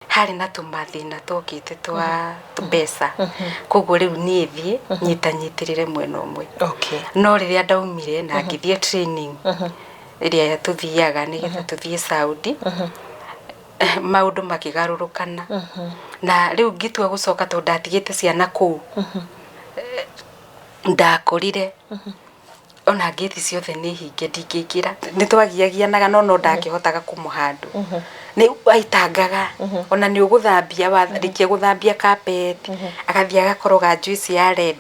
Harĩ na tũmathĩna twokĩte twa mbeca, koguo rĩu niĩ thiĩ nyitanyitĩrĩre mwena ũmwe. No rĩrĩa ndaumire na ngĩthiĩ training ĩrĩa tũthiaga nĩgetha tũthiĩ Saudi, maũndũ makĩgarũrũkana. Na rĩu ngĩtua gũcoka tondũ ndatigĩte ciana kũu, ndakorire ona ngĩti ciothe nĩ hinge ndingĩingĩra. Nĩ twagiagianaga no no ndakĩhotaga kũmũhandũ. Nĩ aitangaga ona nĩ ũgũthambia warĩkia gũthambia carpet agathiĩ agakoroga juice ya red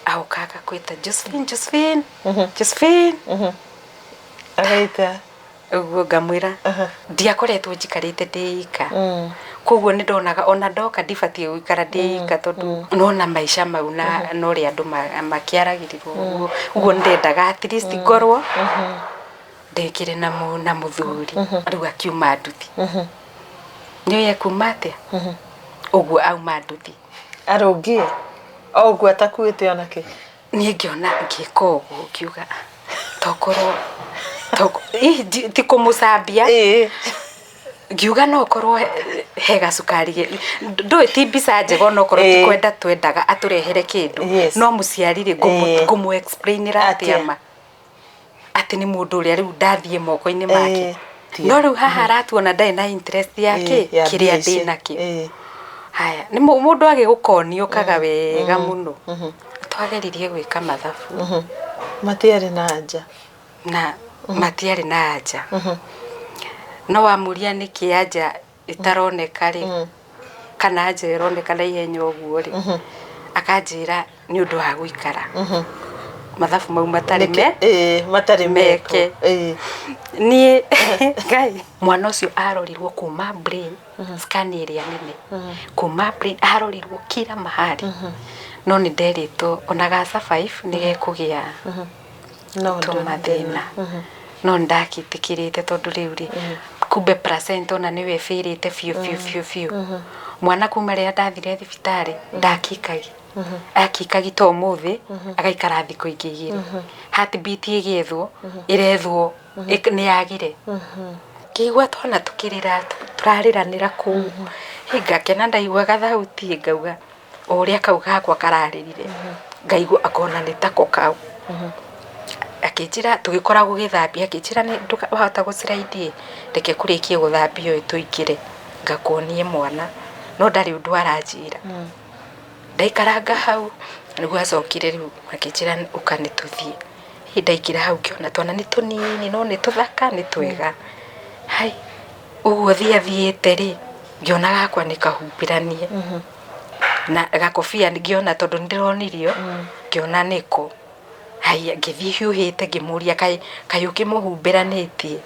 agoka agakwĩta Josephine, Josephine, Josephine. Agaita. Ũguo ngamwĩra ndiakoretwo njikarĩte ndĩ ika. Koguo nĩ ndonaga ona ndoka ndibatiĩ gũikara ndĩ ika tondũ nona maica mau na na ũrĩa andũ makĩaragĩrĩrwo ũguo. Ũguo nĩ ndendaga at least ngorwo ndĩkĩrĩ na mũthuri. Rĩu akiuma nduthi. Nĩũĩ ekuma atĩa? Ũguo auma nduthi. Arũngiĩ o ũguo atakuĩte ona kĩ? Niĩ ngĩona ngĩka ũguo ngiuga tokorwo hihi ti kũmũcambia. Ngiuga no korwo he gacukari ndũĩ ti mbica njega onokorwo ti kwenda twendaga atũrehere kĩndũ. No mũciari rĩ ngũmũ explain ĩra atĩa ma atĩ nĩ mũndũ ũrĩa rĩu ndathiĩ moko-inĩ make. No rĩu haha aratuona ndarĩ na interest ya kĩ kĩrĩa ndĩnakĩo. Haya, nĩ mũndũ agĩgũkonia ũkaga wega mũno. Twageririe gwĩka mathabu. Matiarĩ na anja. Na matiarĩ na anja. No wamũria nĩkĩ anja ĩtaroneka rĩ, kana anja ĩroneka na ihenya ũguo rĩ, akanjĩra nĩ ũndũ wa gũikara. Mathabu mau matarĩ me matarĩ meke. Niĩ Ngai, mwana ũcio arorirwo kuma brain scan ĩrĩa nene kuma brain arorirwo kila mahali. No nĩ nderĩtwo ona ga survive nĩ gekũgĩa tũmathĩna. No nĩ ndakĩtĩkĩrĩte tondũ rĩu rĩ, kumbe placenta ona nĩyo ĩbĩrĩte biũ biũ biũ biũ. Mwana kuma rĩrĩa ndathire thibitarĩ ndakikagi. Akikagi ta ũmũthĩ agaikara thikũ ingĩ igĩrĩ. Heartbeat ĩgĩethwo ĩrethwo nĩ yagire. Ngĩigua twana tũkĩrĩra tũrarĩranĩra kũu. Ngakena ndaigua gathauti ngauga o ũrĩa kau gakwa kararĩrire ngaigua ngona nĩ tako kau. Akĩnjĩra tũgĩkora gũgĩthambia akĩnjĩra wahota gũ slide ĩ reke kũrĩkie gũthambia ũyũ tũingĩre ngakuonie mwana. No ndarĩ ũndũ aranjĩra. Ndaikaranga hau nĩguo acokire rĩu akĩnjĩra ũka nĩ tũthiĩ. Niĩ ndaingĩra hau ngĩona twana nĩ tũnini no nĩ tũthaka nĩ twega. Hai ũguo thiĩ athiĩte rĩ, ngĩona gakwa nĩ kahumbĩranie na gakobia ngĩona tondũ nĩ ndĩronirio ngĩona nĩko. Haiya ngĩthiĩ hiũhĩte ngĩmũria kaĩ kaĩ ũkĩmũhumbĩranĩtie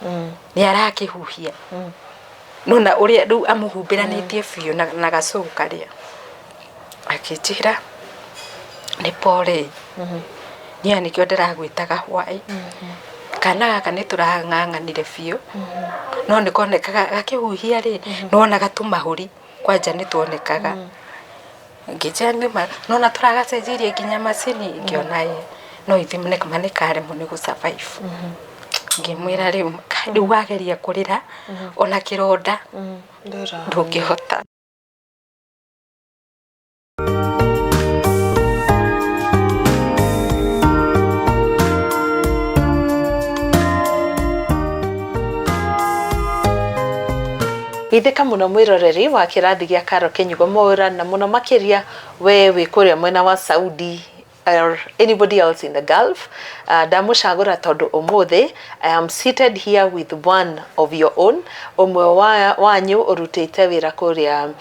nĩ arakĩhuhia? Nĩwona ũrĩa rĩu amũhumbĩranĩtie biũ na gacũgũ karĩa. Akĩnjĩra nĩ pole niĩ ona nĩkĩo ndĩragwĩtaga hwaĩ. Kana gaka nĩ tũrang'ang'anire biũ no nĩ konekaga gakĩhuhia rĩ, nĩ wonaga tũmahũri kwanja nĩ tuonekaga. Ngĩnjĩra nĩma nĩ wona tũragacenjeirie nginya macini, ngĩona ĩĩ no ithuĩ nĩma nĩ karemwo nĩ gũ survive. Ngĩmwĩra rĩu rĩu wageria kũrĩra ona kĩronda ndũngĩhota. Geithĩka mũno mwĩroreri wa kĩrathi gĩa Karo Kĩnyugo Mwaũra na mũno makĩria we wĩ kũrĩa mwena wa Saudi or anybody else in the Gulf. Ndamũcagũra tondũ ũmũthĩ I am seated here with one of your own, ũmwe wa wanyu ũrutĩte wĩra kũrĩa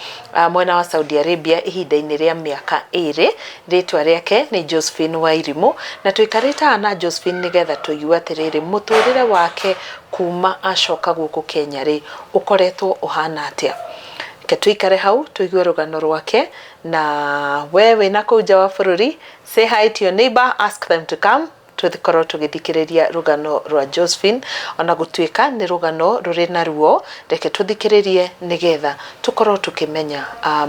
mwena wa Saudi Arabia ihinda-inĩ rĩa mĩaka ĩrĩ. Rĩtwa rĩake nĩ Josephine Wairimũ, na tũikarĩte haha na Josephine nĩgetha tũigue atĩrĩrĩ, mũtũrĩre wake kuma acoka gũkũ Kenya rĩ, ũkoretwo ũhana atĩa. Reke tũikare hau tũigue rũgano rwake, na we wĩna kũu nja wa bũrũri, say hi to your neighbor, ask them to come tũkorwo tũgĩthikĩrĩria rũgano rwa Josephine, ona gũtuĩka nĩ rũgano rũrĩ na ruo, reke tũthikĩrĩrie nĩgetha tũkorwo tũkĩmenya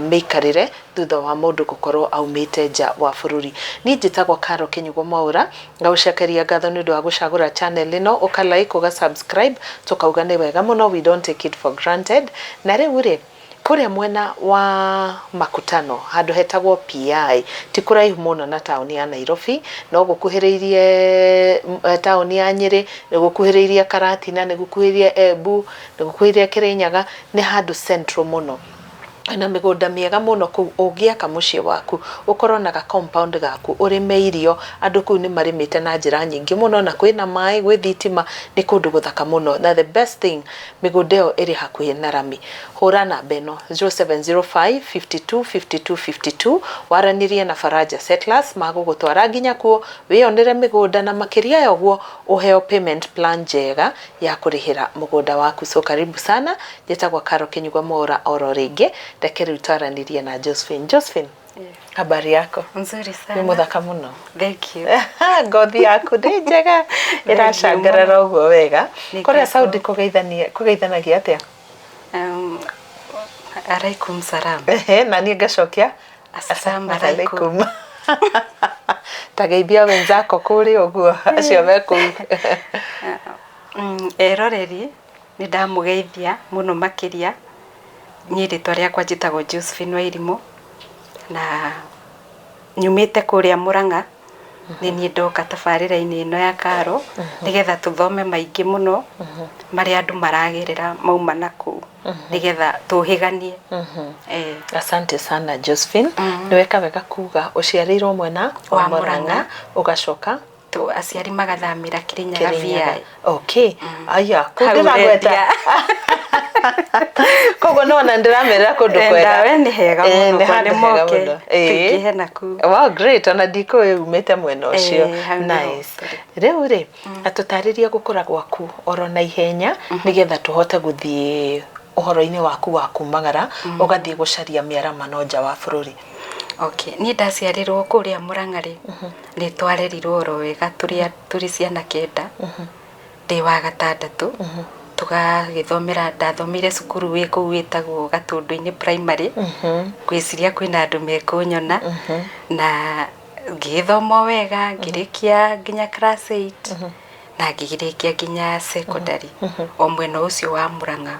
mĩikarĩre thutha wa mũndũ gũkorwo aumĩte nja wa bũrũri. Niĩ njĩtagwo Caro Kĩnyugo Mwaũra, ngagũcokeria ngatho nĩ ũndũ wa gũcagũra channel ĩno, ũka like, ũga subscribe, tũkauga nĩ wega mũno, we don't take it for granted. Na rĩu rĩ, Kũrĩa mwena wa Makutano handũ hetagwo PI, ti kũraihu mũno na taũni ya Nairobi, no gũkuhĩrĩirie taũni ya Nyĩrĩ, nĩ gũkuhĩrĩirie Karatina, nĩ gũkuhĩrĩirie Embu, nĩ gũkuhĩrĩirie Kĩrĩnyaga, nĩ handũ central mũno na mĩgũnda mĩega mũno kũu ũngĩaka mũciĩ waku ũkorwo na ga compound gaku ũrĩme irio. Andũ kũu nĩ marĩmĩte na njĩra nyingĩ mũno na kwĩna maĩ, gwĩ thitima, nĩ kũndũ gũthaka mũno, na the best thing, mĩgũnda ĩyo ĩrĩ hakuhĩ na rami. Hũra namba ĩno 0705 52 52 52, waranĩrie na Faraja Settlers, magũgũtwara nginya kuo wĩyonere mĩgũnda, na makĩria ya ũguo ũheo payment plan njega ya kũrĩhĩra mũgũnda waku. So karibu sana. Njĩtagwo Karo Kinyugo Mwaura. Oro rĩngĩ reke rĩu twaranĩrie na Josephine. Josephine, habari yako? Nzuri Nĩ sana. Mũthaka mũno. Thank you. Ngothi yaku nĩ njega, ĩracangarara ũguo wega. Nĩ Kũrĩa ngatho. Saudi kũgeithanagia atĩa? Alaikum salam. Ehe, na niĩ ngacokia Assalamu alaikum. Ta geithia wenzako kũrĩa ũguo, acio me kũu. Eroreri, nĩ ndamũgeithia mũno makĩria. Niĩ rĩtwa rĩakwa njĩtagwo Josephine Wairimu na nyumĩte kũrĩa Mũrang'a. Nĩ niĩ ndoka tabarĩra-inĩ ĩno ya Karo nĩgetha tũthome maingĩ mũno marĩa andũ maragerera mauma na kũu, nĩgetha tũhĩganie. Asante sana, Josephine. Nĩ weka wega kuga ũciarĩirwo mwena wa wa Mũrang'a, Mũrang'a. Ũgacoka Tu aciari magathamĩra Kĩrĩnyaga. Kĩrĩnyaga. VI. Okay, aya kũu Hau ndĩragweta. ũrendia. Koguo nĩwona ndĩramerera kũndũ kwega. Ndawe nĩ hega mũno nĩ kwa handũ nĩ hega moke mũno. Tũingĩhe naku. Wow, great. Ona ndikũĩ umĩte mwena ũcio. Hau nĩho Nice. tũrĩ. Rĩu rĩ, atũtarĩrie gũkũra gwaku oro na ihenya nĩgetha tũhote gũthiĩ ũhoro-inĩ waku wa kumagara ũgathiĩ gũcaria mĩaramano nja wa bũrũri. Okay, niĩ ndaciarĩrwo kũrĩa Mũrang'a rĩ, nĩ twarerirwo oro wega tũrĩ ciana 9, ndĩ wa gatandatũ. Tũgagĩthomera, ndathomeire cukuru wĩ kũu wĩtagwo Gatũndũ-inĩ Primary. Ngwĩciria kwĩna andũ mekũnyona, na ngĩgĩthoma o wega, ngĩrĩkia nginya class 8 na ngĩrĩkia nginya secondary o mwena ũcio wa Mũrang'a.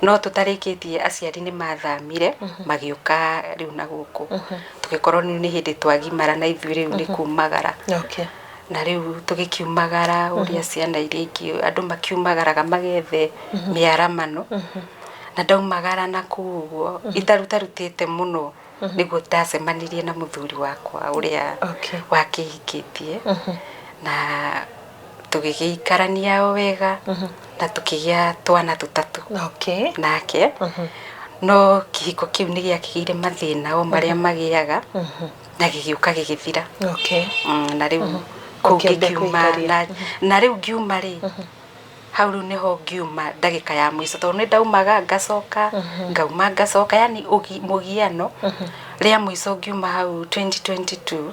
No tũtarĩkĩtie, aciari nĩ mathamire magĩũka rĩu na gũkũ, tũgĩkorwo rĩu nĩ hĩndĩ twagimara na ithuĩ rĩu nĩ kumagara. Na rĩu tũgĩkiumagara ũrĩa ciana iria ingĩ andũ makiumagaraga magethe mĩaramano, na ndaumagara na kũu ũguo itarutarutĩte mũno nĩguo ndacemanirie na mũthuri wakwa ũrĩa wakĩhikĩtie, na tũgĩgĩikarania o wega na tũkĩgĩa twana tũtatũ nake. No kĩhiko kĩu nĩ gĩakĩgĩire mathĩna o marĩa magĩaga na gĩgĩũka gĩgĩthira. Na rĩu kũu Ũkĩambia ngĩkiuma kũikaria. Na rĩu ngiuma rĩ, hau rĩu nĩho ngiuma ndagĩka ya mũico, tondũ nĩ ndaumaga ngacoka, ngauma ngacoka, yani mũgiano. Rĩa mũico ngiuma hau 2022,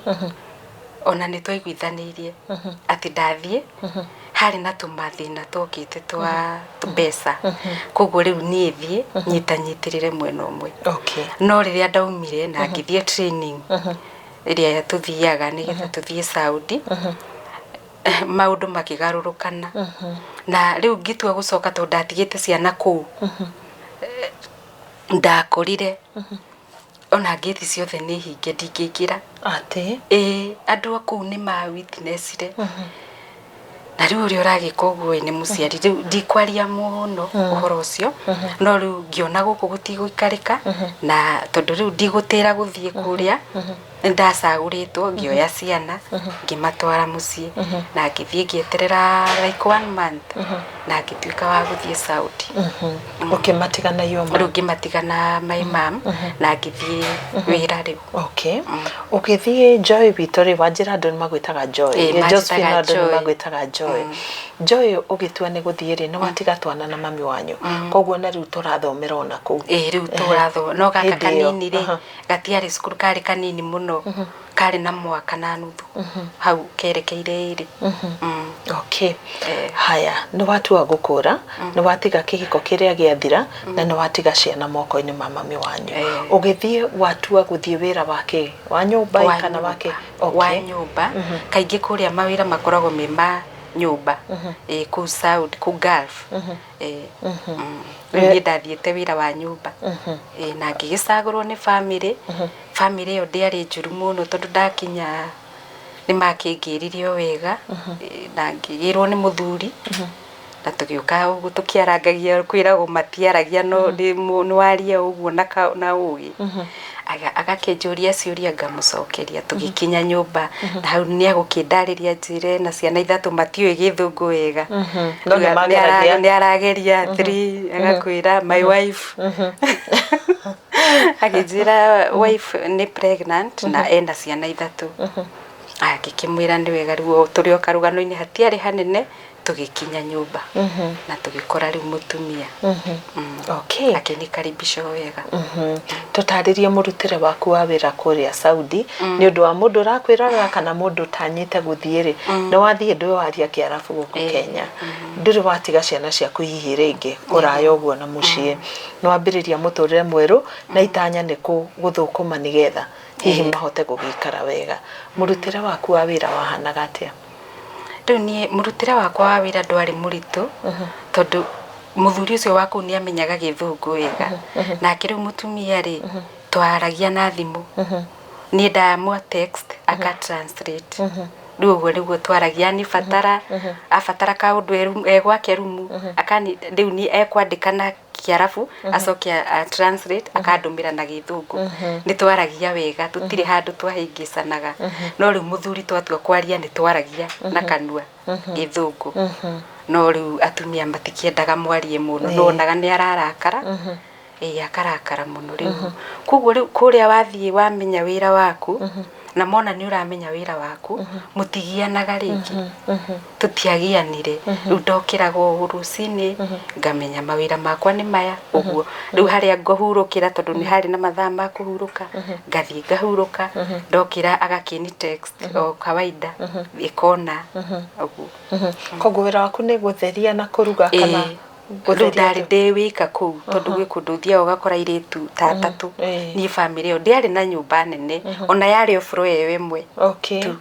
ona nĩ twaiguithanĩirie atĩ ndathiĩ harĩ na tũmathĩna twokĩte twa mbeca, koguo rĩu niĩ thiĩ nyitanyitĩrĩre mwena ũmwe. No rĩrĩa ndaumire na ngĩthiĩ training ĩrĩa tũthiaga nĩgetha tũthiĩ Saudi, maũndũ makĩgarũrũkana na rĩu ngĩtua gũcoka, tondũ ndatigĩte ciana kũu. Ndakorire ona ngĩti ciothe nĩ hinge, ndingĩingĩra. Atĩ? Ĩĩ, andũ a kũu nĩ ma witnessire, na rĩu ũrĩa ũragĩka ũguo ĩ nĩ mũciari. Rĩu ndikwaria mũno ũhoro ũcio, no rĩu ngĩona gũkũ gũtigũikarĩka, na tondũ rĩu ndigũtĩra gũthiĩ kũrĩa nĩ ndacagũrĩtwo, ngĩoya ciana ngĩmatwara mũciĩ na ngĩthiĩ ngĩeterera like one month na ngĩtuĩka wa gũthiĩ Saudi. Ũkĩmatiga na your mum? Rĩu ngĩmatiga na my mum na ngĩthiĩ wĩra rĩu. Okay. Ũgĩthiĩ, Joy witũ rĩ, wanjĩra andũ nĩ magwĩtaga Joy. Ĩĩ, Josephine, manjĩtaga andũ nĩ Joy. Magwĩtaga Joy. Joy, ũgĩtua nĩ gũthiĩ rĩ, nĩ watiga twana na mami wanyu. Koguo na rĩu tũrathomera ona kũu. Ĩĩ, rĩu tũrathoma no gaka Hĩndĩ ĩyo, kanini rĩ, gatiarĩ cukuru, karĩ kanini mũno, karĩ na mwaka na nuthu hau kerekeire 2. Okay. Haya, nĩ watua gũkũra, nĩ watiga kĩhiko kĩrĩa gĩathira, na nĩ watiga ciana moko-inĩ ma mami wanyu. Ũgĩthiĩ watua gũthiĩ wĩra wa kĩ? Wa nyũmba Wa kana wa kĩ? nyũmba. Wa nyũmba. Kaingĩ kũrĩa mawĩra makoragwo me ma Nyũmba kũu Saudi, kũu Gulf. Rĩu niĩ ndathiĩte wĩra wa nyũmba. Na ngĩgĩcagũrwo nĩ family. Family ĩyo ndĩarĩ njũru mũno, tondũ ndakinya nĩ makĩngĩrire o wega, na ngĩgĩrwo nĩ mũthuri na tũgĩũka ũguo tũkĩarangagia. Kwĩragwo matiaragia, no nĩ waria ũguo na ũgĩ. Agakĩnjũria ciũria, ngamũcokeria, tũgĩkinya nyũmba na hau nĩ agũkĩndarĩria, njĩre na ciana ithatũ matiũĩ Gĩthũngũ wega. No nĩ mageragia. Nĩ arageria three, agakwĩra my wife, agĩnjĩra wife nĩ pregnant na ena ciana ithatũ. Ngĩkĩmwĩra nĩ wega. Rĩu tũrĩ o karũgano-inĩ, hatiarĩ hanene, tũgĩkinya nyũmba na tũgĩkora rĩu mũtumia. Akĩnikaribisha o wega. Tũtarĩrie mũrutĩre waku wa wĩra kũrĩa Saudi, nĩ ũndũ wa mũndũ ũrakwĩrorera kana mũndũ ũtanyĩte gũthiĩ rĩ. Nĩ wathiĩ, ndũĩ waria Kĩarabu gũkũ Kenya, ndũrĩ watiga ciana ciaku hihi rĩngĩ kũraya ũguo na mũciĩ, nĩ wambĩrĩria mũtũrĩre mwerũ na itanya nĩ gũthũkũma nĩgetha hihi mahote gũgĩikara wega. Mũrutĩre waku wa wĩra wahanaga atĩa? Rĩu niĩ mũrutĩre wakwa wa wĩra ndwarĩ mũritũ, tondũ mũthuri ũcio wa kũu nĩ amenyaga Gĩthũngũ wega. Nake rĩu mũtumia rĩ, twaragia na thimũ, niĩ ndamwa text, aka translate. Rĩu ũguo nĩguo twaragia. Ni batara abatara kaũndũ e gwake rumu, akani rĩu ni ekwandĩka na Kĩarabu, acoke a translate, akandũmĩra na Gĩthũngũ. Nĩ twaragia wega, tũtirĩ handũ twahĩngĩcanaga. No rĩu mũthuri twatua kwaria, nĩ twaragia na kanua Gĩthũngũ. No rĩu atumia matikĩendaga mwarie mũno, nĩwonaga nĩ ararakara, ĩĩ, akarakara mũno. Rĩu koguo rĩu kũrĩa wathiĩ wamenya wĩra waku, na mona nĩ ũramenya wĩra waku, mũtigianaga rĩngĩ. Tũtiagianire. Rĩu ndokĩraga o rũcinĩ, ngamenya mawĩra makwa nĩ maya ũguo. Rĩu harĩa ngũhurũkĩra, tondũ nĩ harĩ na mathaa ma kũhurũka, ngathiĩ ngahurũka. Ndokĩra agakĩni text o kawaida, ĩkona ũguo. Koguo wĩra waku nĩ gũtheria na kũruga kana? Ĩĩ. Rĩu ndarĩ ndĩ wika kũu, tondũ gwĩ kũndũ ũthiaga ũgakora airĩtu ta atatũ. Niĩ bamĩrĩ ĩyo ndĩarĩ na nyũmba nene, ona yarĩ o floor ĩyo ĩmwe tu.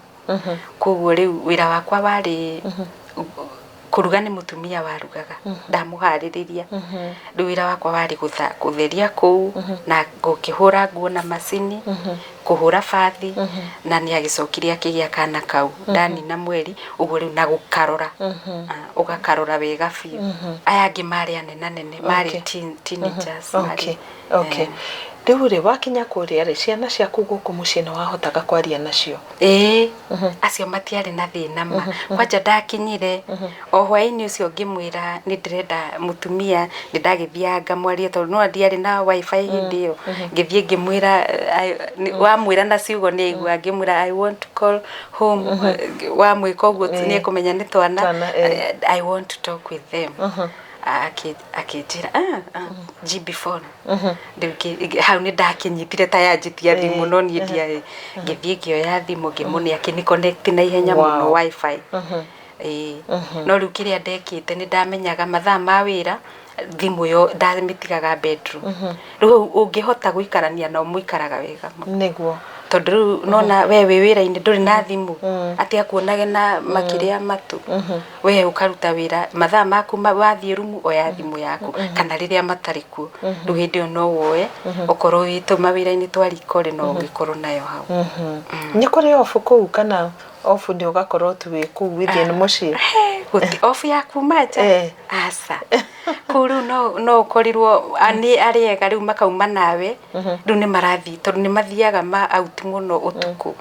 Koguo rĩu wĩra wakwa warĩ kũruga, nĩ mũtumia warugaga, ndamũharĩrĩria. Rĩu wĩra wakwa warĩ kũtheria kũu na gũkĩhũra nguo na macini, kũhũra bathi. Na nĩ agĩcokire akĩgĩa kana kau ndanina mweri ũguo. Rĩu na gũkarora, ũgakarora wega biũ. Aya angĩ marĩ anenanene, marĩ teenagers marĩ. Okay. Rĩu rĩ, wakinya kũrĩa rĩ, ciana ciaku gũkũ mũciĩ nĩ wahotaga kwaria nacio? Ĩĩ, acio matiarĩ na thĩna ma. Kwanja ndakinyire o hwaĩ-inĩ ũcio, ngĩmwĩra nĩ ndĩrenda mũtumia. Nĩ ndagĩthiaga ngamwaria, tondũ no ndiarĩ na WiFi hĩndĩ ĩyo. Ngĩthiĩ ngĩmwĩra, wamwĩra na ciugo nĩ aigua. Ngĩmwĩra, "I want to call home." Wamwĩka ũguo nĩ ekũmenya nĩ twana. Twana, eh. "I want to talk with them." Akĩnjĩra, "Ah, GB phone." Rĩu hau nĩ ndakinyitire ta yanjĩtia thimũ, no niĩ ndiarĩ. Ngĩthiĩ ngĩoya thimũ, ngĩmũne, akĩni connect na ihenya mũno WiFi. Ĩĩ, no rĩu kĩrĩa ndekĩte, nĩ ndamenyaga mathaa ma wĩra thimũ ĩyo ndamĩtigaga bedroom. Rĩu hau ũngĩhota gũikarania nao, mũikaraga wega mũno. Tondũ rĩu nona we wĩ wĩra-inĩ, ndũrĩ na thimũ atĩ akuonage na makĩrĩa matũ. We ũkaruta wĩra mathaa maku, wathiĩ rumu oya thimũ yaku, kana rĩrĩa matarĩ kuo, rĩu hĩndĩ ĩyo no woe. Okorwo wĩ mawĩra-inĩ twa riko rĩ, no ũgĩkorwo nayo hau. Nĩ kũrĩ off kũu, kana off nĩ ũgakorwo tu wĩ kũu within mũciĩ? Gũti off ya kuma nja. Aca, kũu rĩu no ũkorirwo nĩ arĩega. Rĩu makauma nawe, rĩu nĩ marathiĩ, tondũ nĩ mathiaga ma out mũno ũtukũ.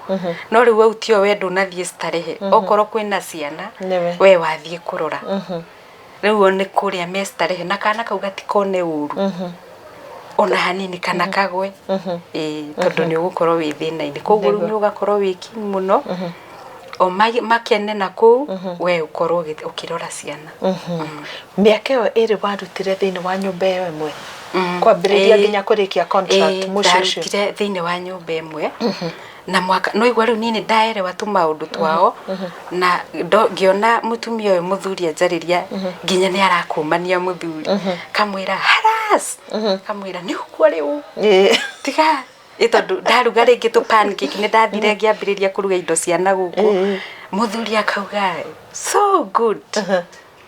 No rĩu out ĩyo we ndũnathiĩ starehe, okorwo kwĩna ciana Nĩwe. we wathiĩ kũrora. Rĩu o nĩ kũrĩa me starehe, na kana kau gatikone ũru ona hanini kana kagwe. Ĩĩ, tondũ nĩ ũgũkorwo wĩ thĩna-inĩ. Koguo rĩu nĩ ũgakorwo wĩ keen mũno o makene na kũu, we ũkorwo ũkĩrora ciana. Mĩaka ĩyo ĩrĩ warutire thĩinĩ wa nyũmba ĩyo ĩmwe, kwambĩrĩria nginya kũrĩkia contract, mũciĩ ũcio? Ndarutire thĩinĩ wa nyũmba ĩmwe na mwaka no igua. Rĩu niĩ nĩ ndaerewa tũmaũndũ twao, na ngĩona mũtumia ũyũ, mũthuri anjarĩria nginya nĩ arakũmania mũthuri, kamwĩra haras, kamwĩra nĩ ũguo rĩu tiga. Ĩ tondũ ndaruga rĩngĩ tũ pancake, nĩ ndathire ngĩambĩrĩria kũruga indo cia na gũkũ, mũthuri akauga, "So good."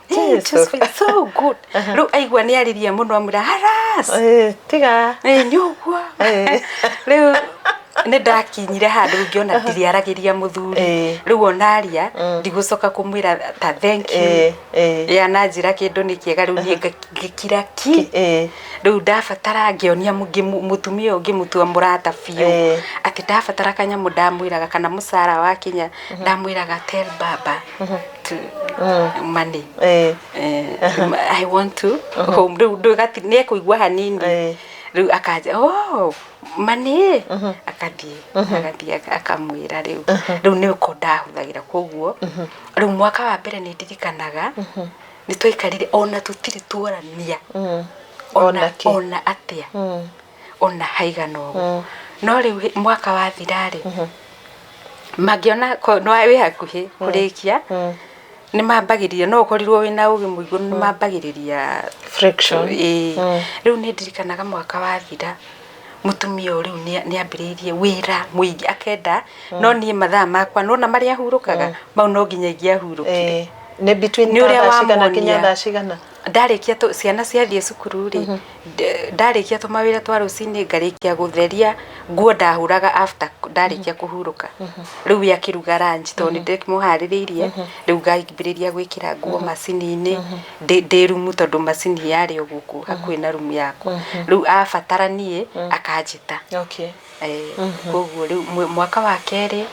Jesu. Josephine, so good. Rĩu aigua nĩ arĩria mũno, amwĩra haras. Tiga. Nĩ ũguo. Rĩu nĩ ndakinyire handũ ngĩona ndiriaragĩria mũthuri. Rĩu ona aria, ndigũcoka kũmwĩra ta thank you. Ya na njĩra kĩndũ nĩ kĩega, rĩu niĩ ngĩkira ki. Rĩu ndabatara ngĩonia mũtumia ũyũ, ngĩmũtua mũrata biũ, atĩ ndabatara kanyamũ ndamwĩraga, kana mũcara wakinya ndamwĩraga, "Tell baba to money." I want to home. Rĩu ndũgati nĩ ekũigua hanini. Rĩu akanja, "Oh, money." Akathiĩ akamwĩra. Rĩu nĩko ndahũthagĩra. Koguo rĩu mwaka wa mbere nĩ ndirikanaga nĩ twaikarire ona tũtirĩ tuorania ona Ona kĩ. Ona atĩa, ona haigana ũguo. No rĩu mwaka wathira rĩ, mangĩona no wĩ hakuhĩ kũrĩkia, nĩ mambagĩrĩria, no ũkorirwo wĩna ũgĩ mũingĩ, nĩ mambagĩrĩria friction. Ĩĩ. Rĩu nĩ ndirikanaga mwaka wathira, mũtumia ũyũ rĩu nĩ ambĩrĩirie wĩra mũingĩ akenda, no niĩ mathaa makwa nona marĩa hurũkaga mau no nginya ingĩahurũkire. Nĩ between Nĩ ũrĩa ta thaa cigana kinya wamuonia. thaa cigana? Ndarĩkia ciana ciathiĩ cukuru rĩ, ndarĩkia tũmawĩra twa rũcinĩ, ngarĩkia gũtheria nguo, ndahũraga after ndarĩkia kũhurũka. Rĩu we akĩruga lunch, tondũ nĩ ndĩmũharĩrĩirie, rĩu ngambĩrĩria gwĩkĩra nguo macini-inĩ ndĩ rumu, tondũ macini yarĩ o gũkũ hakuhĩ na rumu yakwa. Rĩu abatara niĩ akanjĩta. Koguo rĩu mwaka wa kerĩ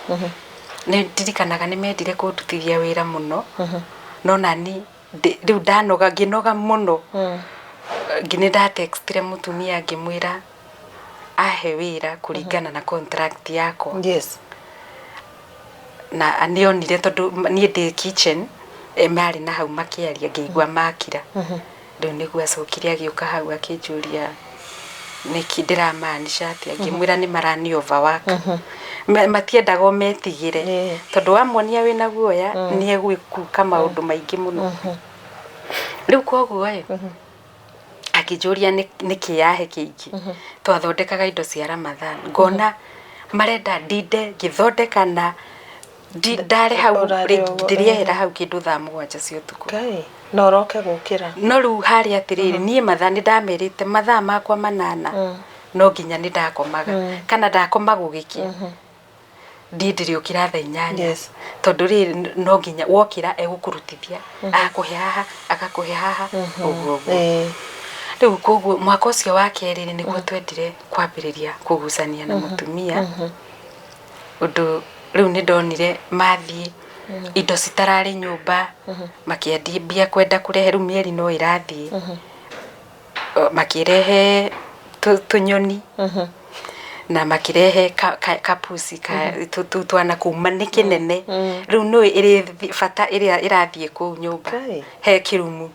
nĩ ndirikanaga nĩ mendire kũndutithia wĩra mũno, no nani rĩu ndanoga, ngĩnoga mũno. Nĩ ndatextire mũtumia ngĩmwĩra ahe wĩra kũringana na contract yakwa. Na nĩonire tondũ niĩ ndĩ kitchen, marĩ na hau makĩaria, ngĩigua makira. Rĩu nĩguo acokire agĩũka hau akĩnjũria nĩkĩ ndĩramaanisha atĩa. Ngĩmwĩra nĩ marani overwork. Matiendaga ũmetigĩre, tondũ wamuonia wĩna guoya nĩ egwĩkuka maũndũ maingĩ mũno. Rĩu koguo ĩ akĩnjũria nĩkĩ yahe kĩingĩ. Twathondekaga indo cia Ramadhan, ngona marenda ndinde ngĩthondeka na ndarĩ hau. Ũrarĩ ũguo, ndĩrĩehera hau kĩndũ thaa 7 cia ũtukũ. Ngai, na ũroke gũkĩra. No rĩu harĩ atĩrĩrĩ, niĩ mathaa nĩ ndamerĩte mathaa makwa 8 no nginya nĩ ndakomaga, kana ndakoma gũgĩkĩa ndiĩ ndĩrĩũkĩra thaa 8. Tondũ rĩrĩ, no nginya wokĩra egũkũrutithia, agakũhe haha, agakũhe haha, ũguo ũguo. Rĩu koguo mwaka ũcio wa kerĩ rĩ, nĩguo twendire kwambĩrĩria kũgucania na mũtumia. Ũndũ rĩu nĩ ndonire mathiĩ indo citararĩ nyũmba, makĩambia kwenda kũrehe. Rĩu mĩeri no ĩrathiĩ, makĩrehe tũnyoni na makĩrehe kapuci ka twana kuma nĩ kĩnene. Rĩu nĩ ĩrĩ bata ĩrĩa ĩrathiĩ kũu nyũmba. Ngai. He kĩrumu.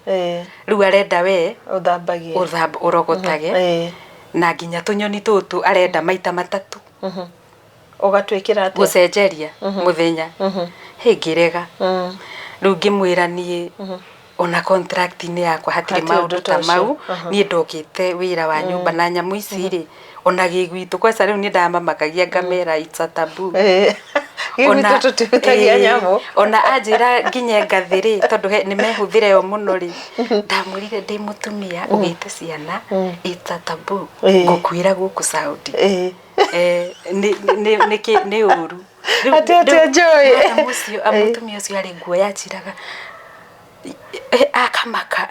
Rĩu arenda we ũthambagie. Ũrogotage. Na nginya tũnyoni tũtũ arenda maita matatũ. Ũgatwĩkĩra atĩa? Gũcenjeria mũthenya. Hĩ, ngĩrega. Rĩu ngĩmwĩra niĩ ona contract-inĩ yakwa hatirĩ hatirĩ maũndũ ũndũ ta ta ũcio. mau. Niĩ ndokĩte wĩra wa nyũmba na nyamũ ici rĩ, ona gĩgwitũ kwanza rĩu nĩ ndamamakagia ngamera it's a taboo. Gĩgwitũ tũtihutagia nyamũ. Ona anjĩra nginye ngathĩ rĩ, tondũ nĩ mehũthĩre yo mũno rĩ, ndamwĩrire ndĩ mũtumia ũgĩte ciana, it's a taboo. Ngũkwĩra gũkũ Saudi. Nĩ ũru. Atĩ atĩa, Joy? Madam ũcio, mũtumia ũcio arĩ nguo yanjĩraga, akamaka.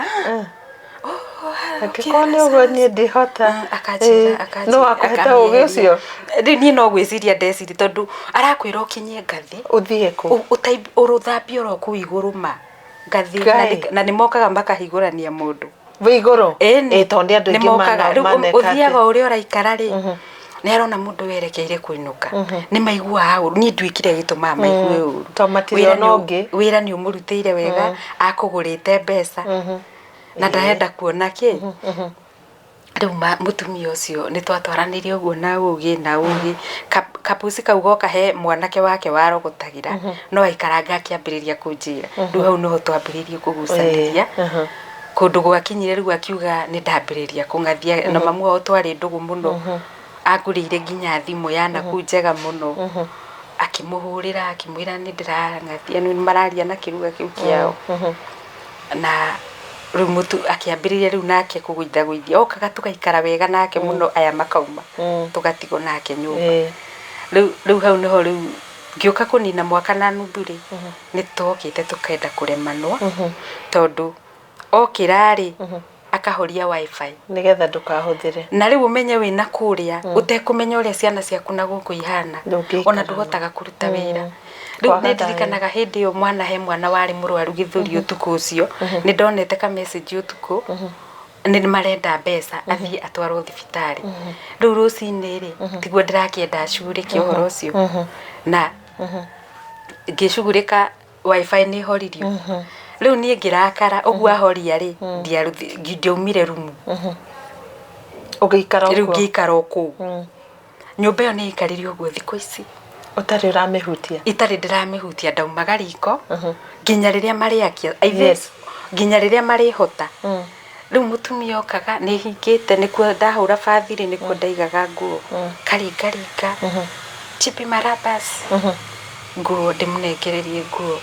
Angĩkorwo nĩ ũguo niĩ ndihota. Akanjĩra akanjĩra No akũhete ũgĩ ũcio. Rĩu niĩ no gwĩciria ndeciria, tondũ arakwĩra ũkinye ngathĩ. Ũthiĩ kũ? Ũrũthambie oro kũu igũrũ ma ngathĩ. Ngai. Na nĩ mokaga makahingũrania mũndũ. Wĩ igũrũ? Ĩni. Ĩ, tondũ nĩ andũ nĩ aingĩ mokaga. Rĩu maneka ũthiaga atĩ. ũrĩa ũraikara rĩ, nĩ arona mũndũ werekeire kũinũka, nĩ maiguaga ũru. Niĩ nduĩkire gĩtũmaga maigue ũru. To matirĩ Wĩra ona ũngĩ. Wĩra nĩ ũmũrutĩire wega, akũgũrĩte mbeca na ndarenda kuona kĩ. Rĩu mũtumia ũcio nĩ twatwaranĩire ũguo na ũgĩ na ũgĩ. Kapuci kau goka he mwanake wake warogotagĩra, no aikaranga akĩambĩrĩria kũnjĩra. Rĩu hau nĩho twambĩrĩirie kũgucanĩria. Kũndũ gwakinyire rĩu akiuga nĩ ndambĩrĩria kũng'athia, na mamu wao twarĩ ndũgũ mũno. Angũrĩire nginya thimũ ya nakũu njega mũno. Akĩmũhũrĩra akĩmwĩra nĩ ndĩrang'athia nĩ mararia na kĩruga kĩu kĩao. Na rĩu mũtu akĩambĩrĩria rĩu nake kũgũithagũithia okaga tũgaikara wega nake mũno aya makauma tũgatigwo nake nyũmba. Rĩu hau nĩho rĩu ngĩũka kũnina mwaka na nuthu rĩ, nĩ twokĩte tũkenda kũremanwo tondũ okĩra rĩ akahoria WiFi. Nĩgetha ndũkahũthĩre. Na rĩu ũmenye wĩna kũrĩa ũtekũmenya ũrĩa ciana ciaku na gũkũ ihana Ndũngĩikara. Ona ndũhotaga kũruta wĩra. Rĩu Kwaga nĩ ndirikanaga hĩndĩ ĩyo mwana he mwana warĩ mũrwaru gĩthũri ũtukũ ũcio nĩ ndonete ka message ũtukũ nĩ marenda mbeca athiĩ atwarwo thibitarĩ. Rĩu rũcinĩ rĩ tiguo ndĩrakĩenda acugurĩke ũhoro ũcio na ngĩcugurĩka WiFi nĩ horirio. Rĩu niĩ ngĩrakara ũguo ahoria rĩ ndiaumire rumu. Ũgĩikara Rĩu ũguo. Ngĩikara o kũu. Nyũmba ĩyo nĩ ĩikarire ũguo thikũ ici. Ũtarĩ ũramĩhutia. Itarĩ ndĩramĩhutia ndaumaga riko nginya rĩrĩa marĩakia I think nginya rĩrĩa marĩhota. Rĩu mũtumia okaga nĩ hingĩte nĩkuo ndahũra bathi rĩ nĩkuo ndaigaga nguo karingaringa chipi marabas nguo ndĩmũnengererie nguo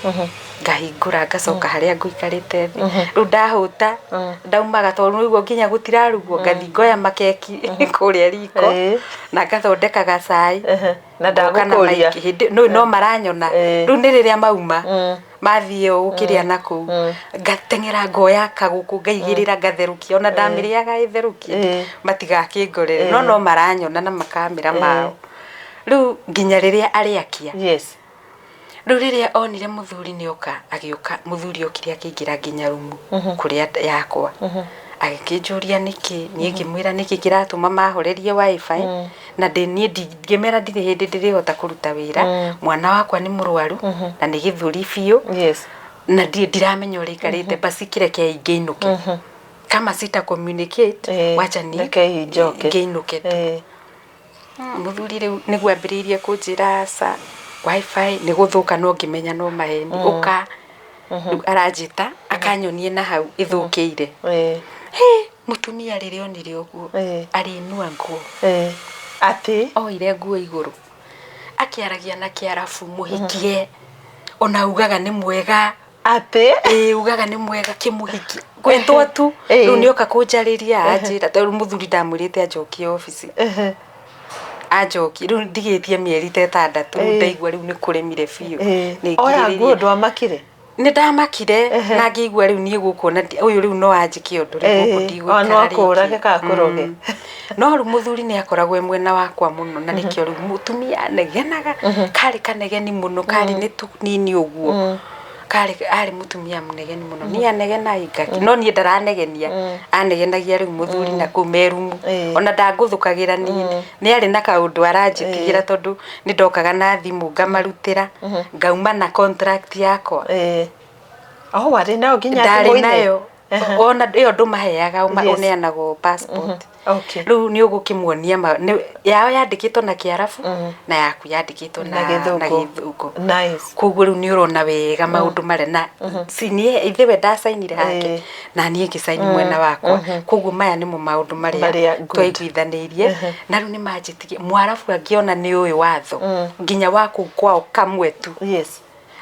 ngahingũra ngacoka harĩa ngũikarĩte thĩ. Rĩu ndahũta ndaumaga tondũ nĩguo nginya gũtirarugwo ngathiĩ ngoya makeki kũrĩa riko na ngathondeka gacai. Na Ngoka na ndagũkũria. maiki hĩndĩ no maranyona. Rĩu nĩ rĩrĩa mauma mathiĩ ũũ kĩrĩa na kũu ngateng'era ngoya kagũkũ ngaigĩrĩra ngatherũkia ona ndamĩrĩaga ĩtherũkie matigakĩngorere no maranyona na makamĩra mao. Rĩu nginya rĩrĩa arĩakia. Rĩu rĩrĩa onire mũthuri nĩ oka agĩũka mũthuri okire akĩingĩra nginya rumu kũrĩa yakwa. Agĩkĩnjũria nĩkĩ niĩ ngĩmwĩra nĩkĩ kĩratũma mahorerie WiFi na ndĩ niĩ ngĩmera ndirĩ hĩndĩ ndĩrĩhota kũruta wĩra mwana wakwa nĩ mũrwaru na nĩ gĩthũri biũ na ndirĩ ndiramenya ũrĩa ikarĩte basi kĩreke ngĩinũke kama sita communicate wacha ni Rekei njoke. Ngĩinũke tu. Mũthuri rĩu nĩguo ambĩrĩirie kũnjĩra aca WiFi nĩ gũthũka no ngĩmenya no maheni ũka rĩu aranjĩta akanyonie na hau ĩthũkĩire. Hĩ mũtumia rĩrĩa onire ũguo arĩnua nguo. Atĩ oire nguo igũrũ akĩaragia na kĩarabu mũhikie ona ugaga nĩ mwega. Atĩ Ĩĩ ugaga nĩ mwega kĩmũhiki gwĩtwo tu rĩu nĩoka kũnjarĩria anjĩra tondũ mũthuri ndamwĩrĩte anjokie obici anjokie rĩu ndigĩtie mĩeri ta ĩtandatũ rĩu ndaigua rĩu nĩ kũremire biũ. Nĩ Oya nguo ngirĩrĩrie. Ndwamakire. Nĩ ndamakire na ngĩigua rĩu niĩ gũkũ na ũyũ rĩu no anjĩke ũndũ rĩu gũkũ O no ndigũikara akũũrage rĩngĩ. kana akũroge. No rĩu mũthuri nĩ akoragwo e mwena wakwa mũno na nĩkĩo rĩu mũtumia anegenaga karĩ kanegeni mũno karĩ nĩ tũnini ũguo karĩ arĩ mũtumia mũnegeni mũno niĩ anegena ingaki no niĩ ndaranegenia anegenagia rĩu mũthuri na kũu merumu ona ndangũthũkagĩra niĩ nĩ arĩ na kaũndũ aranjĩtigĩra tondũ nĩ ndokaga na thimũ ngamarutĩra ngauma na contract yakwa. Oh, warĩ nayo nginya Ndarĩ thimũ-inĩ? nayo ona ĩyo ndũmaheaga ũneanagwo passport. Rĩu nĩ ũgũkĩmuonia yao yandĩkĩtwo na kĩarabu na yaku yandĩkĩtwo Na na Gĩthũngũ. Gĩthũngũ. Nice. Koguo rĩu nĩ ũrona wega maũndũ marĩa na si niĩ ithe we ndacainire hake na niĩ ngĩcaini mwena wakwa koguo maya nĩmo maũndũ marĩa Marĩa good. twaiguithanĩirie na rĩu nĩ manjĩtigie mwarabu angĩona nĩ ũĩ watho nginya wa kũu kwao kamwe tu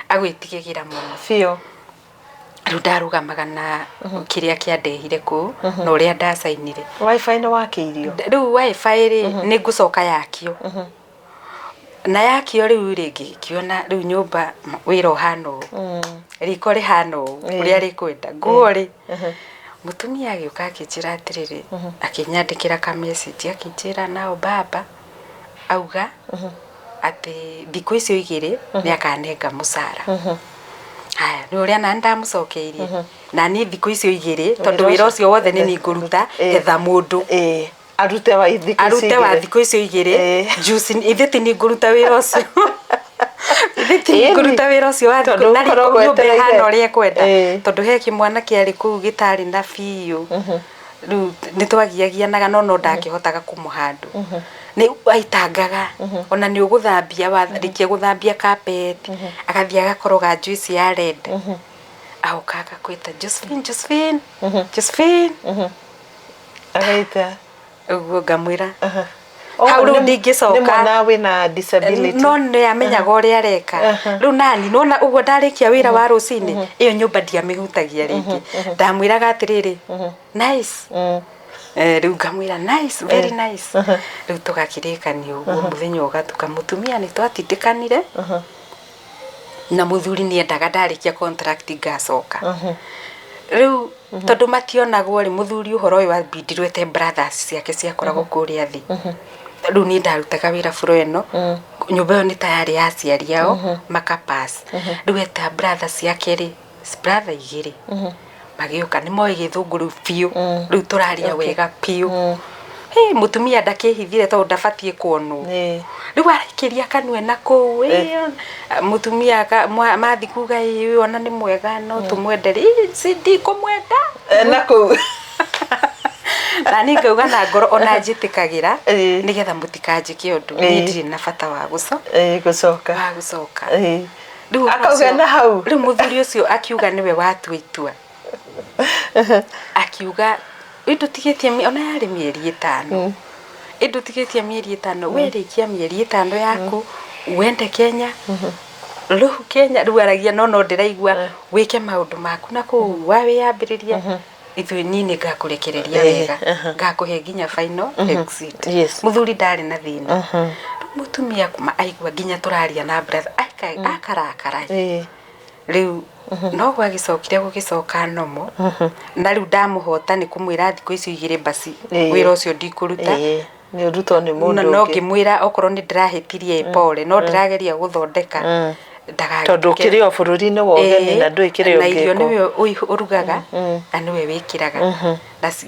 agwĩtigĩgĩra mũno. Biũ. Rĩu ndarũgamaga na kĩrĩa kĩandehire kũu na ũrĩa ndacainire. WiFi nĩ wakĩirio. Rĩu WiFi rĩ nĩ ngũcoka yakio na yakio rĩu rĩ ngĩkĩona rĩu nyũmba wĩra ũhana ũũ riko rĩhana ũũ ũrĩa rĩkwenda nguo rĩ mũtumia agĩũka akĩnjĩra atĩrĩrĩ akĩnyandĩkĩra ka message akĩnjĩra nao baba auga atĩ thikũ icio igĩrĩ nĩ akanenga mũcara. Haya nĩ ũrĩa nani ndamũcokeirie na niĩ thikũ icio igĩrĩ tondũ wĩra ũcio wothe nĩ niĩ ngũruta etha mũndũ Arute wa thikũ icio arute wa igĩrĩ. Thikũ icio igĩrĩ juice ithe ti niĩ ngũruta wĩra ũcio ithe ti niĩ ngũruta wĩra ũcio wa thikũ Tondũ na riko ũkoragwo nyũmba wetereire. ĩhana ũrĩa ekwenda tondũ he kĩmwana kĩarĩ kũu gĩtarĩ na biũ rĩu nĩ twagiagianaga no ndakĩhotaga kũmũhandũ nĩ aitangaga ona nĩ ũgũthambia warĩkia gũthambia carpet agathiĩ agakoroga juice ya red agoka agakwĩta Josephine, Josephine, Josephine. Agaita. Ũguo ngamwĩra. Hau rĩu ndingĩcoka. Nĩ mwana wĩna disability. No nĩ amenyaga ũrĩa areka. Rĩu nani nona ũguo ndarĩkia wĩra wa rũcinĩ, ĩyo nyũmba ndiamĩhutagia rĩngĩ. Ndamwĩraga atĩrĩrĩ, nice. Rĩu ngamwĩra nice, very nice. Rĩu tũgakĩrĩkania ũguo, mũthenya ũgatuka. Mũtumia nĩ twatindĩkanire na mũthuri nĩ endaga ndarĩkia contract ngacoka. Rĩu tondũ mationagwo rĩ, mũthuri ũhoro ũyũ wambindirwo ete brothers ciake ciakoragwo kũrĩa thĩ. Rĩu niĩ ndarutaga wĩra floor ĩno, nyũmba ĩyo nĩ ta yarĩ ya aciari ao, maka pass. Rĩu eta brother ciake rĩ, brother igĩrĩ magĩũka, nĩ moĩ gĩthũngũ rĩu biũ, rĩu tũraria wega biũ. Hĩ, mũtumia ndakĩhithire tondũ ndabatiĩ kuonwo. Rĩu araikĩria kanua na kũu, mũtumia mathi kuga ĩ ona nĩ mwega no tũmwende, si ndikũmwenda. Na kũu. Na niĩ ngauga na ngoro ona njĩtĩkagĩra nĩgetha mũtikanjĩke ũndũ, niĩ ndirĩ na bata wa gũcoka. Wa gũcoka. Rĩu akauga na hau. Rĩu mũthuri ũcio akiuga nĩwe watua itua. Akiuga ĩndũtigĩtie ona yarĩ mĩeri 5. Ĩndũtigĩtie mĩeri 5, we rĩkia mĩeri 5 yaku, wende Kenya, rĩu Kenya rĩu aragia no no ndĩraigua wĩke maũndũ maku na kũu wawĩyambĩrĩria, ithuĩ niĩ nĩ ngakũrekereria wega, ngakũhe nginya final exit. Mũthuri ndarĩ na thĩna. Rĩu mũtumia kuma aigua nginya tũraria na brother, akarakara. Rĩu no gwagĩcokire gũgĩcoka nomo, na rĩu ndamũhota nĩ kũmwĩra thikũ icio igĩrĩ basi wĩra ũcio ndikũruta. Nĩ ũrutwo nĩ mũndũ No ngĩmwĩra okorwo nĩ ndĩrahĩtirie pole, no ndĩrageria gũthondeka tondũ ũkĩrĩ o bũrũri-inĩ wa ũgeni na ndũĩ kĩrĩa na irio nĩwe ũrugaga na nĩwe wĩkĩraga,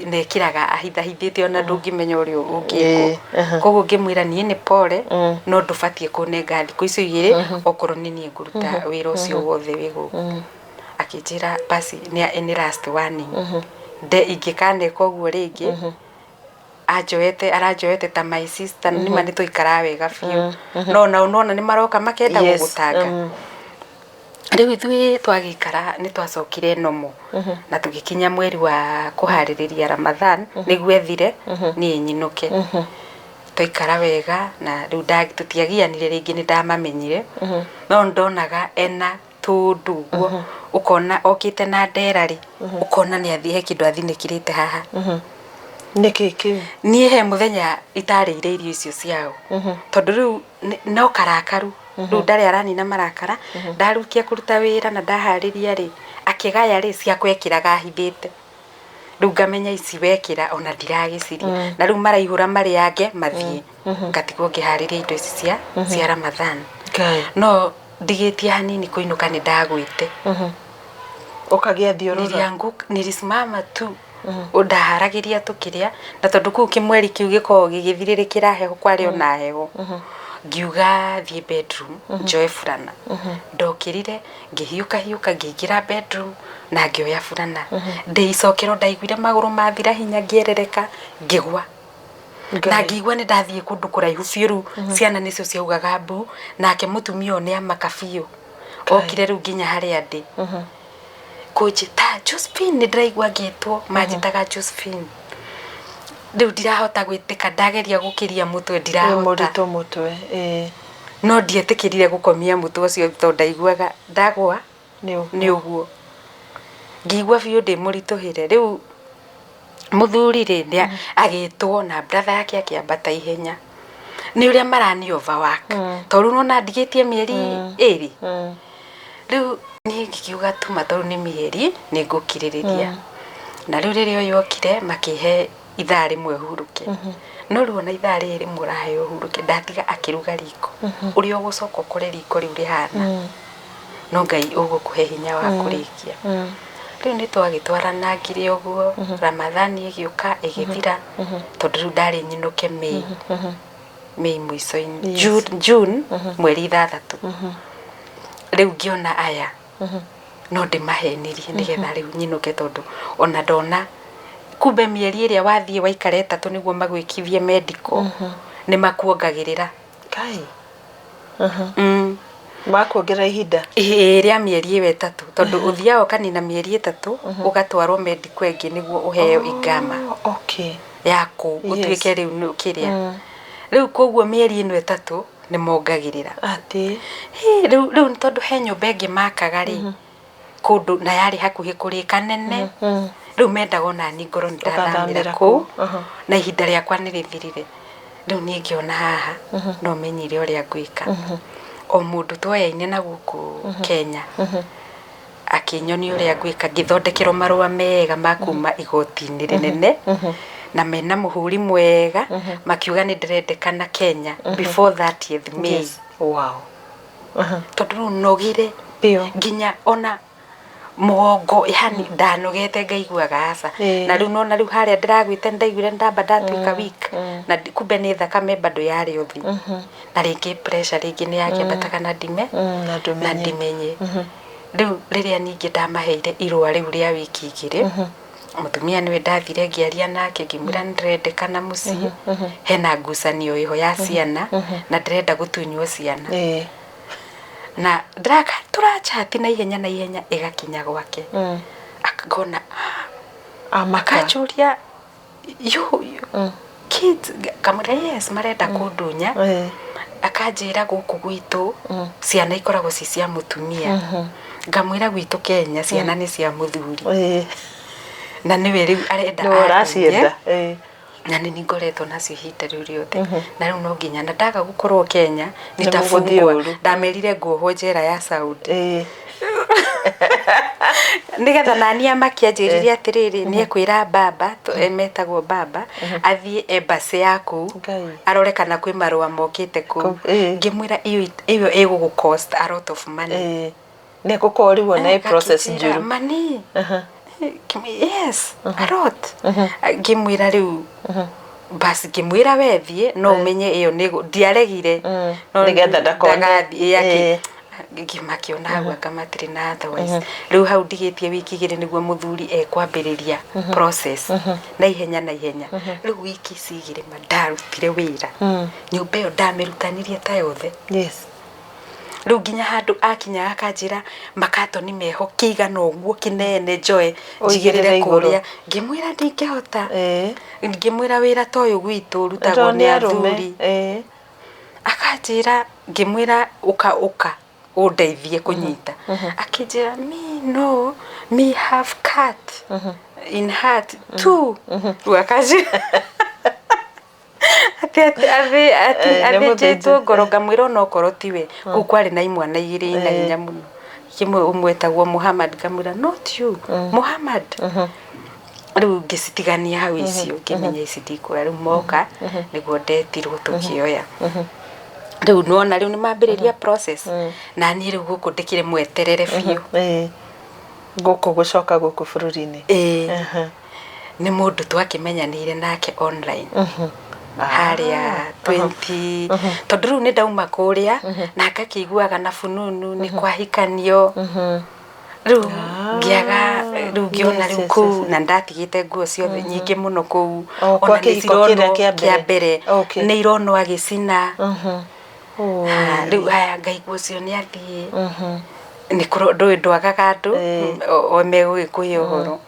na ĩkĩraga ahithahithĩte ona ndũngĩmenya ũrĩa ũngĩkwo. Koguo ngĩmwĩra niĩ nĩ pole, no ndũbatiĩ kũnenga thikũ icio igĩrĩ okorwo nĩ niĩ ngũruta wĩra ũcio wothe wĩ gũkũ. Akĩnjĩra basi nĩ last warning, ingĩkaneka ũguo rĩngĩ, anjoete aranjoete ta my sister, nĩma nĩ twaikaraga wega biũ, no nao nona nĩ maroka makenda gũgũtanga. Rĩu ithuĩ twagĩikara nĩ twacokire nomo na tũgĩkinya mweri wa kũharĩrĩria Ramadhan nĩguo ethire niĩ nyinũke. Twaikara wega na rĩu tũtiagianire rĩngĩ, nĩ ndamamenyire, no ndonaga ena tũndũ ũguo, ũkona okĩte na ndera rĩ, ũkona nĩ athiĩ he kĩndũ athinĩkĩrĩte haha. Nĩkĩ kĩu? Niĩ he mũthenya itarĩire irio icio ciao, tondũ rĩu no karakaru, rĩu ndarĩ aranina marakara, ndarukia kũruta wĩra na ndaharĩria rĩ, akĩgaya rĩ, ciakwa ekĩraga ahithĩte. Rĩu ngamenya ici wekĩra ona ndiragĩciria, na rĩu maraihũra marĩange mathiĩ, ngatigwo ngĩharĩria indo ici cia Ramadhan. No ndigĩtie hanini kũinũka nĩ ndagwĩte. Ũkagĩa thiũrũra. Nilisimama tu, ndaharagĩria tũkĩrĩa, na tondũ kũu kĩmweri kĩu gĩkoragwo gĩgĩthirĩrĩkĩra heho, kwarĩ ona heho, ngiuga thiĩ bedroom njoe burana. Ndokĩrire ngĩhiũka hiũka ngĩingĩra bedroom na ngĩoya burana. Ndĩicokero ndaiguire magũrũ mathira hinya, ngĩerereka ngĩgwa. Na ngĩigua nĩ ndathiĩ kũndũ kũraihu biũ, rĩu ciana nĩcio ciaugaga mbu, nake mũtumia ũyũ nĩ amaka biũ. Okire rĩu nginya harĩa ndĩ kũnjĩta Josephine, nĩ ndĩraigua ngĩtwo, manjĩtaga Josephine. Rĩu ndirahota gwĩtĩka, ndageria gũkĩria mũtwe ndirahota. Mũritũ mũtwe. No ndietĩkĩrire gũkomia mũtwe ũcio tondũ ndaiguaga ndagwa nĩ ũguo. Ngĩigua biũ ndĩ mũritũhĩre. Rĩu mũthuri rĩ nĩ agĩtwo na brother yake akĩambata ihenya. Nĩ ũrĩa marani overwork. Tondũ rĩu nona ndigĩtie mĩeri 2. Rĩu niĩ ngĩkiuga tuma tondũ nĩ mĩeri nĩ ngũkirĩrĩria. Na rĩu rĩrĩa ũyũ okire makĩhe ithaa rĩmwe hurũke. No rĩu ona ithaa rĩrĩ rĩmwe ũraheo hurũke, ndatiga akĩruga riko. Ũrĩa ũgũcoka ũkore riko rĩu rĩhana. No Ngai ũgũkũhe hinya wa kũrĩkia. Rĩu nĩ twagĩtwarana ngiri ũguo, Ramadhani ĩgĩũka ĩgĩthira, tondũ rĩu ndarĩ nyinũke May. May mũico-inĩ, June mweri 6. Rĩu ngĩona aya no ndĩmahenirie nĩgetha rĩu nyinũke, tondũ ona ndona kumbe mĩeri ĩrĩa wathiĩ waikara 3 nĩguo magwĩkithie medical, nĩ makuongagĩrĩra. Kai. Makuongerera ihinda? Ĩĩ, rĩa mĩeri ĩyo 3, tondũ ũthiaga ũkanina mĩeri 3, ũgatwarwo medical ĩngĩ nĩguo ũheo igama. Yaku, ũtuĩke rĩu nĩ kĩrĩa. Rĩu koguo mĩeri ĩno 3 nĩ mongagĩrĩra. Atĩ. Hĩ, rĩu nĩ tondũ he nyũmba ĩngĩ makaga rĩ, kũndũ na yarĩ hakuhĩ kũrĩka nene. Rĩu mendaga ona niĩ ngorwo nĩ ndathamĩra Ũgathamĩra kũu, kũu. Na ihinda rĩakwa nĩ rĩthirire. Rĩu niĩ ngĩona haha no menyire ũrĩa ngwĩka. O mũndũ twoyaine na gũkũ Kenya akĩnyonia ũrĩa ngwĩka, ngĩthondekerwo marũa mega ma kuma igoti-inĩ rĩnene na mena mũhũri mwega, makiuga nĩ ndĩrendekana Kenya before 30th May. Yes. Wow. Tondũ rĩu nogire Biũ. nginya ona mũgongo, yani ndanogete ngaiguaga aca. Na rĩu nona rĩu harĩa ndĩragwĩte ndaiguire ndamba ndatuĩka weak, na kumbe nĩ thakame bado yarĩ o thĩ, na rĩngĩ pressure rĩngĩ nĩ yakĩambataga na ndime Na na ndũmenye. Ndimenye. Rĩu rĩrĩa ningĩ ndamaheire irũa rĩu rĩa wiki 2, mũtumia nĩwe ndathire ngĩaria nake, ngĩmwĩra nĩ ndĩrendekana mũciĩ, hena ngucanio ĩho ya ciana na ndĩrenda gũtunywo ciana. Na ndĩraka tũrachati na ihenya na ihenya ĩgakinya gwake. Akangona Amaka. Akanjũria, you kids?" Ngamwĩra, "Yes, marenda kũndunya." Akanjĩra, "Gũkũ gwitũ ciana ikoragwo ci cia mũtumia." Ngamwĩra, "Gwitũ Kenya ciana nĩ cia mũthuri." Na nĩwe rĩu arenda Nĩwe andunye. ũracienda. Na nĩ ngoretwo nacio ihinda rĩu rĩothe, na rĩu no nginya na ndaga gũkorwo Kenya Nĩ mũgũthiĩ nitafungwa. ũru. Ndamerire nguohwo njera ya Saudi nigetha nani amakia. Anjĩrire atĩrĩrĩ, nĩ ekwĩra baba, metagwo baba, athiĩ embassy ya kũu Ngai. arore kana kwĩ marũa mokĩte kũu. Kũu, ĩĩ. Ngĩmwĩra ĩyo ĩgũgũ cost a lot of money. Nĩ egũkorwo rĩu ona ĩ process Akĩnjĩra, njũru. "Money?" Yes, a lot. Ngĩmwĩra rĩu basi, ngĩmwĩra we thiĩ no ũmenye ĩyo nĩ ndiaregire. No Nĩgetha ndakone. ndagathiĩ ngĩmakĩona hau anga matirĩ na otherwise. Rĩu hau ndigĩtie wiki 2 nĩguo mũthuri ekwambĩrĩria process na ihenya na ihenya. Rĩu wiki ici 2 ma ndarutire wĩra, nyũmba ĩyo ndamĩrutanirie ta yothe. Rĩu nginya handũ akinya akanjĩra makatoni meho kĩigana ũguo kĩnene njoe Ũigĩrĩre njigĩrĩre igũrũ. Kũrĩa ngĩmwĩra ndingĩhota. Ngĩmwĩra wĩra ta ũyũ gwitũ ũrutagwo Tondũ nĩ nĩ arũme. athuri. Akanjĩra, ngĩmwĩra ũka ũka ũndeithie kũnyita. Akĩnjĩra, "Me no, me have cat in heart two." Rĩu akanjĩra atĩ atĩ Nĩ athĩnjĩtwo mũthĩnje. ngoro. Ngamwĩra onokorwo tiwe, kũu kwarĩ na imwana 2 ina hinya mũno, kĩmwe ũmwe etagwo Muhammad. Ngamwĩra, "Not you, Muhammad." Rĩu ngĩcitigania hau icio, ngĩmenya ici ndikuoya. Rĩu moka nĩguo ndetirwo tũkĩoya. Rĩu nona rĩu nĩ mambĩrĩria process, na niĩ rĩu gũkũ ndĩkĩrĩ mweterere biũ. Gũkũ gũcoka gũkũ bũrũri-inĩ. Ĩĩ. Nĩ mũndũ twakĩmenyanĩire nake online harĩa 20, tondũ rĩu nĩ ndauma kũrĩa na ngakĩiguaga na fununu nĩ kwahikanio. Rĩu ngĩaga, rĩu ngĩona rĩu kũu na ndatigĩte nguo ciothe nyingĩ mũno kũu. O, kwa Ona nĩ kĩhiko kĩrĩa cironwo kĩa mbere. Kĩa mbere. Nĩ ironwo agĩcina. Oh. Ha, rĩu haya ngaigua ũcio nĩ athiĩ nĩ kũro ndũĩ ndwagaga andũ o megũgĩkũhe ũhoro.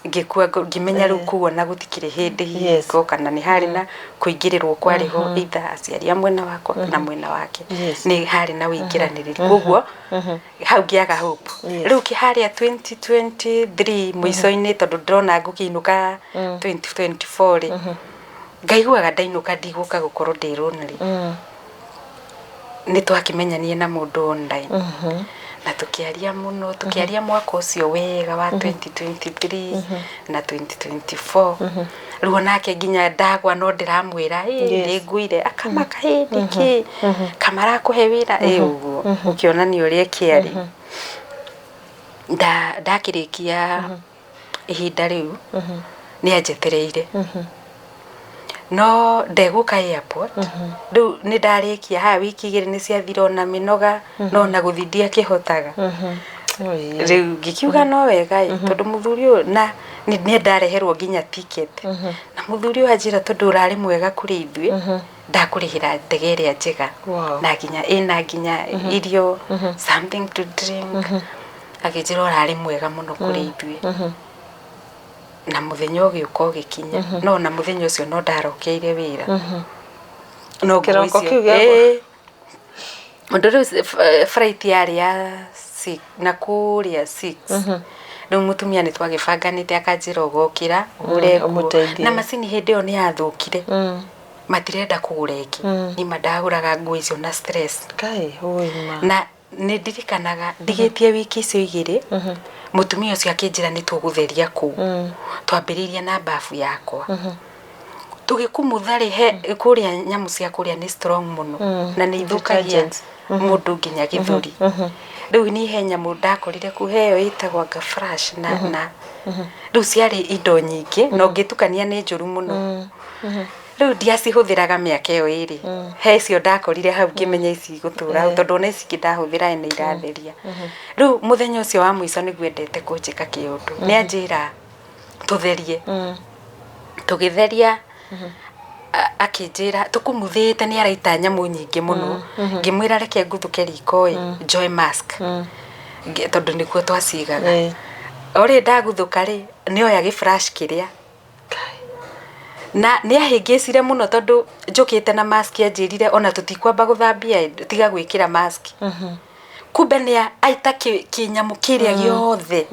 Ngĩkua ngĩmenya rĩu kũu ona gũtikĩrĩ hĩndĩ hingo kana nĩ harĩ na kũingĩrĩrwo kwarĩ ho, either aciari a mwena wakwa kana mwena wake. Nĩ harĩ na wĩingĩranĩrĩri, koguo hau ngĩaga hope. Rĩu harĩa 2023 mũico-inĩ, tondũ ndĩrona ngũkĩinũka 2024 rĩ, ngaiguaga ndainũka ndigũka gũkorwo ndĩ lonely. Nĩ twakĩmenyanie na mũndũ online na tũkĩaria mũno, tũkĩaria mwaka ũcio wega wa 2023 na 2024. Rĩu onake nginya ndagwa no ndĩramwĩra, "Ĩ, nĩ nguire." Akamaka, "Ĩ, nĩkĩ kamarakũhe wĩra ĩ ũguo?" Ũkĩonania ũrĩa ĩkĩarĩ. Ndakĩrĩkia ihinda rĩu nĩ anjetereire no ndegũka airport. Rĩu nĩ ndarĩkia haya, wiki 2 nĩ ciathira, ona mĩnoga no na gũthiĩ ndiakĩhotaga. Rĩu ngĩkiuga no wega ĩ, tondũ mũthuri ũyũ na nĩ ndareherwo nginya ticket, na mũthuri ũyũ anjĩra, "Tondũ ũrarĩ mwega kũrĩ ithuĩ, ndakũrĩhĩra ndege ĩrĩa njega." Na nginya ĩna nginya irio, something to drink. Akĩnjĩra ũrarĩ mwega mũno kũrĩ ithuĩ. Na mũthenya ũgĩũka ũgĩkinya, no na mũthenya ũcio no ndarokeire wĩra. No nguo Kĩroko icio. kĩu gĩa- Ĩĩ. Ũndũ rĩu flight yarĩ ya six, na kũrĩa 6. Rĩu mũtumia nĩ twagĩbanganĩte akanjĩra ũgokĩra ũgũre nguo. Ũmũteithie. Na macini hĩndĩ ĩyo nĩ yathũkire, matirenda kũgũra ĩngĩ. Nima ndagũraga nguo icio na stress. Kai ũima. Na nĩ ndirikanaga ndigĩtie wiki icio igĩrĩ, mũtumia ũcio akĩnjĩra nĩ tũgũtheria kũu. Twambĩrĩirie na bafu yakwa, tũgĩkumutha rĩ, he kũrĩa nyamũ cia kũrĩa nĩ strong mũno na nĩ ithũkagia Detergents. Mũndũ nginya gĩthũri. Rĩu niĩ he nyamũ ndakorire kũu, heyo ĩtagwo anga Flash, na rĩu ciarĩ indo nyingĩ na ũngĩtukania nĩ njũru mũno. Rĩu ndiacihũthĩraga mĩaka ĩyo ĩrĩ. He icio ndakorire hau, ngĩmenya ici igũtũra hau, tondũ ona ici ingĩ ndahũthĩra nĩ iratheria. Rĩu mũthenya ũcio wa mũico nĩguo endete kũnjĩka kĩũndũ, nĩ anjĩra tũtherie. Tũgĩtheria, akĩnjĩra tũkumuthĩte nĩ araita nyamũ nyingĩ mũno. Ngĩmwĩra reke nguthũke riko ĩ njoe mask. Tondũ nĩkuo twacigaga. O rĩ ndaguthũka rĩ, nĩoya gĩflash kĩrĩa na nĩ ahĩngĩcire mũno, tondũ njũkĩte na mask. Anjĩrire ona tũtikwamba gũthambia ĩ, tiga gwĩkĩra mask. Kumbe nĩ aita kĩnyamũ kĩrĩa gĩothe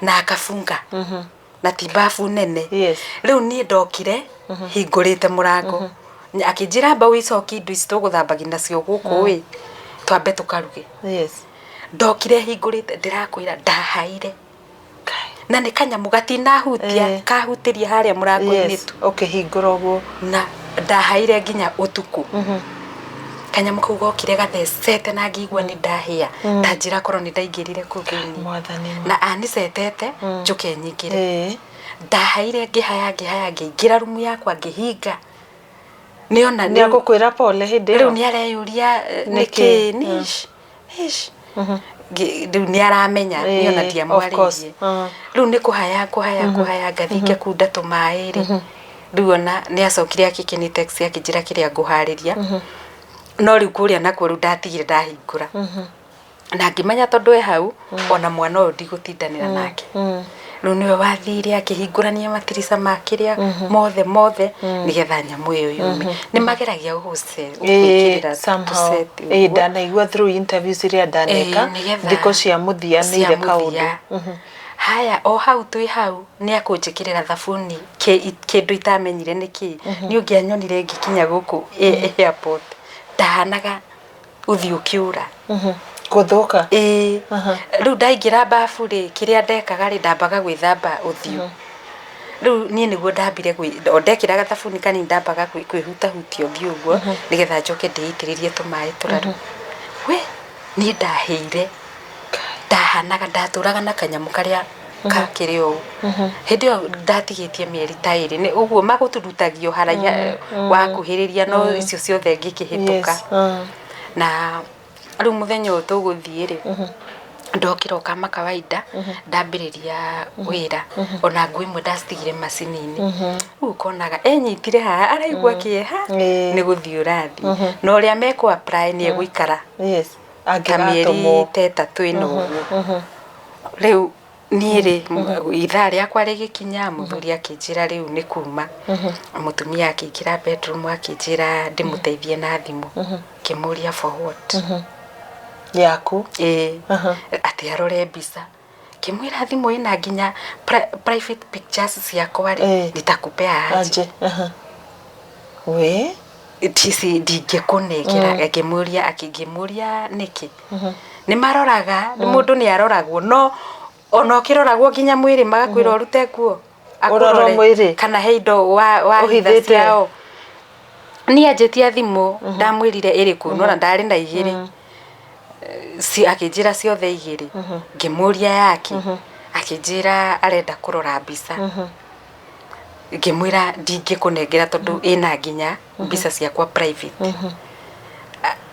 na akabunga, na ti bafu nene. Rĩu niĩ ndokire hingũrĩte mũrango, akĩnjĩra amba wĩcokie indo ici tũgũthambagia nacio gũkũ ĩ, twambe tũkaruge. Ndokire hingũrĩte, ndĩrakwĩra ndahaire na nĩ kanyamũ gatinahutia, kahutĩria harĩa mũrango-inĩ tu. Ũkĩhingũra ũguo. Na ndahaire nginya ũtukũ. Kanyamũ kau gokire gathecete na ngĩigua nĩ ndahĩa, ta njĩra korwo nĩ ndaingĩrire kũu thĩinĩ. Mwathani. Na anicetete njũke nyingĩre. Ndahaire, ngĩhaya, ngĩhaya, ngĩingĩra rumu yakwa, ngĩhinga, nĩona Nĩ agũkwĩra pole hĩndĩ rĩu ĩyo. Nĩ areyũria Nĩkĩ? nĩkĩ nish nish. Rĩu nĩ aramenya niĩ ona Of course. ndiamwarĩirie. Rĩu nĩ kũhaya kũhaya kũhaya, ngathiĩ ngĩkunda tũmaĩ rĩ. Rĩu ona nĩ acokire akĩkĩni text, akĩnjĩra kĩrĩa ngũharĩria, no rĩu kũrĩa nakuo rĩu ndatigire ndahingũra na ngĩmenya tondũ e hau ona mwana ũyũ ndigũtindanĩra nake. Rĩu nĩwe wathire akĩhingũrania matirica ma kĩrĩa mothe mothe nĩgetha nyamũ ĩyo yume. Nĩ mageragia gũgwĩkĩrĩra Somehow. tũceti Ĩĩ, ũguo. Ndanaigua through interviews iria ndaneka, Ĩĩ, nĩgetha thikũ cia mũthia nĩ cia ire kaũndũ. Mũthia. Haya, o hau twĩ hau nĩ akũnjĩkĩrĩra thabuni, kĩndũ itamenyire nĩ kĩ. Nĩ ũngĩanyonire ngĩkinya gũkũ airport, ndahanaga ũthiũ ũkĩũra. Gũthũka. Ĩĩ, rĩu ndaingĩra bafu rĩ, kĩrĩa ndekaga rĩ, ndambaga gwĩthamba ũthiũ. Rĩu niĩ nĩguo ndambire o ndekĩraga thabuni kanini, ndambaga kwĩhutahutia ũthiũ ũguo nĩgetha njoke ndĩitĩrĩrie tũmaĩ tũraru. We niĩ ndahĩire, ndahanaga ndatũraga na kanyamũ karĩa kakĩrĩ ũũ. Hĩndĩ ĩyo ndatigĩtie mĩeri ta ĩrĩ, nĩ ũguo magũturutagio haraiha wakuhĩrĩria, no icio ciothe ngĩkĩhĩtũka. Na rĩu mũthenya ũyũ tũgũthiĩ rĩ, ndokĩra o kama kawaida, ndambĩrĩria wĩra. Ona nguo imwe ndacitigire macini-inĩ. Rĩu ũkonaga enyitire haha, araigua kĩeha nĩ gũthiĩ ũrathiĩ, na ũrĩa mekũ apply nĩ egũikara ta mĩeri Angĩgatũmwo. Ta ĩtatũ ĩno ũguo. Rĩu niĩ rĩ, ithaa rĩakwa rĩgĩkinya, mũthuri akĩnjĩra rĩu nĩ kuma. Mũtumia akĩingĩra bedroom, akĩnjĩra ndĩmũteithie na thimũ. Ngĩmũria for what? Yaku. Ĩĩ, atĩ arore mbica. Ngĩmwĩra thimũ ĩna nginya private pictures ciakwa rĩ, nitakupea aje? Aje. Aha. We. Tici ndingĩkũnengera. Akĩmũria, akĩngĩmũria nĩkĩ nĩ maroraga. Nĩ mũndũ nĩ aroragwo, no ona ũkĩroragwo nginya mwĩrĩ magakwĩra ũrute nguo Ũrorwo akũrore mwĩrĩ. Kana he indo wa hitha Ũhithĩte. ciao. Niĩ anjĩtia thimũ, ndamwĩrire ĩrĩkũ, nona ndarĩ na igĩrĩ. Akĩnjĩra ciothe igĩrĩ. Ngĩmũria yake, akĩnjĩra arenda kũrora mbica. Ngĩmwĩra ndingĩkũnengera tondũ ĩna nginya mbica ciakwa private.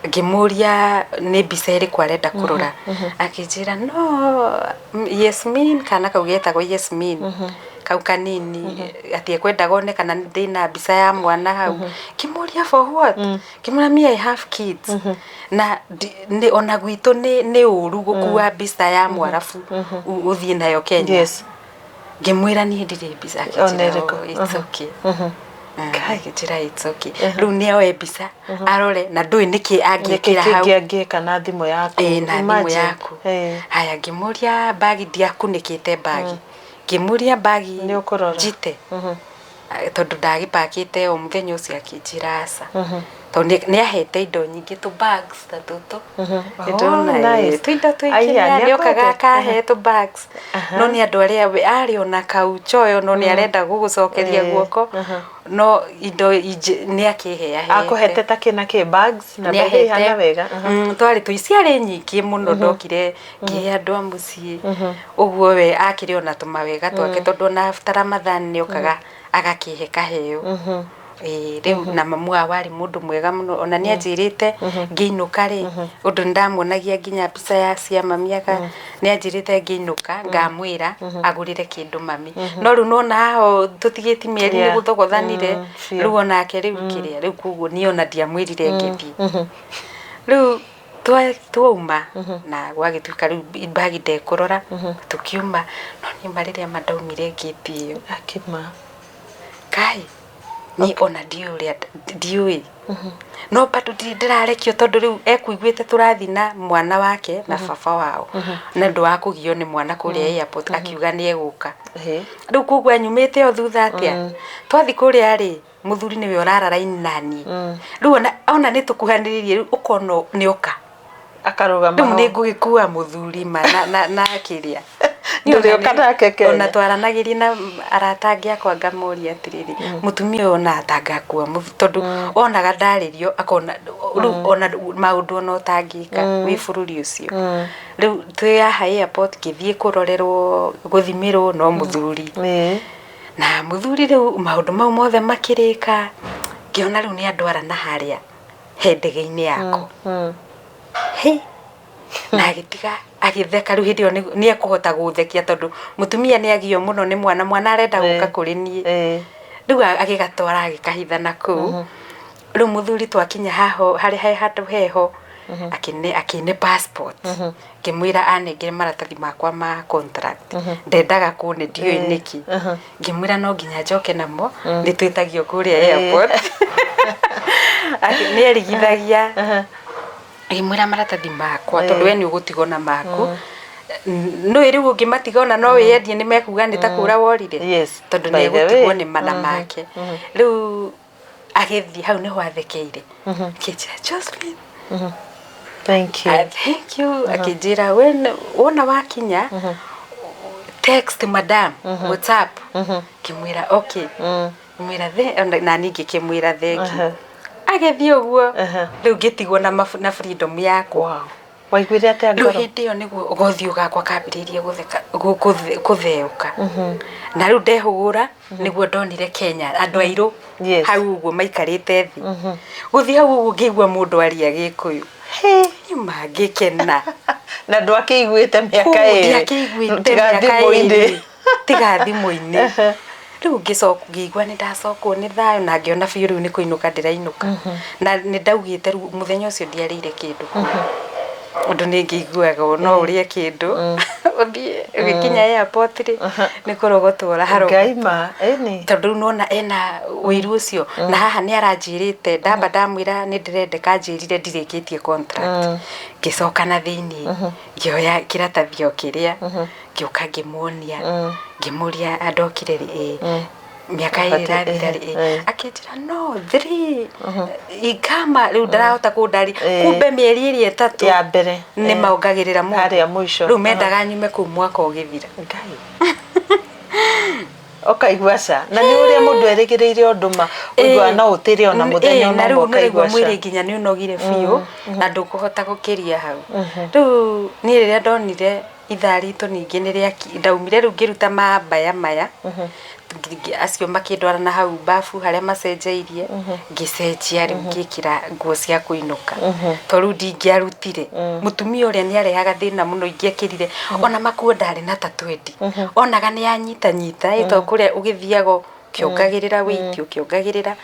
Ngĩmũria nĩ mbica ĩrĩkũ arenda kũrora. Akĩnjĩra no Yasmin, kana kau getagwo Yasmin, kau kanini, atĩ ekwendaga one kana ndĩna mbica ya mwana hau. Ngĩmũria for what? Ngĩmwĩra me I have kids na nĩ ona gwitũ nĩ ũru gũkua mbica ya mwarabu ũthiĩ nayo Kenya. Ngĩmwĩra niĩ ndirĩ mbica. Ona Akĩnjĩra ĩrĩkũ. "Oh, it's okay." Agĩnjĩra it's okay, rĩu nĩ oe mbica arore na ndũĩ nĩkĩ nĩkĩ angĩkĩra hau. Kĩngĩ angĩka na thimũ yaku. Ĩĩ, na thimũ Imagine. yaku. Haya, ngĩmũria mbagi, ndiakunĩkĩte mbagi, ngĩmũria mbagi Nĩ ũkũrora. njite. Ah, tondũ ndagĩpakĩte o mũthenya ũcio, akĩnjĩra aca, tondũ nĩ ahete indo nyingĩ, tũ bags ta tũtũ. Nĩndona, Oh, nice. tũindo tũingĩ. Aya, Nĩokaga nĩakwendete. akahe tũ bags, no nĩ andũ arĩa arĩ ona kauchoyo, no nĩ arenda gũgũcokeria guoko, no indo nĩ akĩheahete. Akũhete ta kĩ na kĩ, bags na Nĩ mbegi ihana ahete. wega. Twarĩ tũ ciarĩ nyingĩ mũno, ndokire ngĩhe andũ a mũciĩ ũguo, we akĩrĩ ona tũmawega twake, tondũ ona after Ramadhan nĩ okaga agakĩhe kaheo. Ĩĩ, rĩu na mamu wao arĩ mũndũ mwega mũno, ona nĩ anjĩrĩte ngĩinũka rĩ, ũndũ nĩndamuonagia nginya mbica ya cia mami, aka nĩ anjĩrĩte ngĩinũka ngamwĩra agũrĩre kĩndũ mami, no rĩu nona haho tũtigĩti mĩeri nĩ gũthogothanire. Biũ. Rĩu onake rĩu kĩrĩa rĩu, koguo niĩ ona ndiamwĩrire ngĩthiĩ. Rĩu twauma na gwagĩtuĩka rĩu mbagi ndekũrora, tũkiuma, no niĩ ma rĩrĩa ma ndaumire ngĩti ĩyo, Akima. Kai niĩ ona ndiũĩ ũrĩa ndiũĩ, no bado ndirĩ ndĩrarekio, tondũ rĩu ekuiguĩte tũrathiĩ na mwana wake na baba wao, na ũndũ wa kũgio nĩ mwana kũrĩa airport, akiuga nĩ egũka. Rĩu koguo anyumĩte o thutha atĩa, twathiĩ kũrĩa rĩ, mũthuri nĩwe ũrara raini naniĩ. Rĩu ona nĩ tũkuhanĩrĩirie, rĩu ũkona nĩ oka. Akarũgama Rĩu ho. Nĩ ngũgĩkua mũthuri ma na kĩrĩa. Ndũrĩũka nake Kenya. Ona twaranagĩria na arata angĩ akwa, ngamoria atĩrĩrĩ, mũtumia ũyũ ona atangakua tondũ onaga ndarĩrio, akona rĩu ona maũndũ ona ũtangĩka wĩ bũrũri ũcio. Rĩu twĩ haha airport, ngĩthiĩ kũrorerwo, gũthimĩrwo, no mũthuri na mũthuri, rĩu maũndũ mau mothe makĩrĩka, ngĩona rĩu nĩ andwara na harĩa he ndege-inĩ yako. Hĩ, na agĩtiga agĩtheka. Rĩu hĩndĩ ĩyo nĩ ekũhota gũthekia, tondũ mũtumia nĩ agio mũno nĩ mwana, mwana arenda gũka kũrĩ niĩ. Rĩu agĩgatwara, agĩkahitha na kũu. Rĩu mũthuri twakinya haho harĩ he handũ heho, akĩne passport, ngĩmwĩra anengere maratathi makwa ma contract. Ndendaga kũne, ndiũĩ nĩkĩ. Ngĩmwĩra no nginya njoke namo, nĩ twĩtagio kũrĩa airport. Nĩ erigithagia. Ngĩmwĩra maratathi makwa, tondũ we nĩ ũgũtigwo na maku, nĩ rĩu ũngĩmatiga ona no wĩyendie, nĩ mekuga nĩ ta kũra worire. Tondũ nĩ By the way. egũtigwo nĩ mana make. Rĩu agĩthiĩ hau nĩho athekeire, akĩnjĩra, "Josephine, Thank you. Ah, thank you." Akĩnjĩra, "Wona wakinya, text madam WhatsApp." Ngĩmwĩra okay. Ngĩmwĩra na niĩ ngĩkĩmwĩra thank you. Agĩthiĩ ũguo. Rĩu ngĩtigwo na freedom yakwa. Wow. Waiguire atĩa Rĩu ngoro? Hĩndĩ ĩyo nĩguo gothiũ gakwa kambĩrĩirie gũtheka, kũtheũka, na rĩu ndehũgũra nĩguo ndonire Kenya andũ airũ hau ũguo maikarĩte thĩ. Gũthiĩ hau ũguo, ngĩigua mũndũ aria Gĩkũyũ, nyuma ngĩkena. Na ndwakĩiguĩte mĩaka Kũu ĩrĩ. Ndiakĩiguĩte Tiga mĩaka thimũ-inĩ. 2, tiga thimũ-inĩ. Rĩu ngĩcoka ngĩigua nĩ ndacokwo nĩ thayũ, na ngĩona biũ rĩu nĩ kũinũka ndĩrainũka, na nĩ ndaugĩte rĩu mũthenya ũcio ndiarĩire kĩndũ kũu, ũndũ nĩ ngĩiguaga no ũrĩe kĩndũ ũthiĩ ũgĩkinya airport rĩ, nĩ kũrogotwo ũrarogotwo. Ngai ma ĩni. Tondũ rĩu nona ena ũiru ũcio, na haha nĩ aranjĩrĩte, ndamba ndamwĩra nĩ ndĩrendeka, anjĩrire ndirĩkĩtie contract. Ngĩcoka na thĩiniĩ, ngĩoya kĩratathi o kĩrĩa, ngĩũka ngĩmuonia, ngĩmũria andokire rĩ, ĩ mĩaka 2 ĩrathira rĩ, ĩ akĩnjĩra no three ikama rĩu ndarahota kũndari, kumbe mĩeri ĩrĩa 3 Ya mbere. Nĩ maongagĩrĩra mũndũ. Harĩa mũico. Rĩu mendaga nyume kũu mwaka ũgĩthira. Ngai. Ũkaigua ca na nĩ ũrĩa mũndũ erĩgĩrĩire ũndũ ma ũiguaga no ũtĩre ona mũthenya na ona rĩu ũmwe nĩ ũraigua ũkaigua mwĩrĩ ca. Nginya nĩ ũnogire biũ na ndũkũhota gũkĩria hau. Rĩu niĩ rĩrĩa ndonire ithaa ritũ ningĩ nĩ rĩa ndaumire rĩu ngĩruta mambaya maya, acio makĩndwara na hau bafu harĩa macenjeirie, ngĩcenjia rĩu ngĩkĩra nguo cia kũinũka, tondũ rĩu ndingĩarutire. Mũtumia ũrĩa nĩ arehaga thĩna mũno, ingĩekĩrire ona makuo ndarĩ na ta 20, onaga nĩ yanyitanyita ĩ, tondũ kũrĩa ũgĩthiaga ũkĩongagĩrĩra weight, ũkĩongagĩrĩra,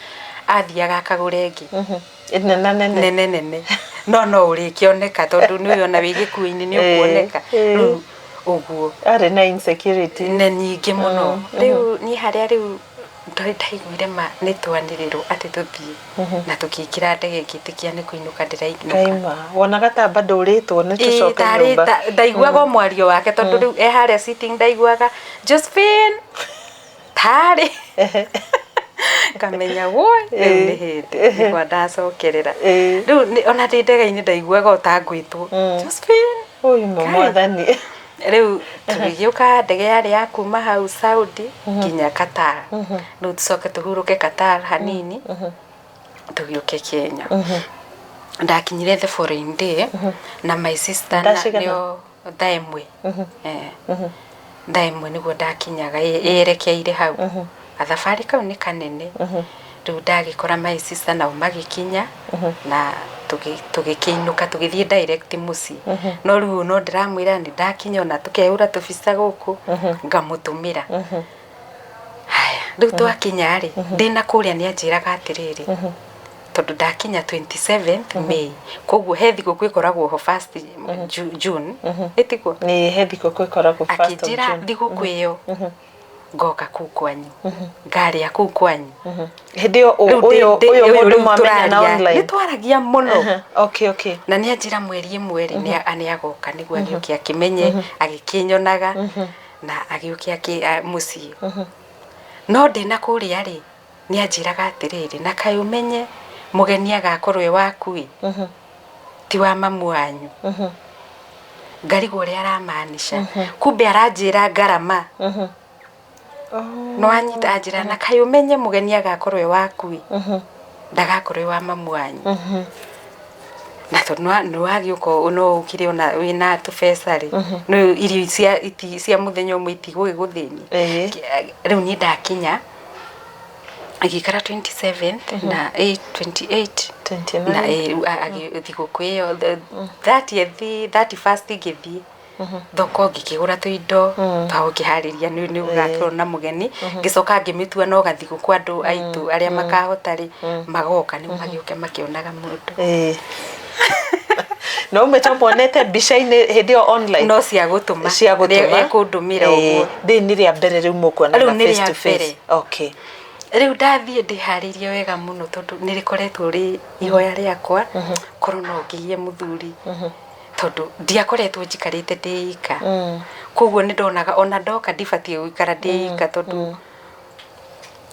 athiaga akagũra ĩngĩ Nene nene. Nene nene, no ũrĩkĩoneka, tondũ nĩ ona wĩ gĩkuũ-inĩ nĩ ũkuoneka. Rĩu ũguo. Arĩ na insecurity. Ne nyingĩ mũno. Rĩu niĩ harĩa rĩu Ndaiguire ma nĩ twanĩrĩrwo atĩ tũthiĩ na tũkĩingĩra ndege, ngĩtĩkia nĩ kũinũka ndĩrainũka. Kaima wonaga ta bado ũrĩtwo nĩ Ĩĩ, tũcoke tarĩ nyũmba. Ndaiguaga o mwario wake, tondũ rĩu e harĩa sitting ndaiguaga Josephine tarĩ ngamenya woi, rĩu nĩ hĩndĩ nĩkwa ndacokerera. Rĩu ona ndĩ ndege-inĩ ndaiguaga o ta ngwĩtwo Josephine. Ũyũ ma mwathani. Rĩu tũgĩgĩũka, ndege yarĩ ya kuma hau Saudi nginya Qatar. Rĩu tũcoke tũhurũke Qatar hanini, tũgĩũke Kenya. Ndakinyire the following day na my sister Thaa na cigana? nĩo thaa 1. Eh, thaa 1 nĩguo ndakinyaga yerekeire hau. Gathabarĩ kau nĩ kanene. Rĩu ndagĩkora my sister nao magĩkinya na tũgĩkĩinũka, tũgĩthiĩ direct mũciĩ. No rĩu no ndĩramwĩra nĩ ndakinya, ona tũkehũra tũbica gũkũ ngamũtũmĩra. Haya, rĩu twakinya rĩ, ndĩna kũrĩa nĩ anjĩraga atĩrĩrĩ, tondũ ndakinya 27th May, koguo he thigũkũ ĩkoragwo ho first June, ĩtiguo? Nĩ he thigũkũ ĩkoragwo first of Akĩnjĩra June. Thigũkũ ĩyo ngoka kũu kwanyu, ngarĩa kũu kwanyu. Hĩndĩ ĩyo Rĩu ũyũ ũyũ ũyũ mũndũ rĩu mwamenyana tũraria, online? Nĩ twaragia mũno. Na nĩ anjĩra mweri 1 rĩ, nĩ agoka nĩguo agĩũke akĩmenye, agĩkĩnyonaga na agĩũke mũciĩ. No ndĩna kũrĩa rĩ, nĩ anjĩraga atĩrĩrĩ, na kaĩ ũmenye mũgeni agakorwo e waku ĩ, ti wa mamu wanyu. Ngarigwo ũrĩa aramaanisha, kumbe aranjĩra ngarama. No anyita anjĩra, na kaĩ ũmenye mũgeni agakorwo e waku ĩ, ndagakorwo e wa mamu wanyu. Na tondũ nĩ wagĩũka no ũkire ona wĩna tũbeca rĩ, no irio cia mũthenya ũmwe itigũgĩgũthĩnia. Rĩu niĩ ndakinya agĩikara 27th na 8 28 29. Na rĩu thigũkũ ĩyo 30th, 31st ngĩthiĩ thoko ngĩkĩgũra tũindo twa gũkĩharĩria nĩ gũgakorwo na mũgeni. Ngĩcoka ngĩmĩtua no gathigũkũ, andũ aitũ arĩa makahota rĩ magoka nĩguo magĩũke makĩonaga mũndũ. No umĩte ũmuonete mbica-inĩ hĩndĩ ĩyo online? No cia gũtũma. Cia gũtũma. Ekũndũmĩra ũguo. Rĩu nĩ rĩa mbere rĩu mũkuonana Rĩu nĩ face rĩa to face? mbere. Rĩu ndathiĩ ndĩharĩirie wega mũno, tondũ nĩ rĩkoretwo rĩ ihoya rĩakwa korwo no ngĩgĩe mũthuri, tondũ ndiakoretwo njikarĩte ndĩ ika. Koguo nĩ ndonaga ona ndoka ndibatiĩ gũikara ndĩ ika, tondũ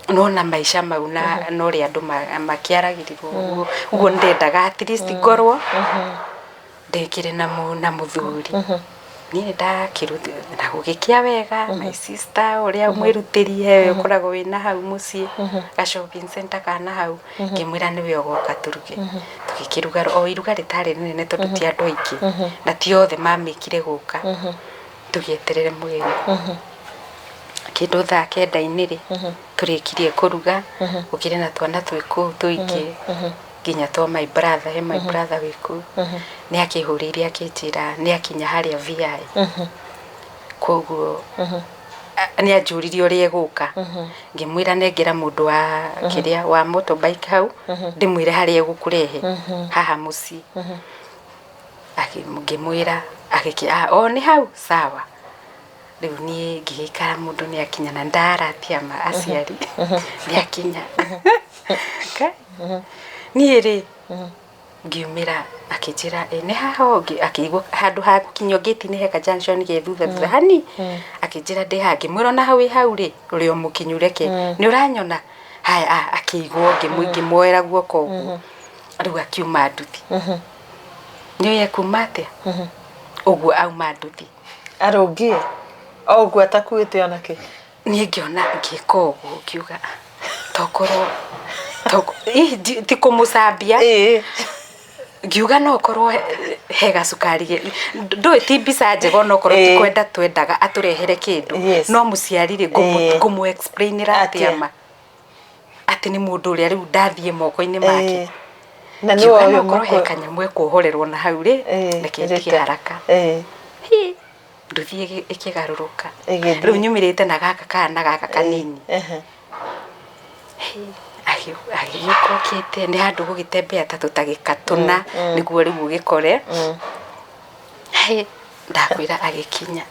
nona maica mau na ũrĩa andũ makĩaragĩrĩrwo ũguo. Ũguo nĩ ndendaga at least ngorwo ndĩkĩrĩ na mũthuri. Niĩ nĩ ndakĩruti na gũgĩkĩa wega. My sister ũrĩa mwĩrutĩri we ũkoragwo wĩna hau mũciĩ ga shopping center kana hau, ngĩmwĩra nĩwe ũgoka tũruge. Tũgĩkĩruga o iruga rĩtarĩ rĩnene, tondũ ti andũ aingĩ na ti othe mamĩkire gũka. Tũgĩeterere mũgeni kĩndũ thaa 9-inĩ rĩ, tũrĩkirie kũruga. Gũkĩrĩ na twana twĩ kũu tũingĩ, nginya twa my brother. He my brother wĩ kũu, nĩ akĩhũrĩire akĩnjĩra nĩ akinya harĩa VI. Koguo nĩ anjũririe ũrĩa egũka. Ngĩmwĩra nengera mũndũ wa kĩrĩa wa motorbike hau, ndĩmwĩre harĩa egũkũrehe haha mũciĩ. Ngĩmwĩra agĩkĩ, "Ah, o nĩ hau sawa." Rĩu niĩ ngĩgĩikara, mũndũ nĩ akinya na ndaratia ma aciari nĩ akinya. Kai, niĩ rĩ ngiumĩra, akĩnjĩra, "Ĩ nĩ haha ũngĩ." Akĩigua handũ ha gũkinyio ngĩti-inĩ he ka junction ge thutha thutha hani. Akĩnjĩra ndĩ haha. Ngĩmwĩra ona hau ĩ hau rĩ, ũrĩ o mũkinyu, reke nĩ ũranyona haya. Akĩigwo ngĩmuoera guoko ũguo. Rĩu akiuma nduthi, nĩ ekuma atĩa ũguo auma nduthi. Arũngie o ũguo atakuĩte ona kĩ? Niĩ ngĩona ngĩka ũguo, ngiuga, "Ah, tokorwo hihi ti kũmũcambia." Ngiuga no korwo he gacukari ndũĩ ti mbica njega, onokorwo ti kwenda twendaga atũrehere kĩndũ. No mũciari rĩ, ngũmũ explainĩra atĩa? Atĩa? Ma atĩ nĩ mũndũ ũrĩa rĩu ndathiĩ moko-inĩ make. Na nĩ Ngiuga ũyũ no korwo he kanyamũ ekuohorerwo na hau rĩ, reke ndige haraka. Hi, nduthi ĩkĩgarũrũka. Ĩgĩthiĩ. Rĩu nyumĩrĩte na gaka kana gaka kanini. Agĩũka okĩte nĩ handũ gũgĩtembea ta tũtagĩka tũna nĩguo rĩu ũgĩkore. Hĩ, ndakwĩra agĩkinya.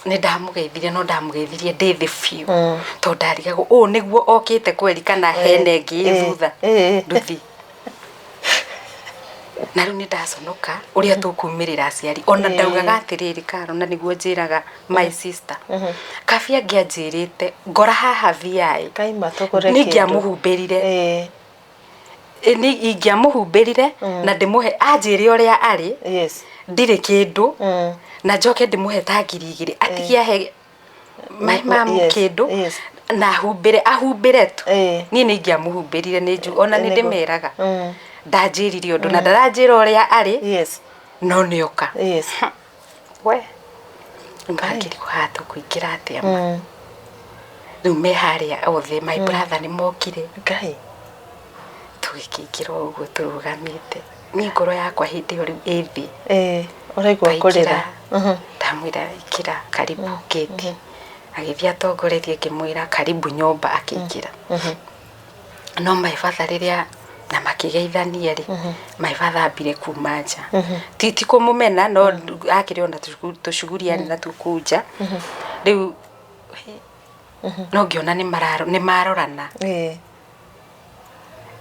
Nĩ ndamũgeithirie, no ndamũgeithirie ndĩ thĩ biũ, tondũ ndarigagwo ũũ nĩguo okĩte kweri kana hena ĩngĩ ĩ thutha. Nduthi na rĩu nĩ ndaconoka ũrĩa tũkumĩrĩra aciari. Ona ndaugaga atĩrĩrĩ, Karo, na nĩguo njĩraga my sister, kabi angĩanjĩrĩte ngora haha VI, Kaima tũgũre nĩ kĩndũ. Ingĩamũhumbĩrire. Nĩ ingĩamũhumbĩrire na ndĩmũhe, anjĩre ũrĩa arĩ, ndirĩ kĩndũ, na njoke ndĩmũhe ta 2000, atigie ahe my mum kĩndũ, na ahumbĩre, ahumbĩre tu. Niĩ nĩ ingĩamũhumbĩrire, nĩ nju ona nĩ ndĩmeraga ndanjĩrire ũndũ na ndaranjĩra ũrĩa arĩ, no nĩoka. We ngangĩrigwo haha tũkũingĩra atĩa ma. Rĩu me harĩa othe, my brother nĩ mokire. Ngai. Tũgĩkĩingĩra o ũguo tũrũgamĩte, niĩ ngoro yakwa hĩndĩ ĩyo rĩu ĩ thĩ. Ĩĩ, ũraigua kũrĩra. Twaingĩra, ndamwĩra, "Ingĩra, karibu gate." Agĩthiĩ atongoretie, ngĩmwĩra, "Karibu nyũmba." Akĩingĩra. No my father rĩrĩa na makĩgeithania rĩ, my father ambire kuma nja. Ti kũmũmena, no akĩrĩ ona tũcuguri arĩ natuo kũu nja. Rĩu no ngĩona nĩ marorana.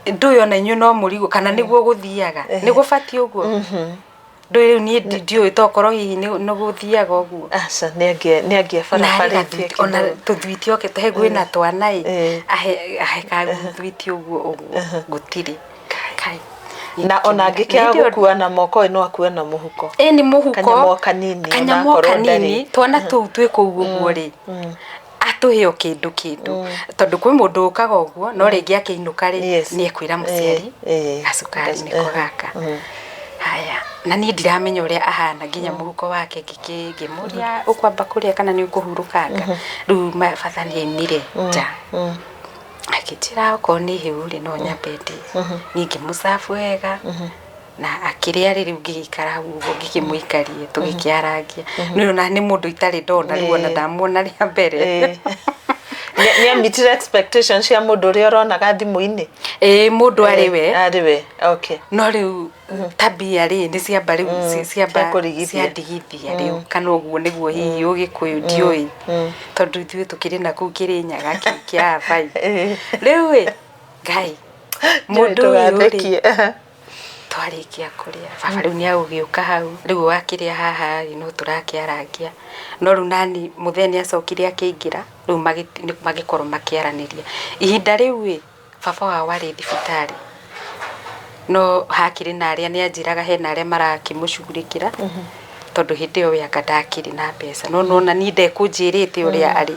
Ndũĩ ona inyuĩ no mũrigwo kana nĩguo gũthiaga, nĩ gũbatiĩ ũguo. Ndũĩ rĩu niĩ ndiũĩ tokorwo hihi nĩ gũthiaga ũguo. Aca, nĩ Na arĩ angĩebarabarĩtie gathwiti ona kidogo. Tũthwiti oke he gwĩna twana ĩ, ahe kathwiti ũguo ũguo, gũtirĩ. Kai. Na ona angĩkĩaga Hĩndĩ ĩyo- gũkua na moko ĩ, no akue na mũhuko. Ĩ, nĩ mũhuko. Kanyamũ o kanini, kanyamũ o onakorwo kanini. Twana tũu twĩ kũu ũguo rĩ, atũhe o kĩndũ kĩndũ, tondũ kwĩ mũndũ ũkaga ũguo, no rĩngĩ akĩinũka rĩ, nĩ ekwĩra mũciari, "Gacukari nĩko gaka." Haya, na niĩ ndiramenya ũrĩa ahana nginya mũhuko wake. Ngĩmũria, "Ũkwamba kũrĩa kana nĩ ũkũhurũkanga?" Rĩu baba nĩ aimire nja, akĩnjĩra okorwo nĩ hĩu rĩ, no nyambe ndĩe. Niĩ ngĩmũcabu wega na akĩrĩa rĩ, rĩu ngĩgĩikara hau ũguo, ngĩkĩmũikaria, tũgĩkĩarangia. Nĩ ona nĩ mũndũ itarĩ ndona, rĩu ona ndamuona rĩa mbere. Nĩ amitire expectations cia mũndũ ũrĩa ũronaga thimũ-inĩ. Ĩĩ, mũndũ arĩ we. Arĩ we, okay. No rĩu tabia rĩ, nĩ ciamba rĩu ciamba Ciakũrigithia. Ciandigithia rĩu, kana ũguo nĩguo hihi ũgĩkũyũ, ndiũĩ, tondũ ithuĩ tũkĩrĩ na kũu Kĩrĩnyaga kĩu kĩa Abai. Rĩu ĩ, Ngai, mũndũ ũyũ rĩ, Ndũgathekie. Twarĩkia kũrĩa, baba rĩu nĩ agũgĩũka hau rĩu wakĩrĩa haha rĩ, no tũrakĩarangia. No rĩu nani mũthee nĩ acokire akĩingĩra, rĩu magĩkorwo makĩaranĩria. Ihinda rĩu ĩ, baba wao arĩ thibitarĩ, no hakĩrĩ na arĩa, nĩ anjĩraga hena arĩa marakĩmũcugurĩkĩra, tondũ hĩndĩ ĩyo we anga ndakĩrĩ na mbeca. No nona niĩ ndekũnjĩrĩte ũrĩa arĩ,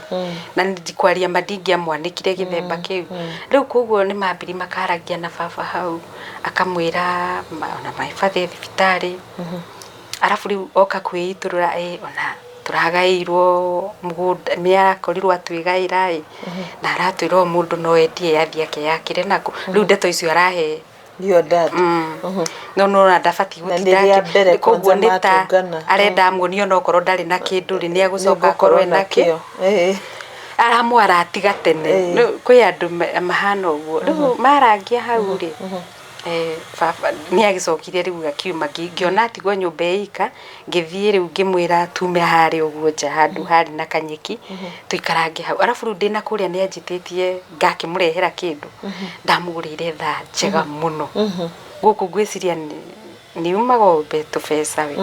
na ndikwaria ma, ndingĩamwanĩkire gĩthemba kĩu rĩu. Koguo nĩ mambiri makaragia na baba hau, akamwĩra ona my father e thibitarĩ. Arabu rĩu oka kwĩitũrũra, ĩ ona tũragaĩirwo mũgũnda, nĩ arakorirwo atwĩgaĩra ĩ, na aratwĩra o mũndũ no endie athiĩ akeyakĩre nako. Rĩu ndeto icio arahe Your dad. No nona ndabatiĩ Na nĩ gũtinda rĩa mbere koguo kwanza nĩ ta matũngana. Arenda amuonie onokorwo ndarĩ na kĩndũ rĩ, nĩ agũcoka akorwo Nĩngũkorwo enakĩo. nakĩo. Aramũ aratiga tene. Rĩu kwĩ andũ mahana ũguo. Rĩu marangia hau rĩ, baba nĩ agĩcokire rĩu akiuma. Ngĩona atigwo nyũmba ĩ ika, ngĩthiĩ rĩu ngĩmwĩra tume harĩa ũguo nja, handũ harĩ na kanyeki, tũikarange hau. Arabu rĩu ndĩna kũrĩa nĩ anjĩtĩtie ngakĩmũrehera kĩndũ. Ndamũgũrĩire thaa njega mũno. Gũkũ ngwĩciria nĩ umaga o tũbeca we.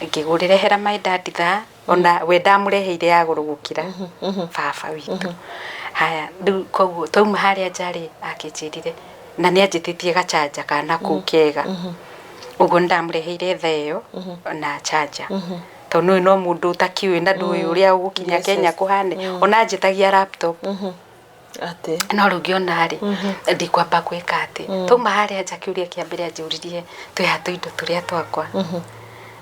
Ngĩgũrĩrehera my dad thaa, ona we ndamũreheire ya goro gũkĩra baba witũ. Haya, rĩu koguo twauma harĩa nja rĩ, akĩnjĩrire na nĩ anjĩtĩtie gachanja kana kũu kega. Ũguo nĩ ndamũreheire thaa ĩyo na chanja, tondũ nĩũĩ no mũndũ ũtakĩũĩ na ndũĩ ũrĩa ũgũkinya Kenya kũhane. Ona anjĩtagia laptop. Atĩ. No rĩu ngĩona rĩ, ndikwamba gwĩka atĩ twauma harĩa nja, kĩũria kĩa mbere anjũririe, twĩha tũindo tũrĩa twakwa.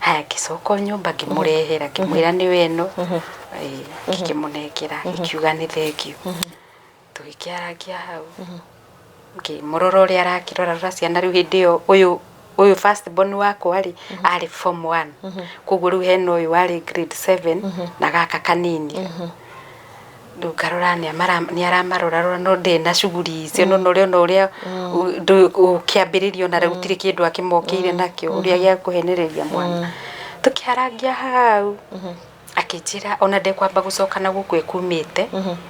Haya, ngĩcoka o nyũmba, ngĩmũrehera, ngĩmwĩra nĩwe ĩno. Ĩĩ, ngĩkĩmũnengera, ngĩkiuga nĩ thengiũ. Tũgĩkĩarangia hau, ngĩmũrora ũrĩa arakĩrora rora ciana. Rĩu hĩndĩ ĩyo ũyũ first born wakwa rĩ, arĩ form 1, koguo rĩu hena ũyũ warĩ grade 7 na gaka kanini. Rĩu ngarora nĩ aramarora rora, no ndĩ na cuguri icio, no ũrĩa ona ũrĩa ũkĩambĩrĩria, ona rĩu gũtirĩ kĩndũ akĩmokĩire nakĩo ũrĩa gĩa kũhenereria mwana. Tũkĩarangia hau. Akĩnjĩra ona ndekwamba gũcoka na gũkũ ekumĩte,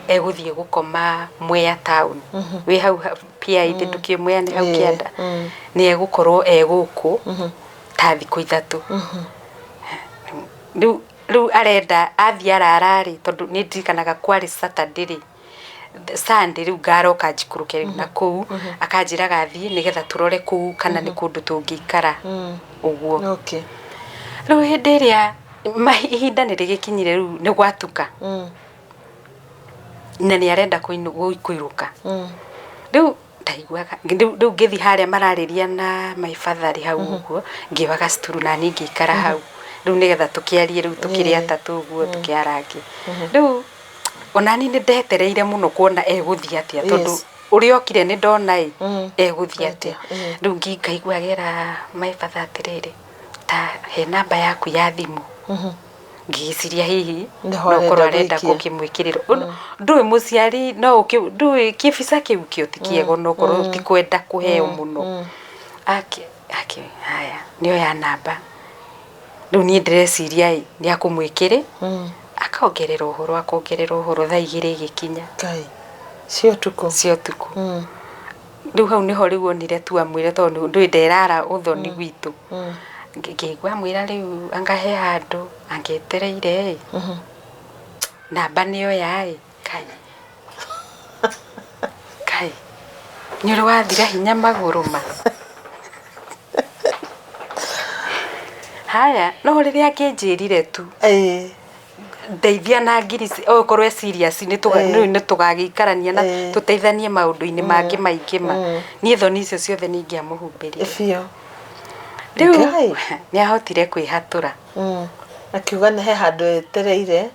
egũthiĩ gũkoma Mwea town, wĩ hau PI ndũkĩũĩ Mwea nĩ hau kĩanda, nĩ egũkorwo e gũkũ ta thikũ 3. Rĩu arenda athiĩ arara rĩ, tondũ nĩ ndirikanaga kwarĩ Saturday rĩ, Sunday rĩu ngaroka njikũrũke rĩu na kũu, akanjĩraga thiĩ nĩgetha tũrore kũu kana nĩ kũndũ tũngĩikara ũguo. Rĩu hĩndĩ ĩrĩa ihinda nĩ rĩgĩkinyire rĩu nĩ gwatuka, na nĩ arenda kũinũka. Rĩu ndaiguaga rĩu ngĩthiĩ harĩa mararĩria na my father rĩ hau ũguo, ngĩoya gacuturu na niĩ ngĩikara hau rĩu nĩgetha tũkĩarie rĩu tũkĩrĩ atatũ ũguo tũkĩarangie. Rĩu ona niĩ nĩ ndetereire mũno kuona egũthiĩ atĩa, tondũ ũrĩa okire nĩ ndona ĩ egũthiĩ atĩa. Rĩu ngaigua agera my father atĩrĩrĩ, ta he namba yaku ya thimũ. Ngĩciria hihi Nĩho no korwo arenda arenda gũikia. gũkĩmwĩkĩrĩra. Ndũĩ mũciari no ndũĩ kĩbica kĩu kĩo ti kĩega onokorwo ti kwenda kũheo mũno. Akĩ haya nĩoya namba. Rĩu niĩ ndĩreciria ĩ nĩ akũmwĩkĩrĩ, akongerera ũhoro akongerera ũhoro thaa 2 igĩkinya. Ngai, cia ũtukũ. Cia ũtukũ. Rĩu hau nĩho rĩu onire tu amwĩre tondũ ndũĩ nderara ũthoni gwitũ. Ngĩigua amwĩra rĩu anga he handũ angetereire ĩ, namba nĩoya ĩ, Kai Kai nĩ ũrĩ wathira hinya magũrũ ma. Haya, no rĩrĩa angĩnjĩrire tu ndeithia na ngiri okorwo e serious nĩ tũgagĩikarania na tũteithanie maũndũ-inĩ mangĩ maingĩ ma. Niĩ thoni icio ciothe nĩ ingĩamũhumbĩrire. Biũ. Rĩu nĩ ahotire kwĩhatũra. Akiuga nĩ he handũ etereire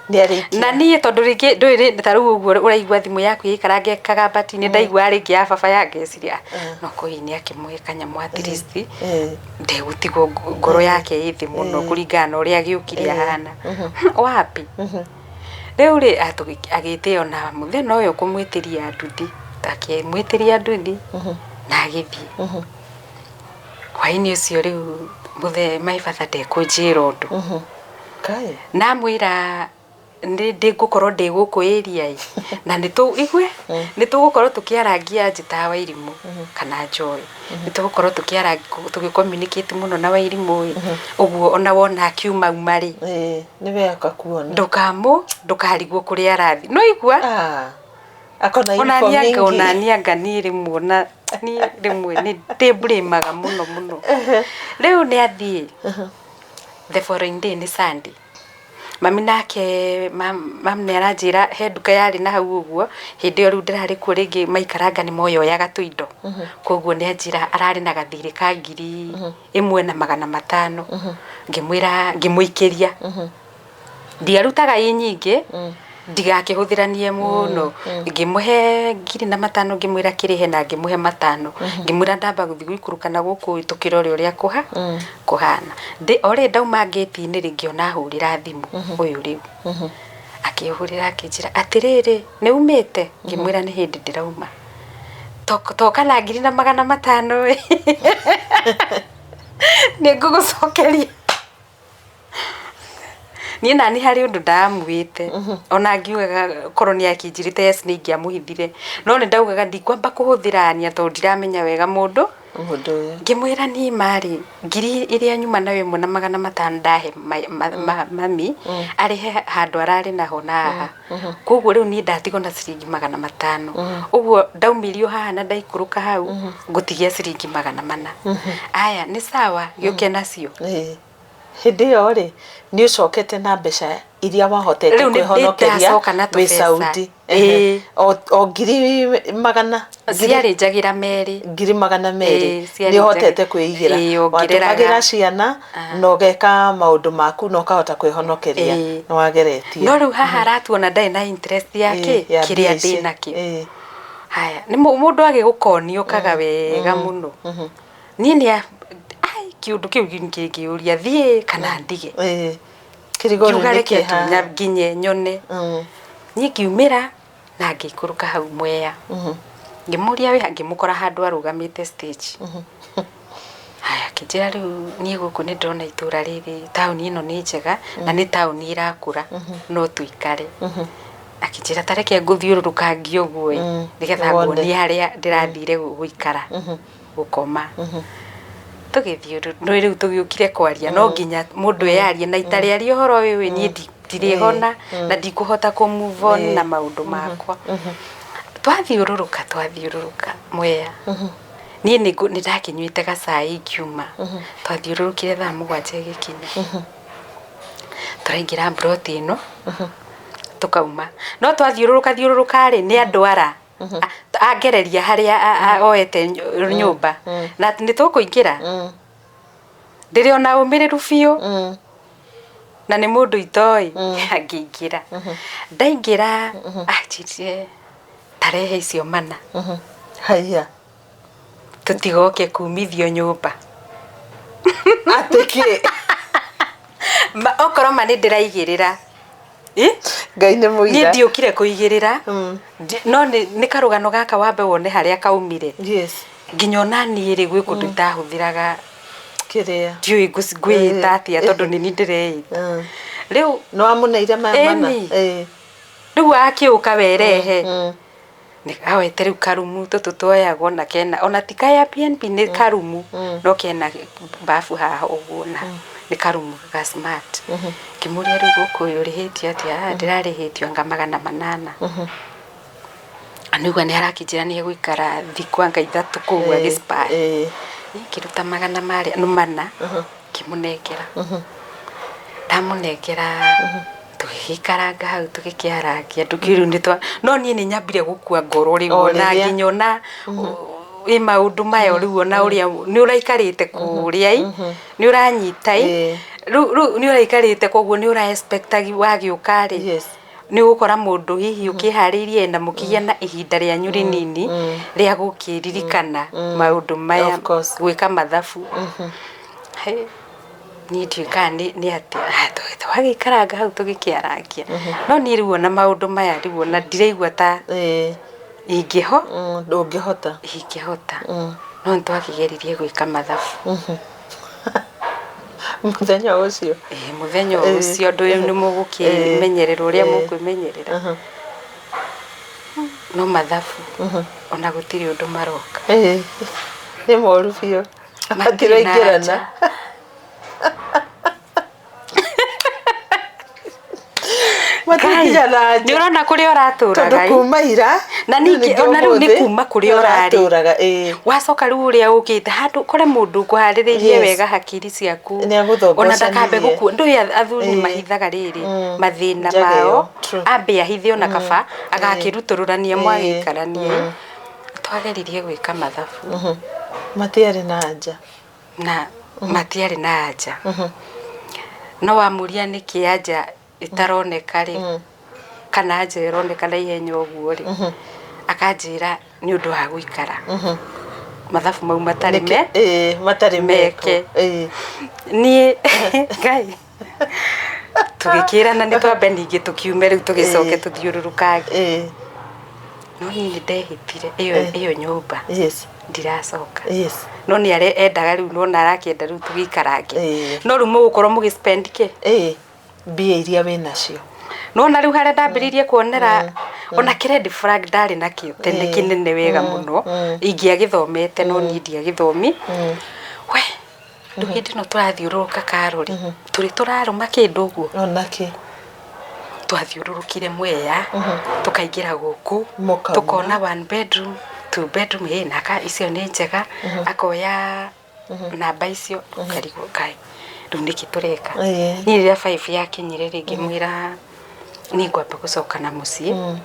nĩ arĩikia. Na niĩ tondũ rĩngĩ ndũĩ ta rĩu ũguo ũraigua thimũ yaku yaikarange kagambati nĩ ndaigua rĩngĩ ya baba ya ngeciria no kũi nĩ akĩmũhe kanyamũ at least ndegũtigwo ngoro yake ĩ thĩ mũno kũringana na ũrĩa agĩũkire ahana. Wapi? Rĩu rĩ agĩtĩo na mũthenya ũyũ kũmwĩtĩria nduthi, akĩmwĩtĩria nduthi na agĩthiĩ. Hwaĩ-inĩ ũcio rĩu my father ndekũnjĩra ũndũ. Kai. Na amwĩra ndĩngũkorwo ndĩ gũkũ area ĩ, na nĩ igue nĩ tũgũkorwo tũkĩarangia njĩtaga Wairimũ kana Joy. Nĩ tũgũkorwo tũgĩ communicate mũno na Wairimũ ĩ, ũguo ona wona akiuma uma rĩ, Nĩwe akakuona. Ndũkarigwo kũrĩa arathiĩ. No igua? Akona uniform ingĩ. Ona niĩ anga niĩ rĩmwe ona niĩ rĩmwe nĩ ndĩmblĩmaga mũno mũno. Rĩu nĩ athiĩ. The following day nĩ Sunday. Mami nake mam nĩ aranjĩra he nduka yarĩ na hau ũguo, hĩndĩ ĩyo rĩu ndĩrarĩ kuo rĩngĩ maikaranga nĩ moyoyaga tũindo. Koguo nĩ anjĩra ararĩ na gathirĩ ka 1500. Ngĩmwĩra ngĩmũikĩria. Ndiarutaga ĩ nyingĩ, ndigakĩhũthĩranie mũno. Ngĩmũhe 1500 ngĩmwĩra kĩrĩhe na ngĩmũhe 500. Ngĩmwĩra ndamba gũthiĩ gũikũrũka na gũkũ tũkĩrore ũrĩa kũhana. O rĩ ndauma ngĩti-inĩ rĩ ngĩona ahũrĩra thimũ ũyũ rĩu. Akĩhũrĩra akĩnjĩra atĩrĩrĩ nĩ umĩte? Ngĩmwĩra nĩ hĩndĩ ndĩrauma. Toka na 1500 ĩ. Nĩ ngũgũcokeria. Niĩ nani harĩ ũndũ ndamwĩte ona ngiugaga korwo nĩ akĩnjĩrĩte yes nĩ ingĩamũhithire, no nĩ ndaugaga ndikwamba kũhũthĩrania tondũ ndiramenya wega mũndũ. Mũndũ ũyũ. Ngĩmwĩra niĩ marĩ ngiri ĩrĩa nyuma nayo 1500 ndahe mami arĩhe handũ ararĩ naho na haha. Koguo rĩu niĩ ndatigwo na ciringi 500. Ũguo ndaumirio haha na ndaikũrũka hau ngũtigia ciringi 400. Aya nĩ sawa gĩũke nacio. Hĩndĩ ĩyo rĩ nĩ ũcokete na mbeca iria wahotete Rĩu nĩ kwĩhonokeria ndacoka na wĩ tũbeca. Saudi. O ngiri magana Ciarĩ njagĩra merĩ. 200,000. Ciarĩ Nĩ ũhotete kwĩigĩra. Ongereraga. Watũmagĩra ciana na ũgeka maũndũ maku na ũkahota kwĩhonokeria. Nĩ wageretie. No rĩu haha aratuona ndarĩ na interest ya kĩ? Ya Kĩrĩa mbia ici. ndĩnakĩo. Haya, nĩ mũndũ agĩgũkonia ũkaga wega mũno. Niĩ nĩ ai kĩũndũ kĩu ngĩũria thiĩ kana ndige. Kĩrigo rĩu Ngiuga nĩ reke kĩ tu haha? nginye nyone. Niĩ ngiumĩra na ngĩikũrũka hau Mwea. Ngĩmũria wĩ ha, ngĩmũkora handũ arũgamĩte stage. Haya, akĩnjĩra rĩu niĩ gũkũ nĩ ndĩrona itũra rĩrĩ, taũni ĩno nĩ njega na nĩ taũni ĩrakũra, no tũikare. Akĩnjĩra ta reke ngũthiũrũrũkangie ũguo ĩ, nĩgetha Wone. nguonie harĩa ndĩrathire gũikara, gũkoma. Tũgĩthiũrũ, nĩ rĩu tũgĩũkire kwaria, no nginya mũndũ eyarie na itarĩaria ũhoro ũyũ ĩ, niĩ ndirĩhona na ndikũhota kũ move on na maũndũ makwa. Twathiũrũrũka twathiũrũrũka Mwea, niĩ nĩ ndakĩnyuĩte gacai ngiuma, twathiũrũrũkire thaa 7 ĩgĩkinya. Tũraingĩra mburoti ĩno, tũkauma. No twathiũrũrũka thiũrũrũka rĩ, nĩ andwara, angereria harĩa oete nyũmba, na atĩ nĩ tũkũingĩra. Ndĩrĩ ona ũmĩrĩru biũ, na nĩ mũndũ itoĩ, ngĩingĩra. Ndaingĩra, anjĩrire tarehe icio mana. Haiya. Tũtigoke kumithio nyũmba. Atĩ kĩ? Okorwo ma nĩ ndĩraigĩrĩra. Ngai nĩ mũira. Niĩ ndiũkire kũigĩrĩra. No nĩ karũgano gaka wambe wone harĩa kaumire. Yes. Nginya ona niĩ rĩ gwĩ kũndũ itahũthĩraga kĩrĩa. Ndiũĩ ngwĩĩta atĩa tondũ nĩ niĩ ndĩreĩta. Rĩu Nĩ wamũneire maya mana? Ĩni. Rĩu akĩũka werehe. Awete rĩu karumu tũtũ tuoyagwo na kena ona ti ka Airbnb nĩ karumu no kena bafu haha ũguo na nĩ karumu ga smart. Ngĩmũria rĩu gũkũ ũyũ ũrĩhĩtio atĩa? Ah, ndĩrarĩhĩtio anga 800. Nĩũguo nĩ arakĩnjĩra nĩ egũikara thikũ anga 3 kũu agĩ spare. Niĩ ngĩruta magana marĩa 4 ngĩmũnengera. Ndamũnengera tũgĩgĩikaranga hau tũgĩkĩarangia rĩu nĩ twa no niĩ nĩ nyambire gũkua ngoro rĩu ona nginya ona ĩ maũndũ maya rĩu ona ũrĩa nĩ ũraikarĩte kũrĩa ĩ nĩ ũranyita ĩ rĩu rĩu nĩ ũraikarĩte koguo nĩ ũra expect wagĩũka rĩ nĩ ũgũkora mũndũ hihi ũkĩharĩirie na mũkĩgĩa na ihinda rĩanyu rĩnini rĩa gũkĩririkana maũndũ maya gwĩka mathabu. Niĩ ndiũĩ kana nĩ atĩa, twagĩikaranga hau tũgĩkĩarangia, no niĩ rĩu ona maũndũ maya rĩu ona ndiraigua ta ingĩho Ndũngĩhota. Ingĩhota, no nĩ twakĩgeririe gwĩka mathabu. Mũthenya ũcio. Ĩĩ mũthenya ũcio andũ nĩ mũgũkĩmenyerera ũrĩa mũkwĩmenyerera. No mathabu ona gũtirĩ ũndũ maroka. Nĩ moru biũ. Matirĩ na Matiraingĩrana. anja. Matiraingĩrana Nĩ anja. ũrona kũrĩa ũratũraga Tondũ ĩ? kuma ira Na ningĩ ona rĩu nĩ kuma kũrĩa ũrarĩ. ũratũraga ĩĩ. Wacoka rĩu ũrĩa ũkĩte handũ kore mũndũ ũkũharĩrĩirie wega hakiri ciaku. Nĩ Ona ndakambe agũthombocanĩrie. gũkua ndũĩ athuri nĩ mahithaga rĩrĩ mathĩna Njaga ĩyo, mao true. ambe ahithe ona kaba agakĩrutũrũrania mwagĩikarania. Twageririe gwĩka mathabu. Matiarĩ na anja. Na matiarĩ na anja. No wamũria nĩkĩ anja ĩtaroneka rĩ, kana anja ĩroneka na ihenya ũguo rĩ, akanjĩra nĩ ũndũ wa gũikara. Mathabu mau matarĩ me Matarĩ meke. Niĩ Ngai tũgĩkĩrana nĩ twambe ningĩ tũkiume rĩu tũgĩcoke tũthiũrũrũkange. No niĩ nĩ ndehĩtire ĩyo ĩyo nyũmba ndiracoka. No nĩ endaga rĩu nona arakĩenda rĩu tũgĩikarange. No rĩu mũgũkorwo mũgĩ spend kĩ? Mbia iria wĩnacio. Nona rĩu harĩa ndambĩrĩirie kuonera ona kĩ red flag ndarĩ nakĩo tene kĩnene wega mũno ingĩagĩthomete no niĩ ndiagĩthomi. We rĩu hĩndĩ ĩno tũrathiũrũrũka Karori tũrĩ tũrarũma kĩndũ ũguo. Ona kĩ. Twathiũrũrũkire Mwea tũkaingĩra gũkũ Mũkauma. tũkona one bedroom, two bedroom ĩ naka icio nĩ njega akoya namba icio ũkarigwo kaĩ rĩu nĩkĩ tũreka. Niĩ rĩrĩa 5 yakinyire rĩ ngĩmwĩra niĩ ngwamba gũcoka na mũciĩ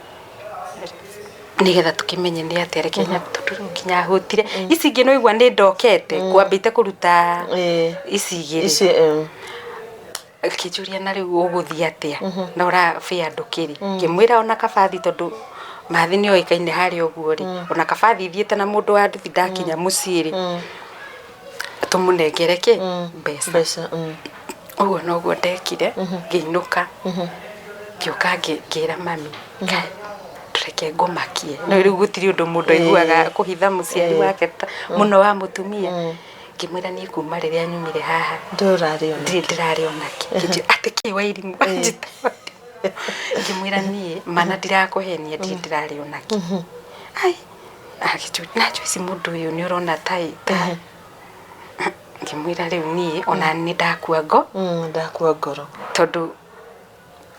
nĩgetha tũkĩmenye nĩ atĩa reke nyambe tondũ rĩu nginya hũtire ici ingĩ no igua nĩ ndokete ngwambĩte kũruta ici igĩrĩ. Ici Akĩnjũria na rĩu ũgũthiĩ atĩa na ũrabĩa ndũkĩrĩ. Ngĩmwĩra ona kabathi tondũ mathi nĩ oĩkaine harĩa ũguo rĩ ona kabathi thiĩte na mũndũ wa nduthi ndakinya mũciĩ rĩ tũmũnengere kĩ mbeca. Mbeca. Ũguo noguo ndekire ngĩinũka ngĩũka ngĩra mami kaĩ reke ngũmakie. No rĩu gũtirĩ ũndũ mũndũ aiguaga kũhitha mũciari wake mũno wa mũtumia. Ngĩmwĩra niĩ kuma rĩrĩa nyumire haha Ndũrarĩ ona. Ndirĩ ndĩrarĩ onake. Ngĩnjĩra atĩ kĩ Wairimũ? Anjĩta ngĩmwĩra niĩ mana ndirakũhenia, ndirĩ ndĩrarĩ onake. Ai, agĩnjũria na Joyce, mũndũ ũyũ nĩ ũrona ta Ngĩmwĩra rĩu niĩ ona nĩ ndakua ngo. Ndakua ngoro. Tondũ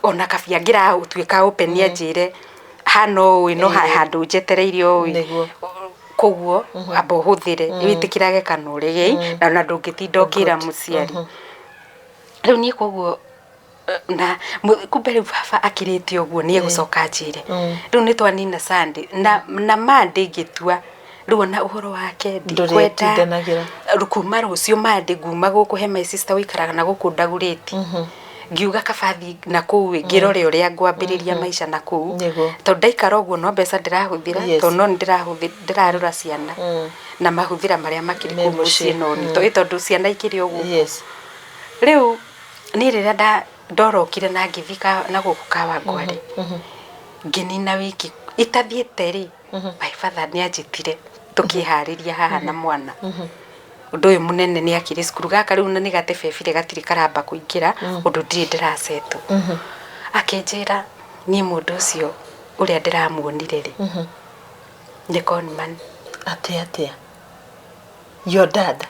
ona kabia ngĩratuĩka open anjĩre hana ũũ no handũ njetereire ũũ. Koguo amba ũhũthĩre wĩtĩkĩrage kana ũrege na ndũngĩtinda ũkĩra mũciari rĩu niĩ. Koguo na kumbe rĩu baba akirĩte ũguo nĩ egũcoka anjĩre rĩu nĩ twanina Sunday na Monday, ngĩtua rĩu ona ũhoro wake ndikwenda. Ndũrĩtindanagĩra. Kuma rũciũ Monday nguma gũkũ he my sister ũikaraga na gũkũ ndagũrĩti, ngiuga kaba thiĩ na kũu ngĩrore ũrĩa ngwambĩrĩria maica na kũu, tondũ ndaikara ũguo no mbeca ndĩrahũthĩra, tondũ no nĩ ndĩrarora ciana na mahũthĩra marĩa makĩrĩ Me kũu mũciĩ mũciĩ. No nĩ tondũ ciana ikĩrĩ o gũkũ. Rĩu niĩ rĩrĩa ndorokire na ngĩthiĩ na gũkũ Kawangware, ngĩnina wiki itathiĩte rĩ, my father nĩ anjĩtire tũkĩharĩria haha na mwana ũndũ ũyũ mũnene nĩ akĩrĩ cukuru gaka rĩu na nĩ gatebebire gatirĩ karamba kũingĩra ũndũ ndirĩ ndĩracetwo. Akĩnjĩra niĩ mũndũ ũcio ũrĩa ndĩramuonire rĩ nĩ conman. Atĩ atĩa? Your dad?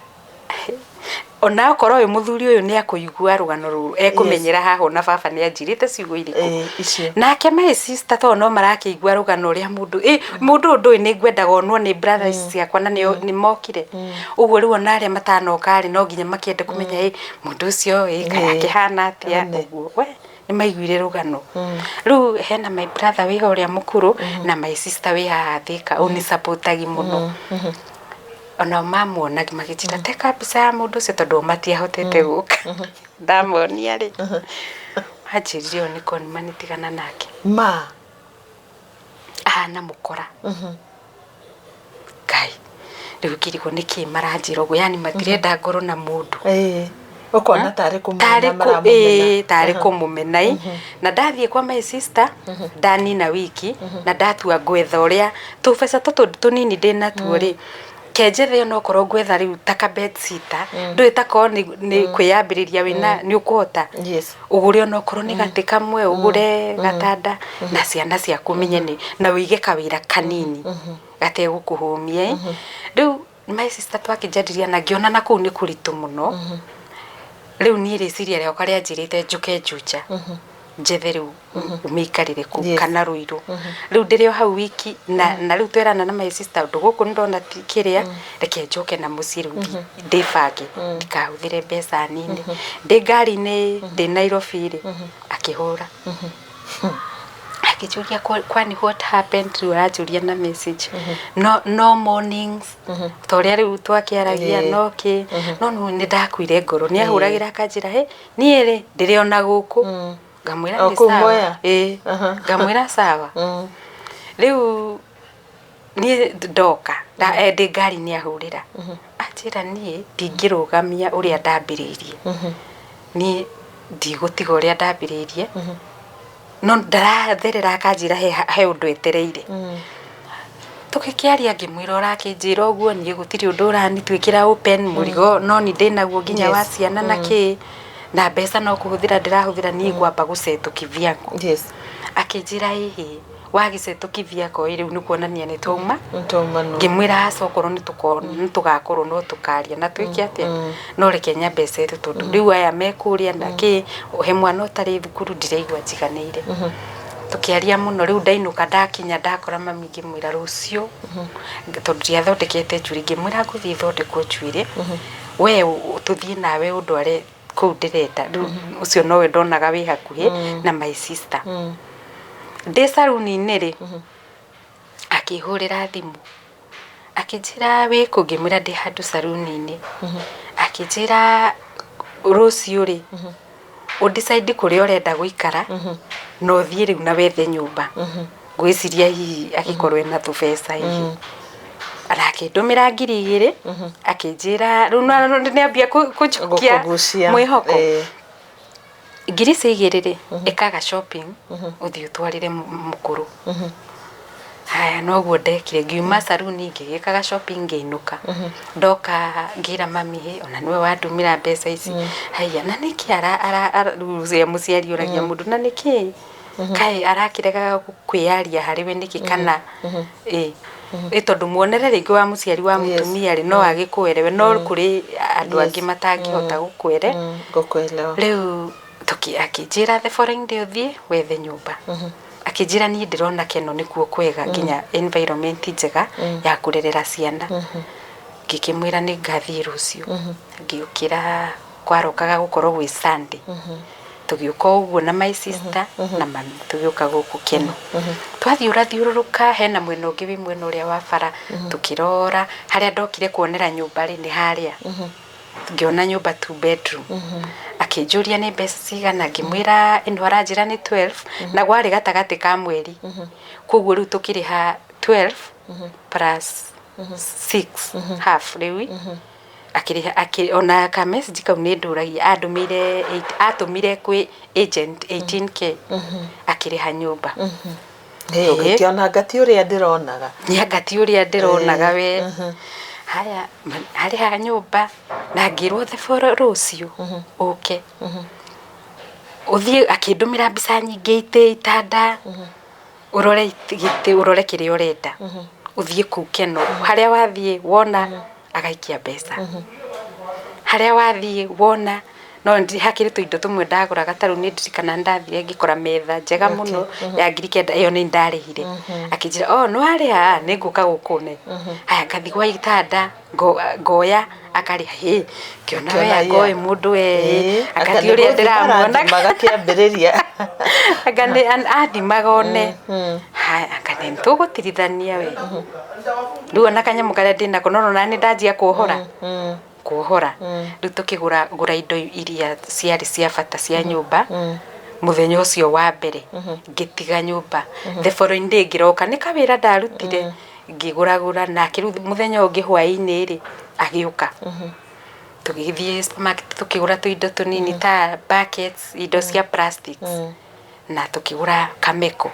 Ona okorwo ũyũ mũthuri ũyũ nĩ akũigua rũgano rũrũ ekũmenyera haha ona baba nĩ anjĩrĩte ciugo irĩkũ. Eh, icio. Nake my sister tondũ no marakĩigua rũgano ũrĩa mũndũ mũndũ ũyũ ndũĩ nĩ ngwendaga onwo nĩ brothers ciakwa na nĩo nĩ mokire ũguo. Rĩu ona arĩa matanoka rĩ, no nginya makĩende kũmenya mũndũ ũcio kaĩ akĩhana atĩa. Ũguo we nĩ maiguire rũgano rĩu hena my brother wĩho ũrĩa mũkũrũ na my sister wĩ haha Thika ũnisapotagi mũno, onao mamuona magĩnjĩra teka mbica ya mũndũ ũcio tondũ o matiahotete gũka. Ndamonia rĩ, manjĩrire ũyũ nĩ conman, tigana nake. Ma. Ahana mũkora. Ngai, rĩu ngĩrigwo nĩkĩ maranjĩra ũguo, yani matirenda ngorwo na mũndũ. Ũkona tarĩ kũmũmena tarĩ kũ maramũmena. Tarĩ kũmũmena ĩ. Na ndathiĩ kwa my sister ndanina wiki na ndatua ngwetha ũrĩa tũbeca tũtũ tũnini ndĩnatuo rĩ, kenjethe onokorwo ngwetha rĩu ta ka bedsitter ndũĩ takorwo nĩ kwĩyambĩrĩria wĩna nĩ ũkũhota ũgũre onokorwo nĩ gatĩ kamwe, ũgũre gatanda na ciana ciaku menye nĩ na wĩige kawĩra kanini gategũkũhũmia ĩ. Rĩu my sister twakĩnjarĩria na ngĩona na kũu nĩ kũritũ mũno. Rĩu niĩ rĩciria rĩakwa rĩanjĩrĩte njũke Juja njethe rĩu mĩikarĩre kũu kana Rũirũ. Rĩu ndĩrĩ o hau wiki na rĩu twerana na my sister ũndũ gũkũ nĩndona ti kĩrĩa, reke njoke na mũciĩ rĩu ndĩbange ndikahũthĩre mbeca nini. Ndĩ ngari-inĩ ndĩ Nairobi rĩ, akĩhũra akĩnjũria, "Kwani what happened?" Rĩu aranjũria na message no mornings ta ũrĩa rĩu twakĩaragia. No kĩ no nĩ ndakuire ngoro nĩ ahũragĩra akanjĩra he niĩ rĩ ndĩrĩ ona gũkũ. Ngamwĩra O nĩ kũu sawa. Mwea? Ĩĩ. Ngamwĩra sawa. Rĩu niĩ ndoka ndĩ ngari nĩ ahũrĩra anjĩra niĩ ndingĩrũgamia ũrĩa ndambĩrĩirie, niĩ ndigũtiga ũrĩa ndambĩrĩirie, no ndaratherera akanjĩra he ũndũ etereire. Tũgĩkĩaria ngĩmwĩra ũrakĩnjĩra ũguo niĩ gũtirĩ ũndũ ũranituĩkĩra open mũrigo no nĩ ndĩnaguo nginya wa ciana na kĩ na mbeca no kũhũthĩra ndĩrahũthĩra, niĩ ngwamba gũsettle kivyangu. Akĩnjĩra ĩhĩ wagĩsettle kivyako ĩ rĩu nĩ kuonania nĩ twauma. Nĩtwauma. Ngĩmwĩra aca, okorwo nĩ tũgakorwo no tũkaria na twĩke atĩa, no reke nyambe settle tondũ rĩu aya me kũrĩa na kĩ he mwana ũtarĩ thukuru ndiraigua njiganĩire. Tũkĩaria mũno. Rĩu ndainũka ndakinya ndakora mami ngĩmwĩra rũciũ tondũ ndiathondekete njuĩrĩ, ngĩmwĩra ngũthiĩ thondekwo njuĩrĩ we tũthiĩ nawe ũndware kũu ndĩrenda. Rĩu ũcio nowe ndonaga wĩ hakuhĩ na my sister. Ndĩ caruni-inĩ rĩ, akĩhũrĩra thimũ akĩnjĩra wĩ kũ? Ngĩmwĩra ndĩ handũ caruni-inĩ. Akĩnjĩra rũciũ rĩ ũdecide kũrĩa ũrenda gũikara na ũthiĩ rĩu na wethe nyũmba. Ngwĩciria hihi agĩkorwo ena tũbeca hihi na akĩndũmĩra 2000 akĩnjĩra rĩu nĩambia kũnjokia Gũkũgucia. Mwĩhoko. 2000 rĩ, ĩkaga shopping ũthiĩ ũtwarĩre mũkũrũ. Haya, noguo ndekire, ngiuma saruni, ngĩgĩkaga shopping, ngĩinũka. Ndoka ngĩra mami, "Hĩ, ona nĩwe wandũmĩra mbeca ici." Haiya, na nĩkĩ rĩu ũrĩa mũciari ũragia mũndũ, na nĩkĩ kaĩ arakĩregaga kwĩyaria harĩ we nĩkĩ? Kana ĩ ĩ tondũ muonere rĩngĩ wa mũciari wa mũtumia rĩ, no agĩkwerewe, no kũrĩ andũ angĩ matangĩhota gũkwere. Ngũkwelewa. Rĩu akĩnjĩra the following day ũthiĩ wethe nyũmba. Akĩnjĩra niĩ ndĩrona keno nĩkuo kwega, nginya environment njega ya kũrerera ciana. Ngĩkĩmwĩra nĩ ngathiĩ rũciũ. Ngĩũkĩra, kwarokaga gũkorwo gwĩ Sunday, tũgĩũka ũguo na my sister na mami, tũgĩũka gũkũ Keno. Twathiũra thiũrũrũka, hena mwena ũngĩ wĩ mwena ũrĩa wa bara, tũkĩrora harĩa ndokire kuonera nyũmba rĩ, nĩ harĩa ngĩona nyũmba two bedroom. Akĩnjũria nĩ mbeca cigana, ngĩmwĩra ĩno aranjĩra nĩ 12, na gwarĩ gatagatĩ ka mweri, koguo rĩu tũkĩrĩha 12 plus 6 half. Rĩu akĩrĩha ona ka message kau nĩ ndũragia, andũmĩire atũmire kwĩ agent 18K, akĩrĩha nyũmba. Ĩ, ũgĩkĩona ngati ũrĩa ndĩronaga. Nĩ angati ũrĩa ndĩronaga we. Haya, harĩha nyũmba na ngĩrwo the follow rũciũ ũke ũthiĩ. Akĩndũmĩra mbica nyingĩ, itĩ, itanda, ũrore gĩtĩ, ũrore kĩrĩa ũrenda, ũthiĩ kũu Keno, harĩa wathiĩ wona agaikia mbeca, harĩa wathiĩ wona. No hakĩrĩ tũindo tũmwe ndagũraga, ta rĩu nĩ ndirikana nĩ ndathire ngĩkora metha njega mũno ya 9,000, ĩyo nĩ ndarĩhire. Akĩnjĩra, "Oh, nĩ warĩha, nĩ ngũka gũkũ." Ne haya, ngathi gwa itanda, ngoya, akarĩha. Hĩ, ngĩona we. Ngĩona angoĩ mũndũ we. Anga akati nĩ ũrĩa gũthima ndĩramuona. Arathima gakĩambĩrĩria. Anga nĩ athimaga one. Haya, anga nĩ tũgũtirithania we. Rĩu ona kanyamũ karĩa ndĩnako, no nona nĩ ndanjia kuohora kuohora. Rĩu tũkĩgũra gũra indo iria ciarĩ cia bata cia nyũmba. Mũthenya ũcio wa mbere ngĩtiga nyũmba, the following day ngĩroka, nĩ kawĩra ndarutire, ngĩgũragũra nake. Rĩu mũthenya ũngĩ hwaĩ-inĩ rĩ, agĩũka, tũgĩthiĩ supermarket, tũkĩgũra tũindo tũnini ta buckets, indo cia plastics, na tũkĩgũra kameko.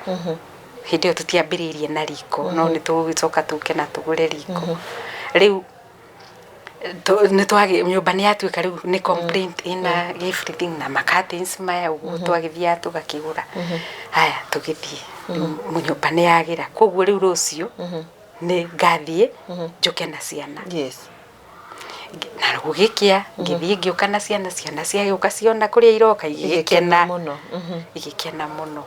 Hĩndĩ ĩyo tũtiambĩrĩirie na riko, no nĩ tũgũgĩcoka tũke na tũgũre riko. Rĩu nĩ twagĩ nyũmba nĩ yatuĩka rĩu nĩ complete, ĩna everything na ma curtains maya ũguo twagĩthiaga tũgakĩgũra. Haya, tũgĩthiĩ, rĩu nyũmba nĩ yagĩra, koguo rĩu rũciũ nĩ ngathiĩ njũke na ciana. Na gũgĩkĩa, ngĩthiĩ ngĩũka na ciana. Ciana ciagĩũka, ciona kũrĩa iroka, igĩgĩkena. Mũno. Igĩkena mũno.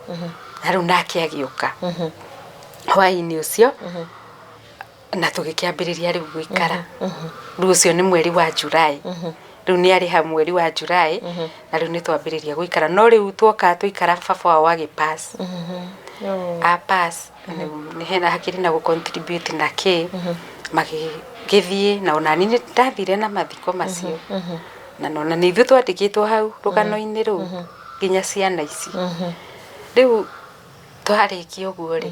Na rĩu nake agĩũka hwaĩ-inĩ ũcio na tũgĩkĩambĩrĩria rĩu gũikara. Rĩu ũcio nĩ mweri wa July, rĩu nĩ arĩha mweri wa July, na rĩu nĩ twambĩrĩria gũikara. No rĩu twoka tũikara, baba wao agĩpass. Oh. A pass, nĩ hena hakĩrĩ na gũ contribute na kĩ, magĩgĩthiĩ na ona niĩ nĩ ndathire na mathiko macio, na nona nĩ ithuĩ twandĩkĩtwo hau rũgano-inĩ rũu, nginya ciana ici. Rĩu twarĩkia ũguo rĩ,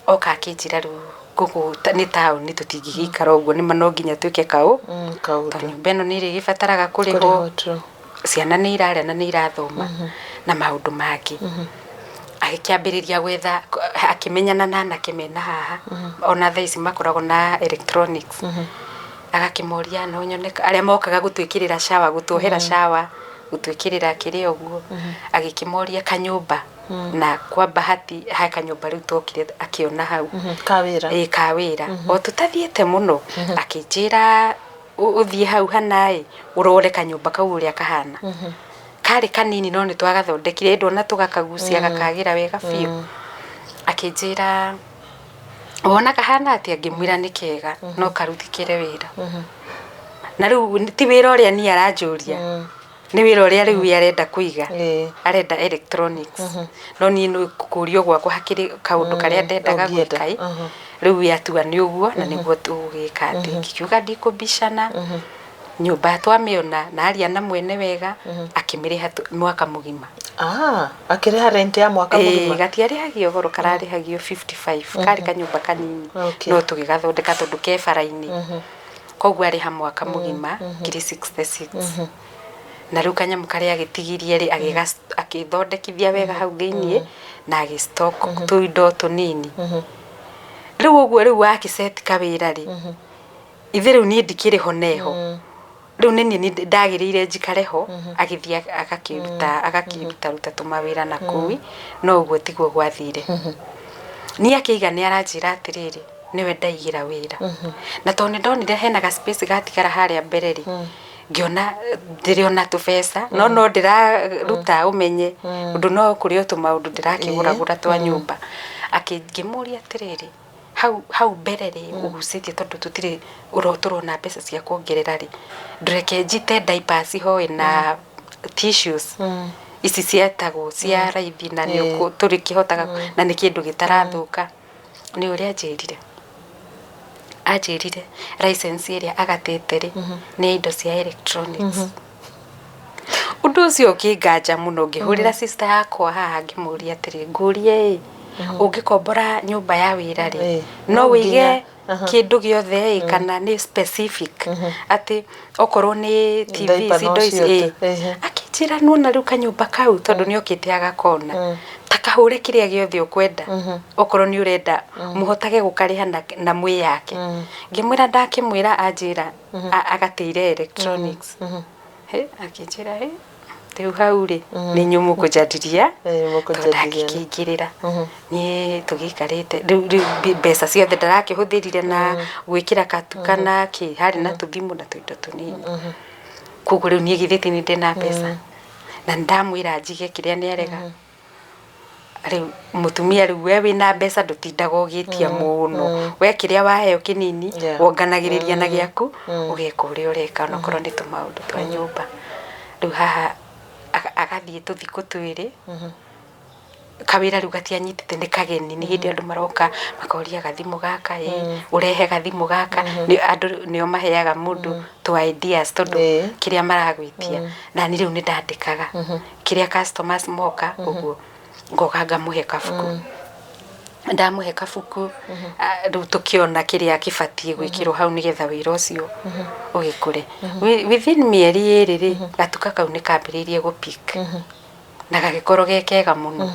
oka akĩnjĩra rĩu gũkũ nĩ taũni, tũtingĩgĩikara ũguo, nĩma no nginya twĩke kaũ kaũndũ. Tondũ nyũmba ĩno nĩ ĩrĩgĩbataraga kũrĩhwo. Kũrĩhwo, true. Ciana nĩ irarĩa na nĩ irathoma na maũndũ mangĩ. Agĩkĩambĩrĩria gwetha, akĩmenyana na anake mena haha, ona thaa ici makoragwo na electronics. Agakĩmoria no nyone arĩa mokaga gũtwĩkĩrĩra shower, gũtuohera shower, gũtwĩkĩrĩra kĩrĩa ũguo. Agĩkĩmoria kanyũmba, na kwa bahati he kanyũmba rĩu twokire akĩona hau. Kawĩra. Ĩ, kawĩra o tũtathiĩte mũno. Akĩnjĩra, "Ũthiĩ hau hanaĩ ũrore kanyũmba kau ũrĩa kahana." Karĩ kanini no nĩ twagathondekire, ĩndĩ ona tũgakagucia gakagĩra wega biũ. Akĩnjĩra, "Wona kahana atĩa?" Ngĩmwĩra nĩ kega, no karutĩkĩre wĩra. Na rĩu ti wĩra ũrĩa niĩ aranjũria, nĩ wĩra ũrĩa rĩu we arenda kũiga. Arenda electronics, no niĩ nĩ kũrio gwakwa hakĩrĩ kaũndũ karĩa ndendaga ũngĩenda. gwĩka ĩ. Rĩu we atua nĩ ũguo na nĩguo tũgũgĩka atĩ ngikiuga ndikũbicana. Nyũmba twamĩona na aria na mwene wega, akĩmĩrĩha mwaka mũgima. Ah, akĩrĩha rent ya mwaka mũgima. Gatiarĩhagio goro, kararĩhagio 55, karĩ kanyũmba kanini. No tũgĩgathondeka tondũ ke bara-inĩ, koguo arĩha mwaka mũgima ngiri 66. Na rĩu kanyamũ karĩa agĩtigirie rĩ, akĩthondekithia wega hau thĩiniĩ na agĩ stock tũindo tũnini. Rĩu ũguo rĩu wakĩceti kawĩra rĩ, ithe rĩu niĩ ndikĩrĩ ho neho, rĩu nĩ niĩ ndagĩrĩire njikare ho, agĩthiĩ agakĩruta agakĩruta ruta tũmawĩra na kũu. No ũguo tiguo gwathire. Niĩ akĩiga nĩ aranjĩra atĩrĩrĩ, nĩwe ndaigĩra wĩra, na tondũ nĩ ndonire hena ga space gatigara harĩa mbere rĩ, ngĩona ndĩrĩ ona tũbeca no ndĩraruta ũmenye ũndũ, no kũrĩ o tũmaũndũ ndĩrakĩgũragũra twa nyũmba. Ngĩmũria atĩrĩrĩ, hau hau mbere rĩ, ũgucĩtie tondũ tũtirĩ tũrona mbeca cia kuongerera rĩ, ndũreke njite diapers ho na tissues ici cietagwo cia raithi na nĩ tũrĩkĩhotaga na nĩ kĩndũ gĩtarathũka. Nĩ ũrĩa anjĩrire, anjĩrire license ĩrĩa agatĩte rĩ, nĩ ya indo cia electronics. Ũndũ ũcio ũkĩnganja mũno. Ngĩhũrĩra sister yakwa haha, ngĩmũria atĩrĩ, ngũrie ĩ, ũngĩkombora nyũmba ya wĩra rĩ, no no wĩige kĩndũ gĩothe ĩ, kana nĩ specific atĩ okorwo nĩ TV Diaper ici, indo ici nocio ĩ? tu, ehe. Akĩnjĩra, nĩwona rĩu kanyũmba kau, tondũ nĩ okĩte agakona, ta kahũre kĩrĩa gĩothe ũkwenda, okorwo nĩ ũrenda mũhotage gũkarĩha na mwĩ yake. Ngĩmwĩra, ndakĩmwĩra anjĩra agatĩire electronics. He, akĩnjĩra, he, rĩu hau rĩ, nĩ inyuĩ mũkũnjandiria. Mũkũnjandiria. Tondũ ndangĩkĩingĩrĩra niĩ tũgĩikarĩte rĩu mbeca ciothe ndarakĩhũthĩrire na gwĩkĩra katuka na kĩ, harĩ na tũthimũ na tũindo tũnini. Koguo rĩu niĩ githĩ ti niĩ ndĩna mbeca na nĩndamwĩra njige kĩrĩa, nĩ arega. Rĩu mũtumia, rĩu we wĩna mbeca ndũtindaga ũgĩtia mũno, we kĩrĩa waheo kĩnini wonganagĩrĩria na gĩaku, ũgeka ũrĩa ũreka onakorwo nĩ tũmaũndũ twa nyũmba. Rĩu haha agathiĩ tũthikũ twĩrĩ, kawĩra rĩu gatianyitĩte, nĩ kageni, nĩ hĩndĩ andũ maroka makoria gathimũ gaka ĩ, ũrehe gathimũ gaka. Nĩ andũ nĩo maheaga mũndũ tũ ideas tondũ kĩrĩa maragwĩtia, na niĩ rĩu nĩ ndandĩkaga kĩrĩa customers moka ũguo, ngoka ngamũhe kabuku. Ndamũhe kabuku, rĩu tũkĩona kĩrĩa kĩbatiĩ gwĩkĩrwo hau nĩgetha wĩra ũcio ũgĩkũre. Within mĩeri 2 rĩ, gatuka kau nĩ kambĩrĩirie gũ pick na gagĩkorwo ge kega mũno.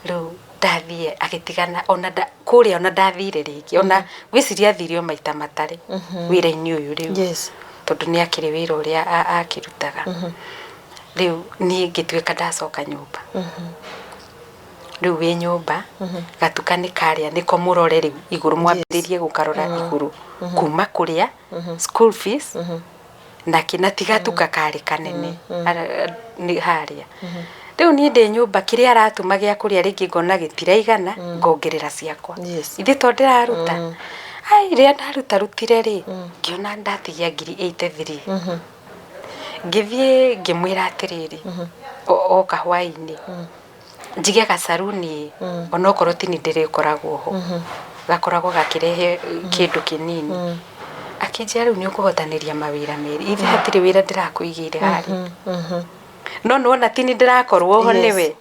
Rĩu ndathiĩ agĩtigana ona kũrĩa ona ndathire rĩngĩ, ona ngwĩciria athire o maita matarĩ wĩra-inĩ ũyũ rĩu, tondũ nĩ akĩrĩ wĩra ũrĩa akĩrutaga. Rĩu niĩ ngĩtuĩka ndacoka nyũmba. Rĩu wĩ nyũmba, gatuka nĩ karĩa nĩko mũrore rĩu igũrũ, mwambĩrĩrie gũkarora igũrũ kuma kũrĩa school fees na kĩ, na ti gatuka karĩ kanene nĩ harĩa. Rĩu niĩ ndĩ nyũmba, kĩrĩa aratũma gĩa kũrĩa rĩngĩ ngona gĩtiraigana, ngongerera ciakwa. Ithe to ndĩraruta ai, rĩrĩa ndaruta rutire rĩ, ngĩona ndatigia 83,000. Ngĩthiĩ ngĩmwĩra atĩrĩrĩ, oka hwaĩ-inĩ njige gacaruni, onokorwo ti niĩ ndĩrĩkoragwo ho, gakoragwo gakĩrehe kĩndũ kĩnini. Akĩnjĩra, rĩu nĩ ũkũhotanĩria mawĩra merĩ, ithe hatirĩ wĩra ndĩrakũigĩire harĩa, no nĩwona ti niĩ ndĩrakorwo ho, nĩwe.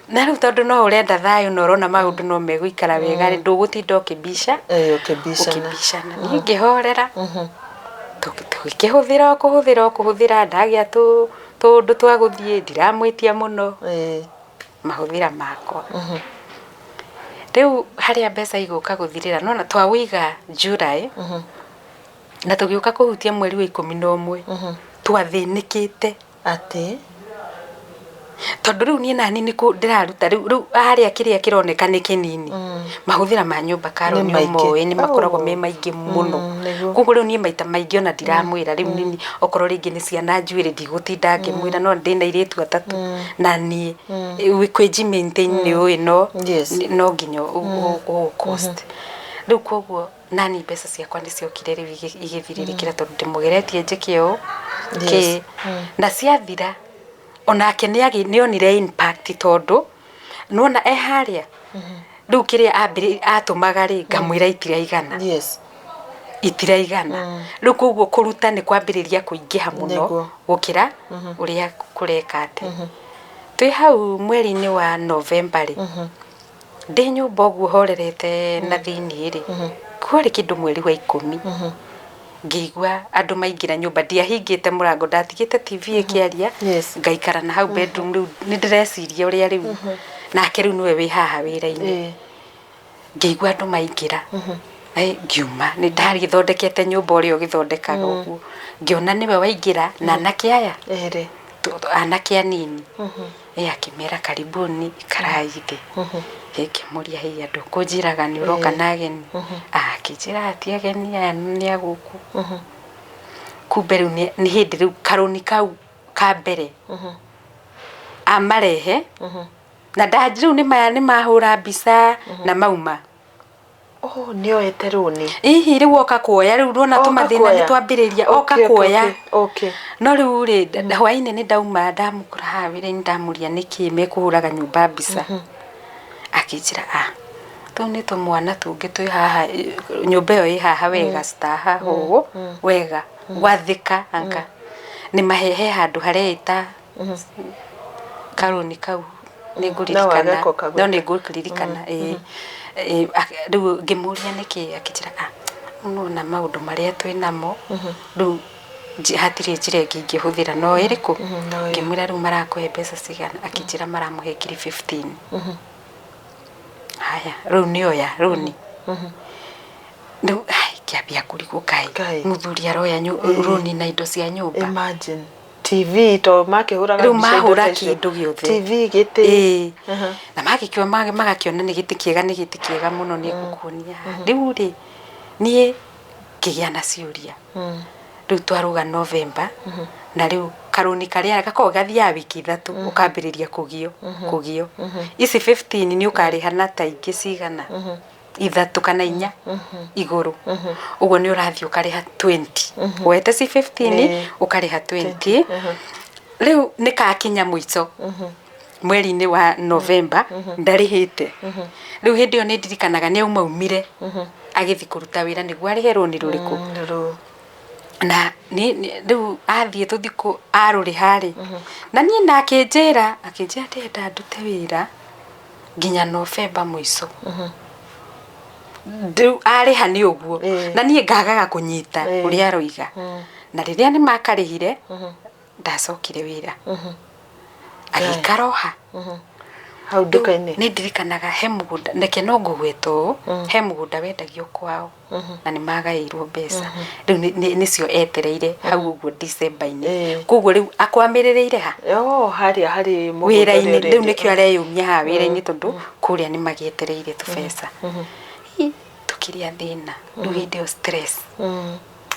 Na rĩu tondũ no ũrenda thayũ na ũrona maũndũ no megũikara wega rĩ, ndũgũtinda ũkĩmbica. Ũkĩmbicana. Ũkĩmbicana. Niĩ ngĩhorera, tũgĩkĩhũthĩra o kũhũthĩra o kũhũthĩra, ndagĩa tũũndũ twa gũthiĩ, ndiramwĩtia mũno, mahũthĩra makwa. Rĩu harĩa mbeca igũka gũthirĩra, nona twawĩiga July na tũgĩũka kũhutia mweri wa 11, twathĩnĩkĩte. Atĩ? Tondũ rĩu niĩ nani nĩ ndĩraruta rĩu harĩa kĩrĩa kĩroneka nĩ kĩnini, mahũthĩra ma nyũmba, Karo, Nĩ nĩ maingĩ. ũmoĩ nĩ makoragwo me maingĩ mũno. Nĩguo. Koguo rĩu niĩ maita maingĩ ona ndiramwĩra rĩu nini, okorwo rĩngĩ nĩ ciana njuĩrĩ, ndigũtinda ngĩmwĩra, no ndĩna airĩtu atatũ na niĩ kwĩnji maintain nĩ ũĩ no no nginya ũ cost rĩu. Koguo nani mbeca ciakwa nĩ ciokire rĩu igĩthirĩrĩkĩra tondũ ndĩmũgeretie njĩke ũũ kĩ, na ciathira onake nĩ onire impact, tondũ nĩwona e harĩa rĩu kĩrĩa atũmaga rĩ, ngamwĩra itiraigana. Itiraigana. Rĩu koguo kũruta nĩ kwambĩrĩria kũingĩha mũno gũkĩra ũrĩa kũreka. Atĩ twĩ hau mweri-inĩ wa November rĩ, ndĩ nyũmba ũguo horerete na thĩiniĩ rĩ, kwarĩ kĩndũ mweri wa 10, ngĩigua andũ maingĩra nyũmba. Ndiahingĩte mũrango, ndatigĩte TV ĩkĩaria. Ngaikara na hau bedroom, rĩu nĩ ndĩreciria ũrĩa rĩu nake rĩu nĩwe wĩ haha wĩra-inĩ. Ngĩigua andũ maingĩra. Ngiuma nĩ ndagĩthondekete nyũmba ũrĩa ũgĩthondekaga ũguo, ngĩona nĩwe waingĩra na anake aya Erĩ. Anake anini. Akĩmera karibuni, ikarai thĩ. Ngĩmũria, "Hĩ, andũ kũnjĩraga nĩ ũroka na ageni?" Akĩnjĩra ti ageni, aya nĩ a gũkũ. Kumbe rĩu nĩ hĩndĩ rĩu karũni kau ka mbere amarehe na rĩu nĩ maya nĩ mahũra mbica na mauma. Oh, nĩ oete rũni. Hihi rĩu oka kuoya, rĩu ndona Oka tũmathĩna kuoya. nĩ twambĩrĩria, oka kuoya. No rĩu rĩ, hwainĩ nĩ ndauma, ndamũkora haha wĩra-inĩ, ndamũria nĩkĩ mekũhũraga nyũmba mbica. Akĩnjĩra a tũu nĩ tũmwana tũngĩ twĩ haha, nyũmba ĩyo ĩ haha wega, citahaha ũũ wega gwathĩka, anga nĩ mahe he handũ hareĩta karũni kau nĩ ngũririkana. No wage kũkagweta. No nĩ ngũririkana, ĩĩ. Rĩu ngĩmũria nĩkĩ, akĩnjĩra a nĩwona maũndũ marĩa twĩ namo rĩu, hatirĩ njĩra ĩngĩ ingĩhũthĩra no ĩrĩkũ. No ĩyo. Ngĩmwĩra, "Rĩu marakũhe mbeca cigana?" Akĩnjĩra maramũhe ngiri 15. Haya, rĩu nĩ oya rũni rĩu, ai, ngĩambia kũrigwo, kaĩ Kaĩ. mũthuri aroya rũni na indo cia nyũmba? Imagine. TV to makĩhũraga Rĩu mbica indo mahũra ta icio. kĩndũ gĩothe. TV, gĩtĩ. Ĩĩ. Na magĩkiona magakiona nĩ gĩtĩ kĩega, nĩ gĩtĩ kĩega mũno, nĩ ngũkuonia. Rĩu rĩ, niĩ ngĩgĩa na ciũria. Rĩu twarũga November, na rĩu karũni karĩa gakoragwo gathiaga wiki 3, ũkambĩrĩria kũgio ici 15 nĩ ũkarĩha na ta ingĩ cigana ithatũ kana inya igũrũ ũguo, nĩ ũrathiĩ ũkarĩha 20, wete ci 15, ũkarĩha 20. Rĩu nĩ kakinya mũico mweri-inĩ wa November, ndarĩhĩte. Rĩu hĩndĩ ĩyo nĩ ndirikanaga nĩ aumaumire agĩthiĩ kũruta wĩra nĩguo arĩhe rũni rũrĩkũ. Rũu. Na rĩu athiĩ tũthikũ arũrĩha rĩ, na niĩ na akĩnjĩra ndĩrenda ndute wĩra nginya November mũico. Rĩu arĩha nĩ ũguo, na niĩ ngagaga kũnyita ũrĩa aroiga. Na rĩrĩa nĩ makarĩhire, ndacokire wĩra, agĩikara o ha Hau nduka-inĩ. Nĩ ndirikanaga he mũgũnda, reke no ngũgweta ũũ, he mũgũnda wendagio kwao na nĩ magaĩirwo mbeca. Rĩu nĩcio etereire hau ũguo December-inĩ. Koguo rĩu akwamĩrĩrĩire ha? Oh, harĩa harĩ mũgũnda wĩra-inĩ. ũrĩa Rĩu ũrendio. Nĩkĩo areyũmia haha wĩra-inĩ, tondũ kũrĩa nĩ magĩetereire tũbeca. Hi, tũkĩrĩa thĩna rĩu hĩndĩ ĩyo, stress.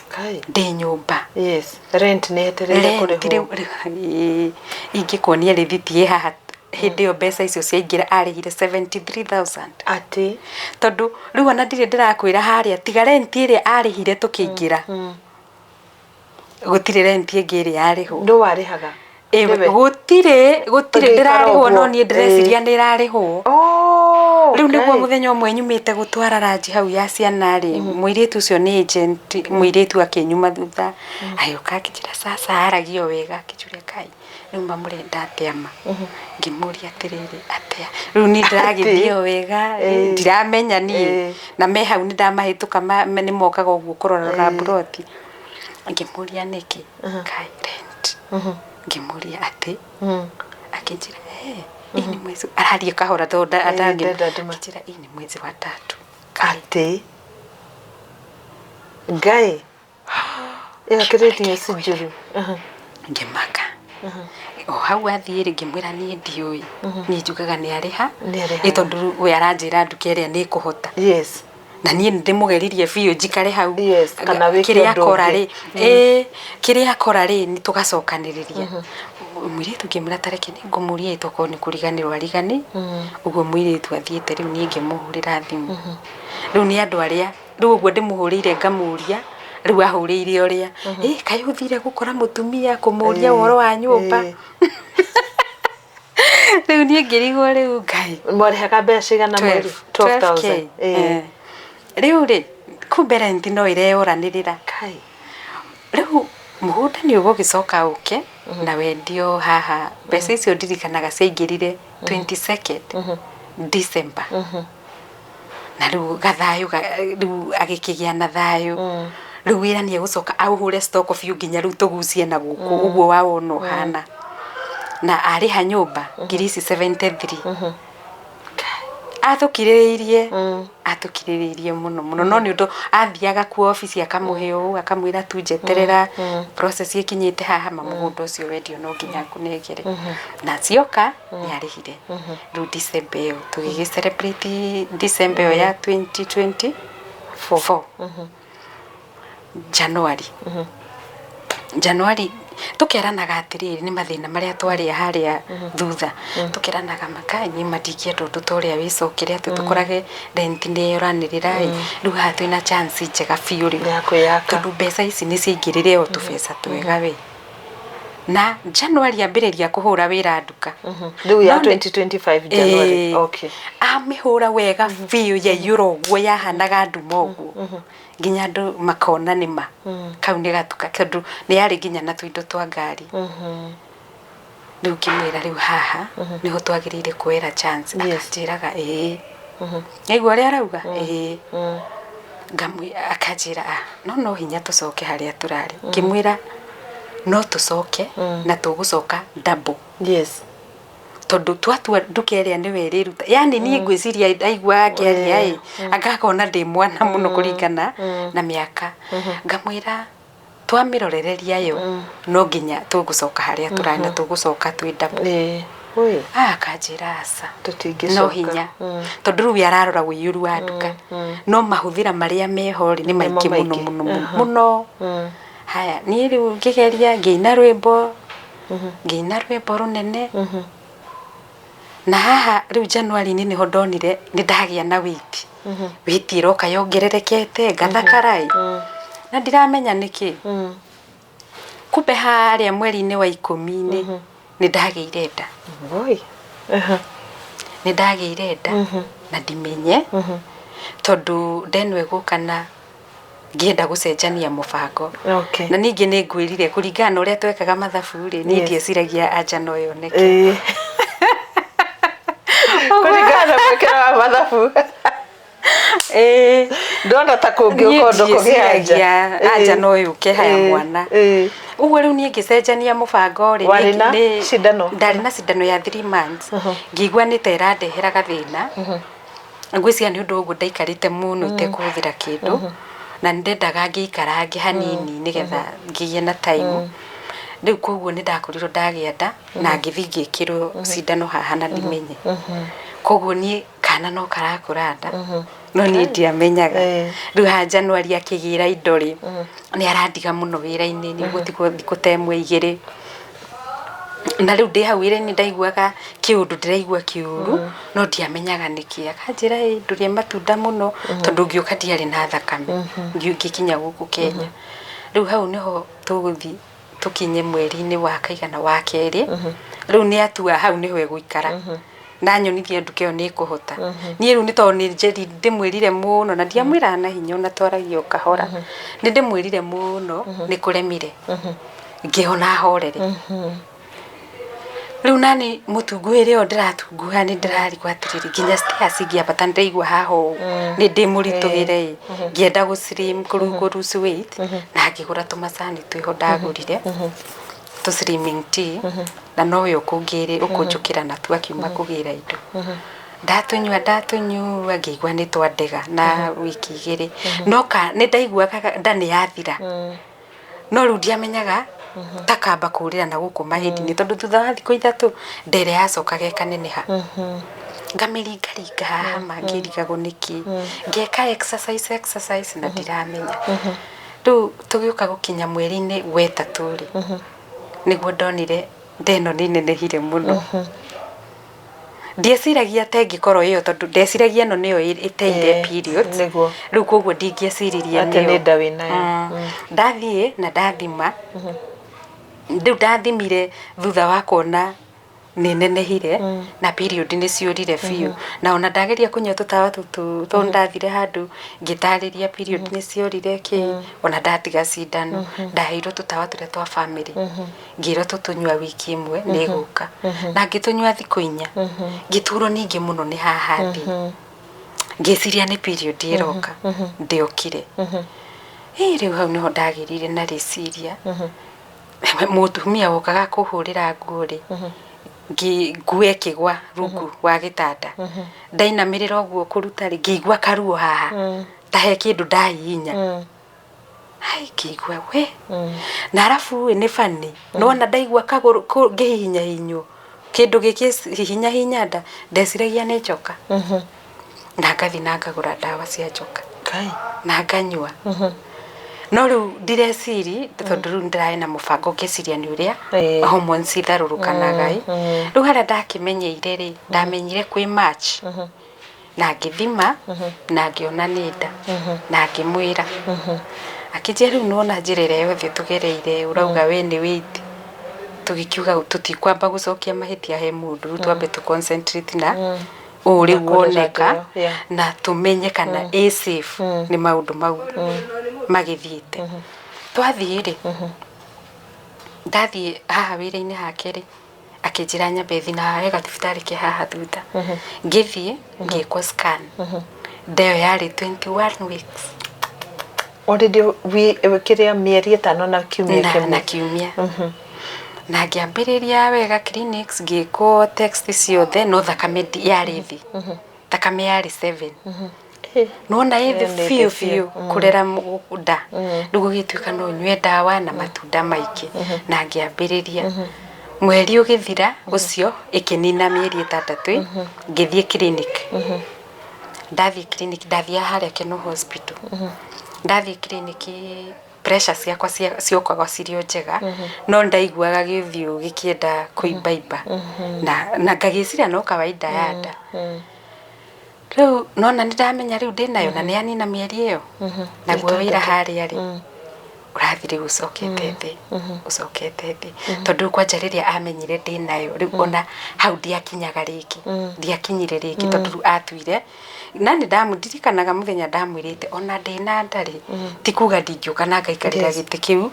Kai. Ndĩ nyũmba. Yes, rent nĩ yetereire Rent. kũrĩhwo. Rĩu ingĩkuonia rĩthiti ĩ haha, hĩndĩ ĩyo mbeca icio ciaingĩra arĩhire 73,000. Atĩ? Tondũ rĩu ona ndirĩ ndĩrakwĩra harĩa, tiga rent ĩrĩa arĩhire tũkĩingĩra, gũtirĩ rent ĩngĩ ĩrĩa yarĩhwo. Nũ warĩhaga? Nĩwe? Gũtirĩ Ũngĩikara ndĩrarĩhwo, no ũguo. niĩ ndĩreciria nĩ ĩrarĩhwo. Oh, Rĩu nĩguo okay. Mũthenya ũmwe nyumĩte gũtwara ranji hau ya ciana rĩ, mũirĩtu ũcio nĩ agent, mũirĩtu akĩnyuma thutha, agĩũka akĩnjĩra, "Sasa," aragia o wega, akĩnjũria, "Kai, rĩu mamũrenda atĩa ma?" Ngĩmũria atĩrĩrĩ, "Atĩa?" Rĩu niĩ ndĩragĩthiĩ o wega, ndiramenya niĩ. Na me hau nĩ ndamahĩtũka, nĩ mokaga ũguo kũrora mburoti. Ngĩmũria nĩkĩ, kai rent. Ngĩmũria atĩ, akĩnjĩra, "Eh, hii ni mwezi," araria kahora tondũ ndenda ndũma. Akĩnjĩra, "Hii ni mwezi wa tatu." Atĩ Ngai, ĩyo akĩrĩ news njũru. Ngĩmaka o hau athiĩ rĩ, ngĩmwĩra niĩ ndiũĩ, niĩ njugaga nĩ arĩha. Nĩ arĩhaga. Ĩ tondũ we aranjĩra nduka ĩrĩa nĩ ĩkũhota, na niĩ nĩ ndĩmũgeririe biũ njikare hau. Yes, kana wĩke Kĩrĩa ũndũ akora ũngĩ. rĩ, ĩĩ, kĩrĩa akora rĩ, nĩ tũgacokanĩrĩria. Mũirĩtu ngĩmwĩra, "Tareke nĩ ngũmũria ĩ, tokorwo nĩ kũriganĩrwo arigani ũguo." Mũirĩtu athiĩte, rĩu niĩ ngĩmũhũrĩra thimũ. Rĩu nĩ andũ arĩa rĩu ũguo ndĩmũhũrĩire, ngamũria rĩu ahũrĩire ũrĩa ĩ, kaĩ ũthire gũkora mũtumia kũmũria ũhoro wa nyũmba. Rĩu niĩ ngĩrigwo rĩu Ngai. Mwarĩhaga mbeca cigana mweri? 12K. 12,000. Eh. Rĩu rĩ, kumbe rent no ĩreyoranĩrĩra. Kai. Rĩu mũgũnda nĩ ũgũgĩcoka ũke na wendio haha. Mbeca icio ndirikanaga ciaingĩrire 22nd December, na rĩu gathayũ rĩu agĩkĩgĩa na thayũ. Rĩu wĩra nĩ egũcoka aũhũre stock biũ nginya rĩu tũgucie na gũkũ ũguo wawona ũhana, na arĩha nyũmba ngiri ici 73. Atũkirĩrĩirie, atũkirĩrĩirie mũno mũno, no nĩ ũndũ athiaga kuo obici akamũhe ũũ, akamwĩra tu njeterera process ĩkinyĩte haha, ma mũgũnda ũcio wendio no nginya ngũnengere. Na cioka nĩ arĩhire. Rĩu December ĩyo tũgĩgĩ celebrate December ĩyo ya 2024. January, January tũkeranaga atĩrĩrĩ, nĩ mathĩna marĩa twarĩa harĩa thutha, tũkeranaga makai niĩ ma ndingĩenda ũndũ ta ũrĩa wĩcokere, atĩ tũkorage rent nĩ ũranĩrĩra ĩ. Rĩu haha twĩna chance njega biũ rĩu Ya kwĩyaka. Tondũ mbeca ici nĩ ciaingĩrĩre o tũbeca twega we. Na January ambĩrĩria kũhũra wĩra nduka. Rĩu ya No nĩ- 2025 January? Ĩĩ. Okay. Amĩhũra wega biũ, yaiyũra ũguo, yahanaga nduma ũguo, nginya andũ makona nĩma kau nĩ gatuka, tondũ nĩ yarĩ nginya na tũindo twa ngari. Rĩu ngĩmwĩra, rĩu haha nĩho twagĩrĩire kuoera chance. Akanjĩraga ĩĩ, aigua ũrĩa arauga ĩĩ. Akanjĩra, "Ah, no no hinya tũcoke harĩa tũrarĩ." Ngĩmwĩra no tũcoke na tũgũcoka double, tondũ twatua nduka ĩrĩa nĩwe ĩrĩruta. Yani niĩ ngwĩciria aigua ngĩaria ĩ, angakona ndĩ mwana mũno kũringana na mĩaka. Ngamwĩra twamĩrorereria yo no nginya tũgũcoka harĩa tũrarĩ na tũgũcoka twĩ double. Ĩĩ. Ui. Ah, akanjĩra aca, Tũtingĩcoka. no hinya, tondũ rĩu ararora ũiyũru wa nduka, no mahũthĩra marĩa meho rĩ nĩ maingĩ mũno. Maingĩ. Mũno mũno mũno. Haya, niĩ rĩu ngĩgeria ngĩina rwĩmbo, ngĩina rwĩmbo rũnene. Na haha rĩu January-inĩ nĩho ndonire nĩ ndagĩa na weight, weight ĩroka yongererekete, ngathakara ĩ, na ndiramenya nĩkĩ. Kumbe harĩa mweri-inĩ wa 10-inĩ nĩ ndagĩire nda. Oi. Nĩ ndagĩire nda na ndimenye, tondũ ndeno ĩgũka na ngĩenda gũcenjania mũbango. Na ningĩ nĩ ngwĩrire, kũringana na ũrĩa twekaga mathabu rĩ, niĩ ndieciragia anja no yoneke. Kũringana na mwĩkĩro wa mathabu, ndona ta kũngĩũka ũndũ kũgĩa anja. Ndieciragia anja no yũke haya mwana. Ũguo rĩu niĩ ngĩcenjania mũbango rĩ. Warĩ na cindano? Ndarĩ na cindano ya 3 months. Ngĩigua nĩ ta ĩrandehera gathĩna, ngwĩciria nĩ ũndũ ũguo ndaikarĩte mũno itekũhũthĩra kĩndũ, na nĩ ndendaga ngĩikarange hanini nĩgetha ngĩgĩe na time. Rĩu koguo nĩ ndakorirwo ndagĩa nda na ngĩthiĩ ngĩkĩrwo cindano haha na ndimenye. Koguo niĩ kana no karakũra nda, no niĩ ndiamenyaga. Rĩu haha January akĩgĩra indo rĩ, nĩ arandiga mũno wĩra-inĩ, nĩ gũtigwo thikũ ta ĩmwe igĩrĩ. Na rĩu ndĩ hau wĩra-inĩ ndaiguaga kĩũndũ, ndĩraigua kĩũru, no ndiamenyaga nĩkĩ. Akanjĩra, "Ĩ ndũrĩe matunda mũno," tondũ ngĩũka ndiarĩ na thakame ngĩkinya gũkũ Kenya. Rĩu hau nĩho tũgũthiĩ tũkinye mweri-inĩ wa kaigana wa kerĩ. Rĩu nĩ atua hau nĩho egũikara na nyonithie nduka ĩyo nĩ ĩkũhota. Niĩ rĩu nĩ tondũ nĩ ndĩmwĩrire mũno, na ndiamwĩraga na hinya, ona twaragia o kahora, nĩ ndĩmwĩrire mũno nĩ kũremire, ngĩhona horere. Rĩu nani mũtunguhĩre ũyũ ndĩratunguha, nĩ ndĩrarigwo atĩrĩrĩ, nginya stairs ingĩambata nĩ ndĩraigua haha ũũ nĩ ndĩ mũritũhĩre ĩ. Ngĩenda gũ slim, kũ lose weight, na ngĩgũra tũmacani twĩho ndagũrire tũ slimming tea, na nowe ũkũngĩrĩ ũkũnjũkĩra natuo akiuma kũgĩra indo. Ndatũnyua, ndatũnyua, ngĩigua nĩ twandega na wiki 2, no ka nĩ ndaiguaga nda nĩ yathira, no rĩu ndiamenyaga ta kamba kũrĩra na gũkũ mahĩndĩ-inĩ, tondũ thutha wa thikũ 3 nda ĩrĩa yacokaga ĩkaneneha. Ngamĩringaringa haha ma ngĩrigagwo nĩkĩ, ngeka exercise, exercise, na ndiramenya. Rĩu tũgĩũka gũkinya mweri-inĩ wa ĩtatũ rĩ, nĩguo ndonire nda ĩno nĩ inenehire mũno. Ndieciragia ta ĩngĩkorwo ĩyo, tondũ ndeciragia ĩno nĩyo ĩteire periods. Rĩu koguo ndingĩeciririe Atĩ nĩyo nĩ nda wĩnayo. Ndathiĩ na ndathima, rĩu ndathimire thutha wa kuona nĩ nenehire na period nĩ ciũrire biũ, na ona ndageria kũnyua tũtawa tũtũ, tondũ ndathire handũ ngĩtarĩria period nĩ ciorire kĩ, ona ndatiga cindano, ndaheirwo tũtawa tũrĩa twa family, ngĩrwo tũtũnyua wiki ĩmwe nĩ ĩgũka, na ngĩtũnyua thikũ 4, ngĩturwo ningĩ mũno nĩ haha thĩ, ngĩciria nĩ period ĩroka, ndĩokire. Ĩ rĩu hau nĩho ndagĩrire na rĩciria, mũtumia wokaga kũhũrĩra nguo rĩ, Nguo ĩkĩgwa rungu wa gĩtanda. Ndainamĩrĩra ũguo kũruta rĩ, ngĩigua karuo haha ta he kĩndũ ndahihinya. Hai, ngĩigua we na arabu ĩ nĩ funny, nĩwona ndaigua kagũrũ ngĩhihinyahihinywo kĩndũ gĩkĩhihinyahihinya nda, ndeciragia nĩ njoka. Na ngathiĩ na ngagũra ndawa cia njoka Kai. Na nganyua. No rĩu ndireciri tondũ rĩu ndĩrarĩ na mũbango, ngeciria nĩ ũrĩa hormones itharũrũkanaga ĩ. Rĩu harĩa ndakĩmenyeire rĩ, ndamenyire kwĩ March na ngĩthima na ngĩona nĩ nda na ngĩmwĩra. Akĩnjĩra rĩu nĩwona njĩra ĩrĩa yothe tũgereire ũrauga we nĩ wĩiti. Tũgĩkiuga tũtikwamba gũcokia mahĩtia he mũndũ, rĩu twambe tũ concentrate na ũũ rĩu Na kũrera woneka nda ĩyo, yeah. Na tũmenye kana ĩ safe nĩ maũndũ mau magĩthiĩte. Twathiĩ rĩ, ndathiĩ haha wĩra-inĩ hake rĩ, akĩnjĩra nyambe thiĩ na he gathibitarĩ ke haha thutha. Ngĩthiĩ ngĩkwo scan, nda ĩyo yarĩ 21 weeks. Already kĩrĩa mĩeri 5 na kiumia na, kĩmwe. Na kiumia. Na ngĩambĩrĩria wega clinics, ngĩkwo test ciothe, no thakame yarĩ thĩ, thakame yarĩ 7. Nona ĩ thĩ Ĩyo nĩ biũ thĩ biũ kũrera nda. Rĩu gũgĩtuĩka no nyue ndawa na matunda maingĩ na ngĩambĩrĩria. Mweri ũgĩthira ũcio ĩkĩnina mĩeri 6, ngĩthiĩ clinic. Ndathiĩ clinic, ndathiaga harĩa Kenol Hospital. Ndathiĩ clinic, pressure ciakwa ciokaga cirĩ o njega, no ndaiguaga gĩthiũ gĩkĩenda kũimbaimba na ngagĩciria no kawaida ya nda. Rĩu nona nĩ ndamenya rĩu ndĩnayo na nĩ yanina mĩeri ĩyo, naguo wĩra harĩa rĩ ũrathiĩ rĩu ũcokete thĩ, ũcokete thĩ, tondũ rĩu kwanja rĩrĩa amenyire ndĩnayo rĩu ona hau ndiakinyaga rĩngĩ, ndiakinyire rĩngĩ, tondũ rĩu atuire na nĩ ndamũndirikanaga mũthenya ndamwĩrĩte ona ndĩna nda rĩ, ti kuga ndingĩũka na ngaikarĩra gĩtĩ kĩu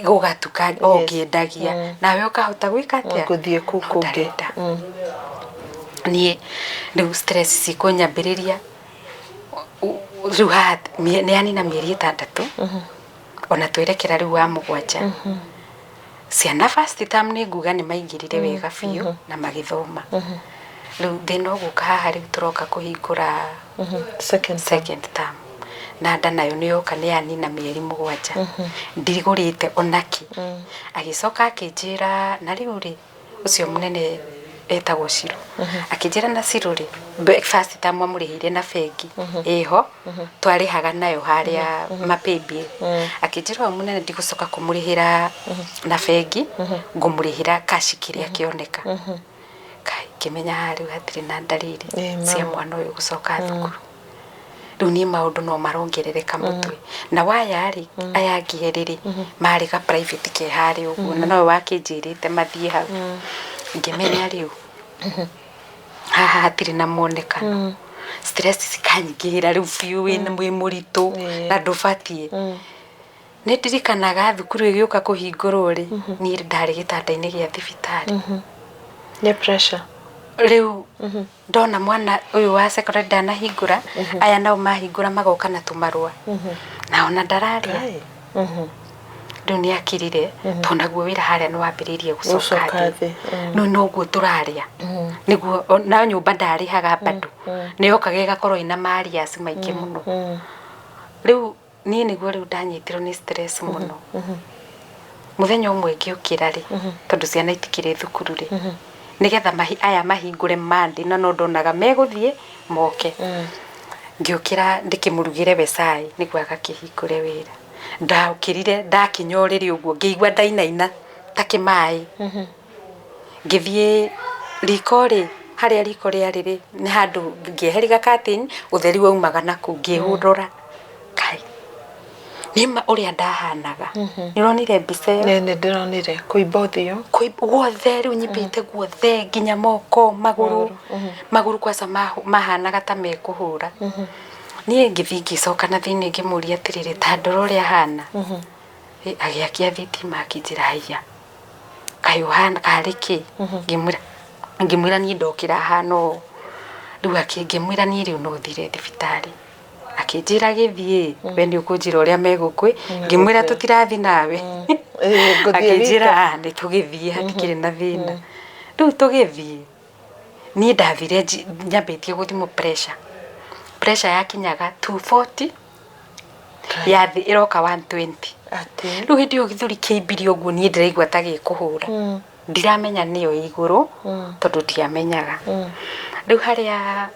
gũgatuka o ngĩendagia nawe ũkahota gwĩka atĩa. Gũthiĩ kũu No kũngĩ. ndarenda. Niĩ rĩu stress cikũnyambĩrĩria rĩu haha nĩ yanina mĩeri 6, ona twerekera rĩu wa 7. Ciana first term nĩ nguga nĩ maingĩrire wega biũ na magĩthoma. Rĩu thĩna ũgũka haha rĩu tũroka kũhingũra Second term. Second term, na nda nayo nĩ yoka, nĩ yanina mĩeri 7, ndigũrĩte onakĩ. Agĩcoka akĩnjĩra na rĩu rĩ ũcio mũnene etagwo Ciro, akĩnjĩra na Ciro rĩ, first term amũrĩhĩire na bengi ĩho twarĩhaga nayo harĩa mapay bill. Akĩnjĩra ũyũ mũnene ndigũcoka kũmũrĩhĩra na bengi, ngũmũrĩhĩra cash kĩrĩa kĩoneka. Kai, ngĩmenya haha rĩu hatirĩ na ndariri cia mama. Mwana ũyũ gũcoka thukuru. Rĩu niĩ maũndũ no marongerereka mũtwe na waya rĩ, aya angĩ erĩ rĩ marĩ ga private ke harĩa ũguo na nowe wakĩnjĩrĩte mathiĩ hau. Ngĩmenya rĩu haha hatirĩ na mwonekano, stress cikanyingĩhĩra rĩu biũ, wĩna wĩ mũritũ na ndũbatiĩ. Nĩ ndirikanaga thukuru ĩgĩũka kũhingũrwo rĩ, niĩ ndarĩ gĩtanda-inĩ gĩa thibitarĩ. Nĩ pressure. Rĩu ndona mwana ũyũ wa secondary ndanahingũra, aya nao mahingũra magoka na tũmarũa na ona ndararĩa. Kai. Rĩu nĩ akirire tondũ naguo wĩra harĩa nĩ wambĩrĩirie gũcoka Gũcoka thĩ. Thĩ, Rĩu noguo tũrarĩa nĩguo na nyũmba ndarĩhaga bado nĩ yokaga ĩgakorwo ĩna marias maingĩ mũno. Rĩu niĩ nĩguo rĩu ndanyitirwo nĩ stress mũno. Mũthenya ũmwe ngĩũkĩra rĩ, tondũ ciana itikĩrĩ thukuru rĩ, nĩgetha aya mahingũre Monday na no ndonaga megũthiĩ moke, ngĩũkĩra ndĩkĩmũrugĩre we cai nĩguo agakĩhingũre wĩra. Ndaũkĩrire ndakinya ũrĩrĩ ũguo ngĩigua ndainaina ta kĩmaĩ. Ngĩthiĩ riko rĩ, harĩa riko rĩarĩ rĩ, nĩ handũ ngĩeheria ga curtain, ũtheri waumaga nakũu, ngĩhũndũra, kai, nĩma ũrĩa ndahanaga. Nĩ ũronire mbica ĩyo? Nĩ ndĩronire kũimba ũthiũ. Guothe rĩu nyimbĩte guothe nginya moko, magũrũ, magũrũ kwaca mahanaga ta mekũhũra. Niĩ ngĩthiĩ ngĩcoka na thĩinĩ ngĩmũria atĩrĩrĩ, ta ndora ũrĩa hana. Agĩakia thitima akĩnjĩra, "Haiya, kaĩ ũhana karĩ kĩ?" Ngĩmwĩra niĩ ndokĩra hana ũũ. Rĩu ngĩmwĩra niĩ rĩu no thire thibitarĩ. Akĩnjĩra gĩthiĩ we nĩ ũkũnjĩra ũrĩa megũkwĩ. Ngĩmwĩra tũtirathi nawe. Ngũthiĩ Akĩnjĩra wika. "Ah, nĩ tũgĩthiĩ, hatikĩrĩ na thĩna." Rĩu tũgĩthiĩ, niĩ ndathire nyambĩtie gũthimwo pressure. Pressure yakinyaga 240 ya thĩ ĩroka 120. Atĩ. Rĩu hĩndĩ ĩyo gĩthũri kĩaimbire ũguo niĩ ndĩraigua ta gĩkũhũra. Ndiramenya nĩyo ĩ igũrũ tondũ ndiamenyaga. Rĩu harĩa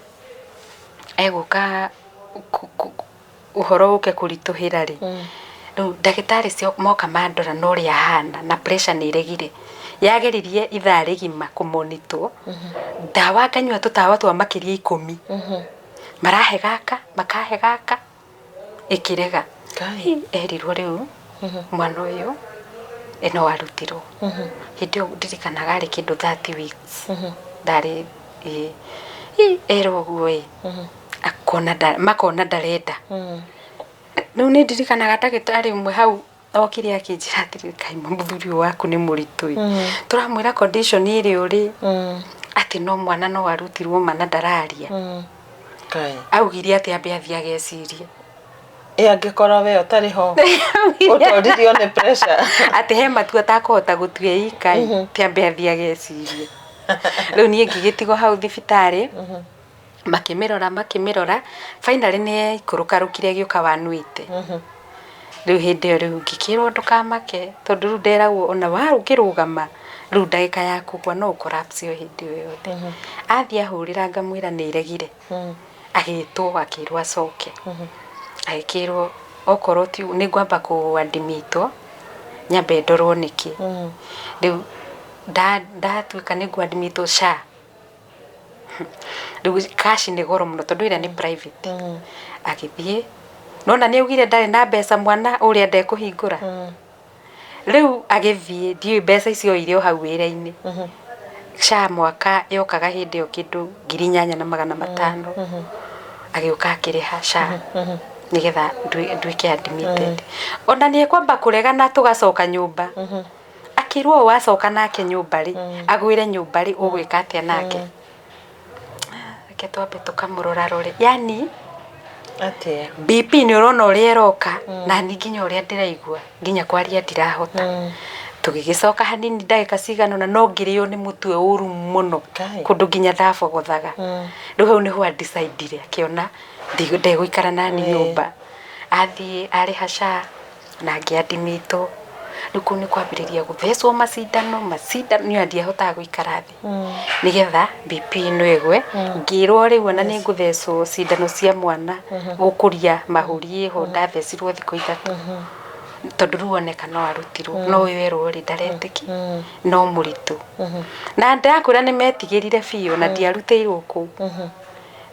egũka ũhoro ũke kũritũhĩra rĩ, rĩu ndagĩtarĩ cio moka mandora na ũrĩa ahana na pressure nĩ ĩregire, yageririe ithaa rĩgima kũmonitwo, ndawa nganyua tũtawa twa makĩria 10, marahe gaka, makahe gaka, ĩkĩrega. Ngai. Erirwo rĩu mwana ũyũ no arutirwo. Hĩndĩ ĩyo ndirikanaga arĩ kĩndũ 30 weeks. Ndarĩ ĩĩ. Erwo ũguo ĩ, akona makona ndarenda. Rĩu nĩ ndirikanaga ndagĩtarĩ ũmwe hau okire akĩnjĩra atĩrĩrĩ, kaĩ mũthuri ũyũ waku nĩ mũritũ ĩ. Tũramwĩra condition ĩrĩa ũrĩ, atĩ no mwana no arutirwo ma na ndararia. Ngai. Augire atĩ ambe athiĩ agecirie. Ĩ angĩkorwo we ũtarĩ ho ũtoririo nĩ pressure. Atĩ he matua atakũhota gũtua ika ĩ, ti ambe athiĩ agecirie. Rĩu niĩ ngĩgĩtigwo hau thibitarĩ, makĩmĩrora makĩmĩrora, finally nĩ yaikũrũkarũkire ĩgĩũka 180. Rĩu hĩndĩ ĩyo rĩu ngĩkĩrwo ndũkamake tondũ rĩu nderagwo ona ũngĩrũgama rĩu ndagĩka ya kũgwa no ũ collapse o hĩndĩ o yothe. Athiĩ ahũrĩra ngamwĩra nĩ ĩregire. Agĩtwo akĩrwo acoke. Agĩkĩrwo okorwo ti nĩ ngwamba kũ admit wo nyambe ndorwo nĩkĩ. Rĩu ndatuĩka nĩ ngũ admit wo SHA. Rĩu cash nĩ goro mũno tondũ ĩrĩa nĩ private. Agĩthiĩ, nona nĩ augire ndarĩ na mbeca mwana ũrĩa ndekũhingũra. Rĩu agĩthiĩ ndiũĩ mbeca icio oire o hau wĩra-inĩ. SHA mwaka yokaga hĩndĩ ĩyo kĩndũ 8500. Agĩũka akĩrĩha SHA nĩgetha nduĩke admitted. Ona nĩ ekwamba kũregana tũgacoka nyũmba. Akĩrwo ũũ wacoka nake nyũmba rĩ, agwĩre nyũmba rĩ, ũgwĩka atĩa nake? Reke twambe tũkamũrora rore. Yani Atĩa? BP nĩ ũrona ũrĩa ĩroka na niĩ nginya ũrĩa ndĩraigua nginya kwaria ndirahota. Tũgĩgĩcoka hanini ndagĩka cigana ũna no ngĩrĩo nĩ mũtwe ũru mũno Ngai. kũndũ nginya ndabogothaga. Rĩu hau nĩho a decide akĩona ndegũikara nani nyũmba. Athiĩ arĩha SHA na ngĩ admit wo. Rĩu kũu nĩ kwambĩrĩria gũthecwo macindano macindano niĩ ndiahotaga gũikara thĩ nĩgetha BP ĩno ĩgwe. Ngĩrwo rĩu ona nĩ ngũthecwo cindano cia mwana gũkũria mahũri ĩho ndathecirwo thikũ 3 tondũ rĩu oneka no arutirwo no ũyũ erwo rĩ ndaretĩki no mũritũ. Na ndĩrakwĩra nĩ metigĩrire biũ na ndiarutĩirwo kũu.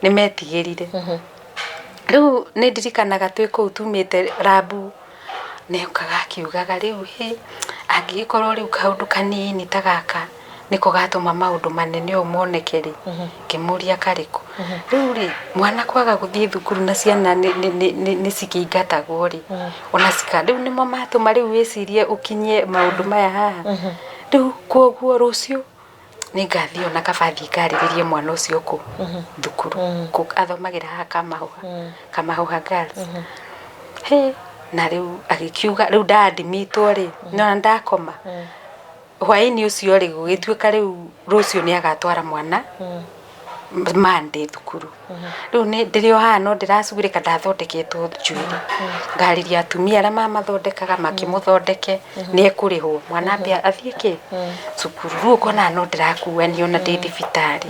Nĩ metigĩrire. Rĩu nĩ ndirikanaga twĩ kũu tumĩte rambu nĩ okaga akiugaga rĩu hĩ angĩgĩkorwo rĩu kaũndũ kanini ta gaka nĩko gatũma maũndũ manene ũũ moneke rĩ, ngĩmũria karĩkũ. Rĩu rĩ mwana kwaga gũthiĩ thukuru na ciana nĩ cikĩingatagwo rĩ, ona cika rĩu nĩmo matũma rĩu wĩcirie ũkinyie maũndũ maya haha. Rĩu koguo rũciũ nĩ ngathiĩ ona kaba thiĩ ngarĩrĩrie mwana ũcio kũ thukuru. Athomagĩra haha Kamahũha, Kamahũha Girls. Hĩ, na rĩu agĩkiuga rĩu nda admit wo rĩ, nĩwona ndakoma. Hwaĩ-inĩ ũcio rĩ gũgĩtuĩka rĩu rũciũ nĩ agatwara mwana Monday thukuru. Rĩu nĩ ndĩrĩ o haha no ndĩracugurĩka ndathondeketwo njuĩrĩ. Ngarĩria atumia arĩa mamathondekaga makĩmũthondeke nĩ ekũrĩhwo mwana ambe athiĩ kĩ cukuru. Rĩu ũkona no ndĩrakuania ona ndĩ thibitarĩ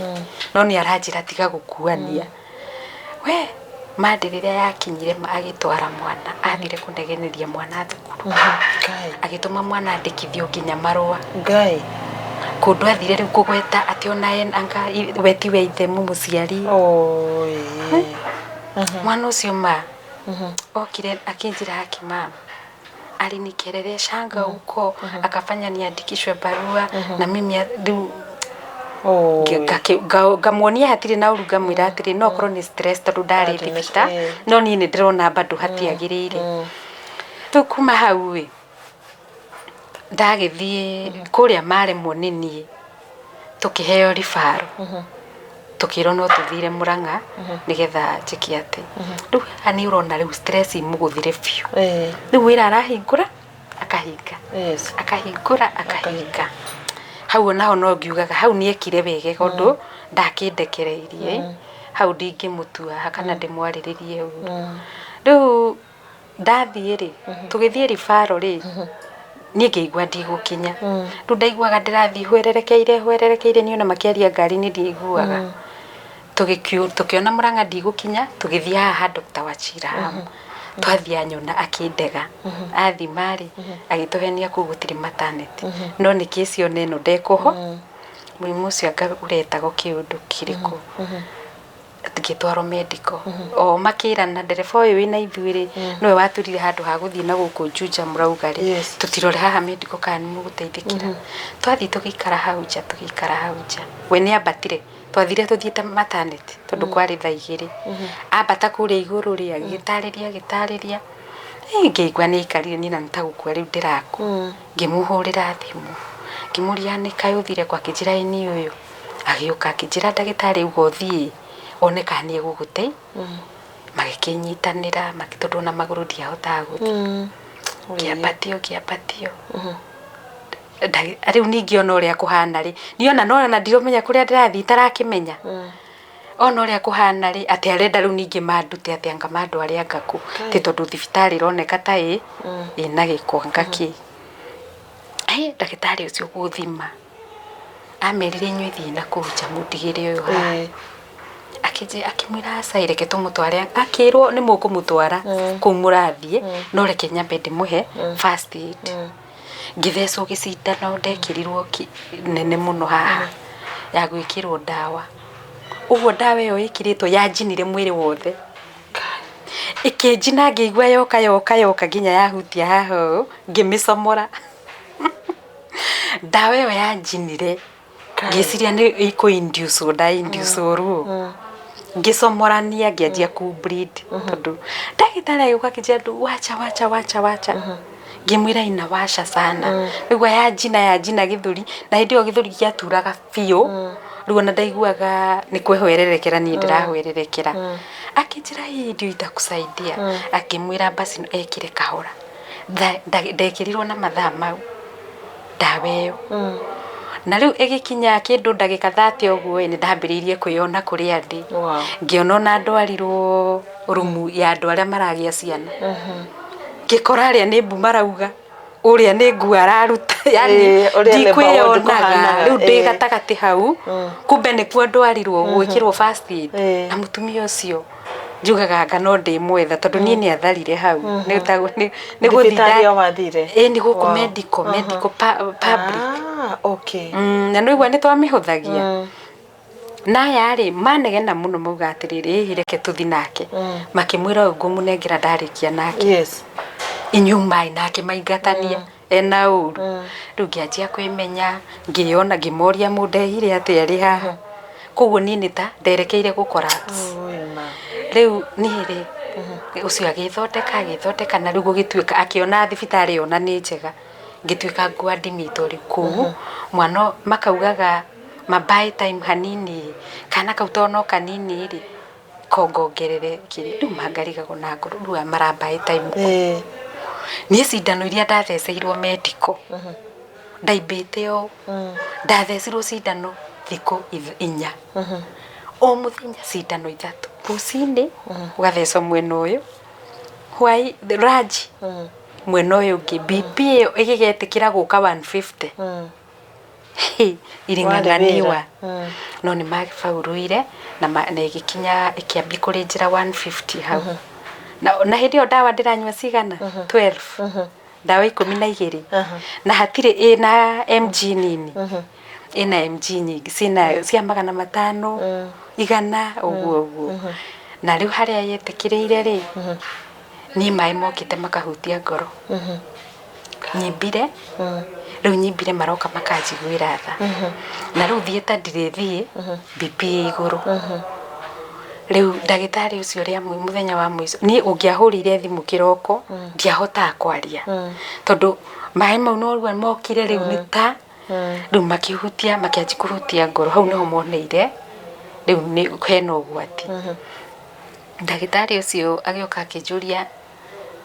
no nĩ aranjĩra tiga gũkuania. We Monday rĩrĩa yakinyire agĩtwara mwana athire kũnegeneria mwana thukuru. Ngai. Agĩtũma mwana andĩkithio nginya marũa. Ngai. Kũndũ athire rĩu kũgweta atĩ ona anga we tiwe ithe mũmũciari. Oi. Mwana ũcio ma okire akĩnjĩra aki mama alinikeleleshanga huko akafanya niandikishwe barua na mimi rĩu ngamuonia hatirĩ na ũru ngamwĩra atĩrĩ no korwo nĩ stress tondũ ndarĩ thibitarĩ no niĩ nĩ ndĩrona bado hatiagĩrĩire. Rĩu kuma hau ĩ ndagĩthiĩ kũrĩa maremwo nĩ niĩ tũkĩheo referral tũkĩrwo no tũthire Murang'a nĩgetha njĩke atĩ. Rĩu haha nĩ ũrona rĩu stress imũgũthire biũ. Rĩu wĩra arahingũra akahinga, akahingũra akahinga. Hau onaho no ngiugaga hau nĩekire wega tondũ ndakĩndekereirie hau ndingĩmũtua kana ndĩmwarĩrĩrie ũru. Rĩu ndathiĩ rĩ, tũgĩthiĩ ribaro rĩ, niĩ ngĩigua ndigũkinya. Rĩu ndaiguaga ndĩrathiĩ hwererekeire hwererekeire, niĩ ona makĩaria ngari-inĩ ndiaiguaga. Tũkĩona Mũrang'a ndigũkinya, tũgĩthiĩ haha ha Dr. Wachira hamu. Twathiĩ anyona akĩndega. Athima rĩ, agĩtũhenia kũu gũtirĩ maternity. No nĩ kĩci ona ĩno ndekũho, mũrimũ ũcio anga ũretagwo kĩũndũ kĩrĩkũ. Ngĩtwarwo medical. O makĩrana ndereba ũyũ wĩna ithuĩ rĩ, nĩwe waturire handũ ha gũthiĩ na gũkũ Juja mũrauga rĩ, tũtirore haha medical kana nĩ mũgũteithĩkĩra. Twathiĩ tũgĩikara hau nja, tũgĩikara hau nja. We nĩ ambatire, twathire tũthiĩte maternity tondũ kwarĩ thaa 2. Ambata kũrĩa igũrũ rĩ, agĩtarĩria agĩtarĩria. Ngĩigua nĩ aikarire niĩ na nĩ ta gũkua rĩu ndĩrakua. Ngĩmũhũrĩra thimũ, ngĩmũria nĩ kaĩ ũthire kwa, akĩnjĩra ĩ niĩ ũyũ. Agĩũka akĩnjĩra ndagĩtarĩ auga ũthiĩ one kana nĩ egũgũte. Magĩkĩnyitanĩra, tondũ ona magũrũ ndiahotaga gũthiĩ. Ngĩambatio ngĩambatio. Rĩu ningĩ ona ũrĩa kũhana rĩ, niĩ ona no ona ndiromenya kũrĩa ndĩrathiĩ itarakĩmenya. Ona ũrĩa kũhana rĩ, atĩ arenda rĩu ningĩ mandute atĩ anga mandware anga kũ, atĩ tondũ thibitarĩ ĩroneka ta ĩ ĩna gĩko anga kĩ. Ndagĩtarĩ ũcio gũthima, amerire inyuĩ thiĩi na kũu nja mũndigĩre ũyũ haha. Akĩmwĩra aca ĩ reke tũmũtware, akĩrwo nĩ mũkũmũtwara kũu mũrathiĩ, no reke nyambe ndĩmũhe first aid. Ngĩthecwo gĩcindano ndekĩrirwo nene mũno haha ya gwĩkĩrwo ndawa. Ũguo ndawa ĩyo ĩkĩrĩtwo yanjinire mwĩrĩ wothe. Ĩkĩnjina ngĩigua yoka yoka yoka nginya yahutia haha ũũ, ngĩmĩcomora. Ndawa ĩyo yanjinire, ngĩciria nĩ ĩkũ induce nda induce ruo. Ngĩcomorania ngĩanjia kũ bleed tondũ ndagĩtarĩ agĩũka akĩnjĩra wacha wacha wacha wacha. Ngĩmwĩra inawasha sana. Nĩguo yanjina yanjina gĩthũri, na hĩndĩ ĩyo gĩthũri gĩaturaga biũ. Rĩu ona ndaiguaga nĩ kwĩhwererekera niĩ ndĩrahwererekera. Akĩnjĩra hii ndio itakusaidia. Akĩmwĩra basi ekĩre kahora. Ndekĩrirwo na mathaa mau ndawa ĩyo. Na rĩu ĩgĩkinya kĩndũ ndagĩka 30 ũguo ĩ, nĩ ndambĩrĩirie kwĩyona kũrĩa ndĩ. Ngĩona ona ndwarirwo rumu ya andũ arĩa maragĩa ciana. Ngĩkora arĩa nĩ mbu marauga, ũrĩa nĩ nguo araruta, yani ndikwĩyonaga, rĩu ndĩ gatagatĩ hau, kumbe nĩkuo ndwarirwo gwĩkĩrwo first aid. Na mũtumia ũcio njugaga anga no ndĩmwetha tondũ niĩ nĩ atharire hau. Nĩ gũthiĩ ĩĩ nĩ gũkũ medical, medical public. Na nĩ waigua nĩ twamĩhũthagia. Na aya rĩ, manegena mũno mauga atĩrĩrĩ, ĩhĩ reke tũthiĩ nake. Makĩmwĩra ũyũ ngũmũnengera ndarĩkia nake. Inyuĩ umai nake maingatania ena ũru. Rĩu ngĩanjia kwĩmenya, ngĩyona, ngĩmoria mũndehire atĩa rĩ haha. Koguo niĩ nĩ ta nderekeire gũ collapse. Rĩu niĩ rĩ, ũcio agĩthondeka agĩthondeka na rĩu gũgĩtuĩka akĩona thibitarĩ ona nĩ njega. Ngĩtuĩka ngũ admit rĩu kũu, mwana makaugaga ma buy time hanini, kana kau tondũ no kanini rĩ, kongongerere kĩrĩa, rĩu mangarigagwo na ngoro rĩu aya mara buy time kũ. Niĩ cindano iria ndatheceirwo medical, ndaimbĩte ũũ, ndathecirwo cindano thikũ 4. O mũthenya cindano 3, rũcinĩ ũgathecwo mwena ũyũ, hwaĩ lunch mwena ũyũ ũngĩ, BP ĩyo ĩgĩgetĩkĩra gũka 150. Iring'ang'aniwa. No nĩ mabaũrũire na ĩgĩkinya ĩkĩambia kũrĩnjĩra 150 hau. Na hĩndĩ ĩyo ndawa ndĩranyua cigana? 12. Ndawa 12. Na hatirĩ ĩna mg nini. Ĩna mg nyingĩ, ciĩna cia 500, 100 ũguo ũguo. Na rĩu harĩa yetĩkĩrĩire rĩ, niĩ maĩ mokĩte makahutia ngoro. Nyimbire, rĩu nyimbire maroka makanjiguĩra tha. Na rĩu theatre ndirĩthiĩ, BP ĩ igũrũ. Rĩu ndagĩtarĩ ũcio rĩa mũthenya wa mũico, niĩ ũngĩahũrĩire thimũ kĩroko, ndiahotaga kwaria. Tondũ maĩ mau no ũrĩa mokire rĩu nĩ ta, rĩu makĩhutia, makĩanjia kũhutia ngoro, hau nĩho moneire rĩu nĩ hena ũgwati. Ndagĩtarĩ ũcio agĩũka akĩnjũria,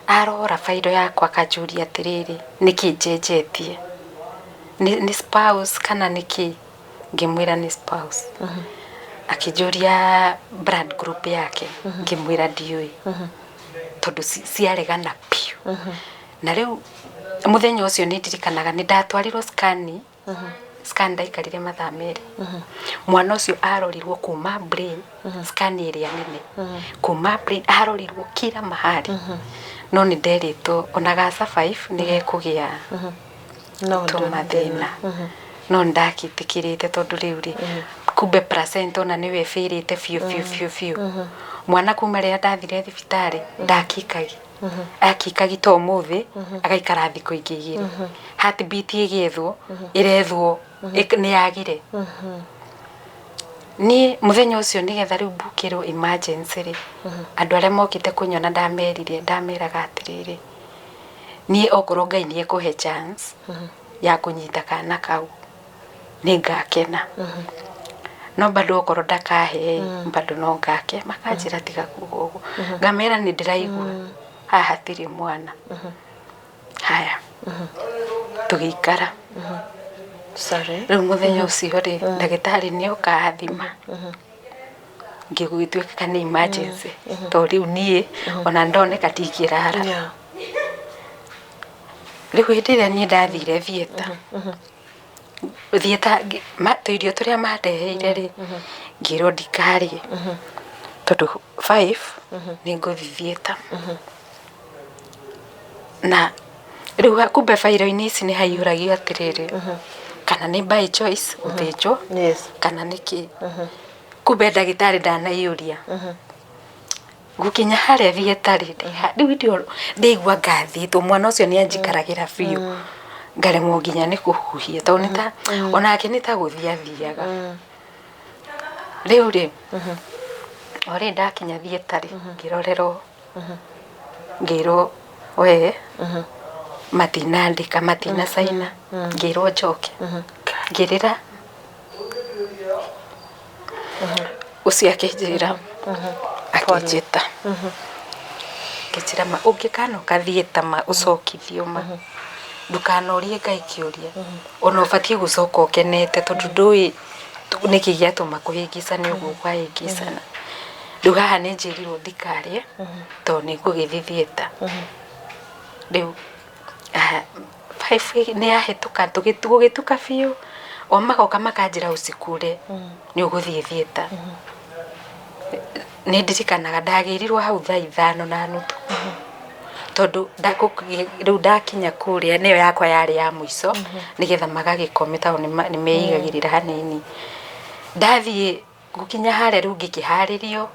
arora bairo yakwa akanjũria atĩrĩrĩ, nĩkĩ njenjetie? Nĩ spouse kana nĩ kĩ? Ngĩmwĩra nĩ spouse. Akĩnjũria blood group yake, ngĩmwĩra ndiũĩ tondũ ciaregana biũ. Na rĩu mũthenya ũcio nĩ ndirikanaga nĩ ndatwarirwo scan. Scan ndaikarire mathaa 2. Mwana ũcio arorirwo kuma brain, scan ĩrĩa nene, kuma brain arorirwo kila mahali, no nĩ nderĩtwo ona ga survive nĩ gekũgĩa No tũmathĩna, no nĩ ndakĩtĩkĩrĩte tondũ rĩu rĩ, kumbe placenta ona nĩwe ĩbĩrĩte biũ biũ biũ biũ. Mwana kuma rĩrĩa ndathire thibitarĩ ndakikagi, akikagi to ũmũthĩ, agaikara thikũ ingĩ 2. Heartbeat ĩgĩethwo, ĩrethwo, nĩ yagire. Niĩ mũthenya ũcio nĩgetha rĩu mbukĩrwo emergency rĩ, andũ arĩa mokĩte kũnyona ndamerire, ndameraga atĩrĩrĩ, niĩ okorwo Ngai nĩ ekũhe chance ya kũnyita kana kau nĩ ngakena, no bado okorwo ndakahe bado no ngake. Makanjĩra tiga kuga ũguo. Ngamera nĩ ndĩraigua haha hatirĩ mwana. Haya, tũgĩikara. Sorry. Rĩu mũthenya ũcio rĩ, ndagĩtarĩ nĩ oka athima, ngĩgwĩtuĩka nĩ emergency tondũ rĩu niĩ ona ndoneka ndingĩrara. Rĩu hĩndĩ ĩrĩa niĩ ndathire theatre, theatre tũirio tũrĩa mandeheire rĩ, ngĩrwo ndikarĩe tondũ 5 nĩ ngũthiĩ theatre. Na rĩu kumbe bairo-inĩ ici nĩ haihũragio atĩrĩrĩ, kana nĩ by choice gũthĩnjwo kana nĩ kĩ. Kumbe ndagĩtarĩ ndanaiyũria. Gũkinya harĩa theatre rĩ, rĩu hĩndĩ ĩyo ndaigua ngathĩtwo, mwana ũcio nĩ anjikaragĩra biũ, ngaremwo nginya nĩ kũhuhia tondũ nĩ ta onake nĩ ta gũthiĩ athiaga. Rĩu rĩ, o rĩ ndakinya theatre rĩ, ngĩrorerwo, ngĩrwo we matinandĩka, matinacaina, ngĩrwo njoke, ngĩrĩra. Ũcio akĩnjĩra, akĩnjĩta, akĩnjĩra ma ũngĩkanoka theatre ma ũcokithio ma, ndũkanorie Ngai kĩũria, ona ũbatiĩ gũcoka ũkenete tondũ ndũĩ nĩkĩ gĩatũma kũhĩngĩcane ũguo kwahĩngĩcana. Rĩu haha nĩ njĩrirwo ndikarĩe tondũ nĩ ngũgĩthiĩ theatre. Rĩu 5 nĩ yahĩtũka, gũgĩtuka biũ, o magoka makanjĩra ũcikure nĩ ũgũthiĩ theatre. Nĩ ndirikanaga ndagĩrirwo hau thaa 5:30 tondũ rĩu ndakinya kũrĩa nĩyo yakwa yarĩ ya mũico nĩgetha magagĩkome tondũ nĩ meigagĩrĩra hanini. Ndathiĩ gũkinya harĩa rĩu ngĩkĩharĩrio,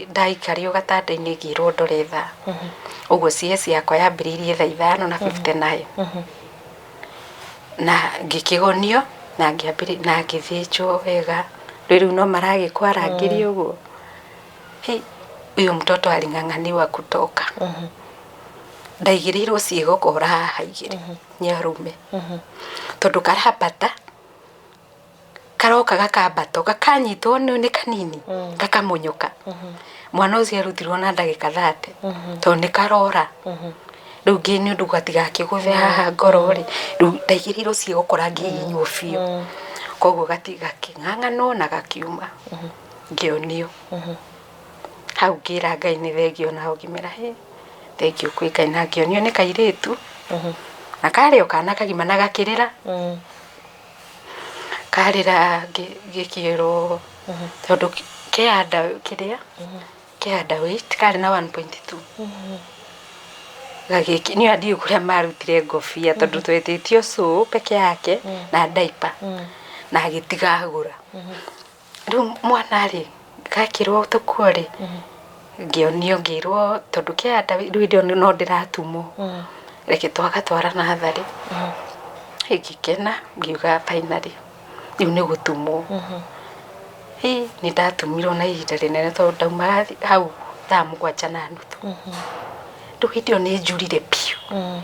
ndaikario gatanda-inĩ ngĩrwo ndore thaa. Ũguo CS yakwa yambĩrĩirie thaa 5:59. Na ngĩkĩgonio na na ngĩthĩnjwo wega. Rĩu no maragĩkwarangĩria ũguo. Hey, huyo mtoto aling'ang'aniwa kutoka. Ndaigĩrĩirwo ciĩgokora haha igĩrĩ nĩ arũme tondũ karambata karoka gakambata gakanyitwo nĩ kanini gakamonyoka. Mwana ũcio arutirwo na ndagĩka 30 tondũ nĩ karora. Rĩu ngĩ nĩ ũndũ gatigakĩgũthe haha ngoro rĩ, rĩu ndaigĩrĩirwo ciĩgokora ngĩhihinywo biũ, koguo gakĩng'ang'anwo na gakiuma. Ngĩonio hau ngĩra Ngai nĩ thengio, nao ngĩmera he thengio kwĩ Ngai, na ngĩonio nĩ kairĩtu na karĩ o kana kagima na gakĩrĩra. Karĩra ngĩkĩrwo tondũ ke under kĩrĩa ke underweight, karĩ na 1.2. Gagĩki niĩ ndiũĩ kũrĩa marutire ngobia tondũ twetĩtio cũũ peke yake na diaper na agĩtiga agũra. Rĩu mwana rĩ, gakĩrwo tũkuo rĩ, ngĩonio ngĩrwo tondũ ke underweight, rĩu hĩndĩ ĩyo no ndĩratumwo, reke twagatwara natharĩ. Ngĩkena ngiuga finally rĩu nĩ gũtumwo. Hĩ, nĩ ndatumirwo na ihinda rĩnene tondũ ndaumaga hau thaa 7:30. Rĩu hĩndĩ ĩyo nĩ njurire biũ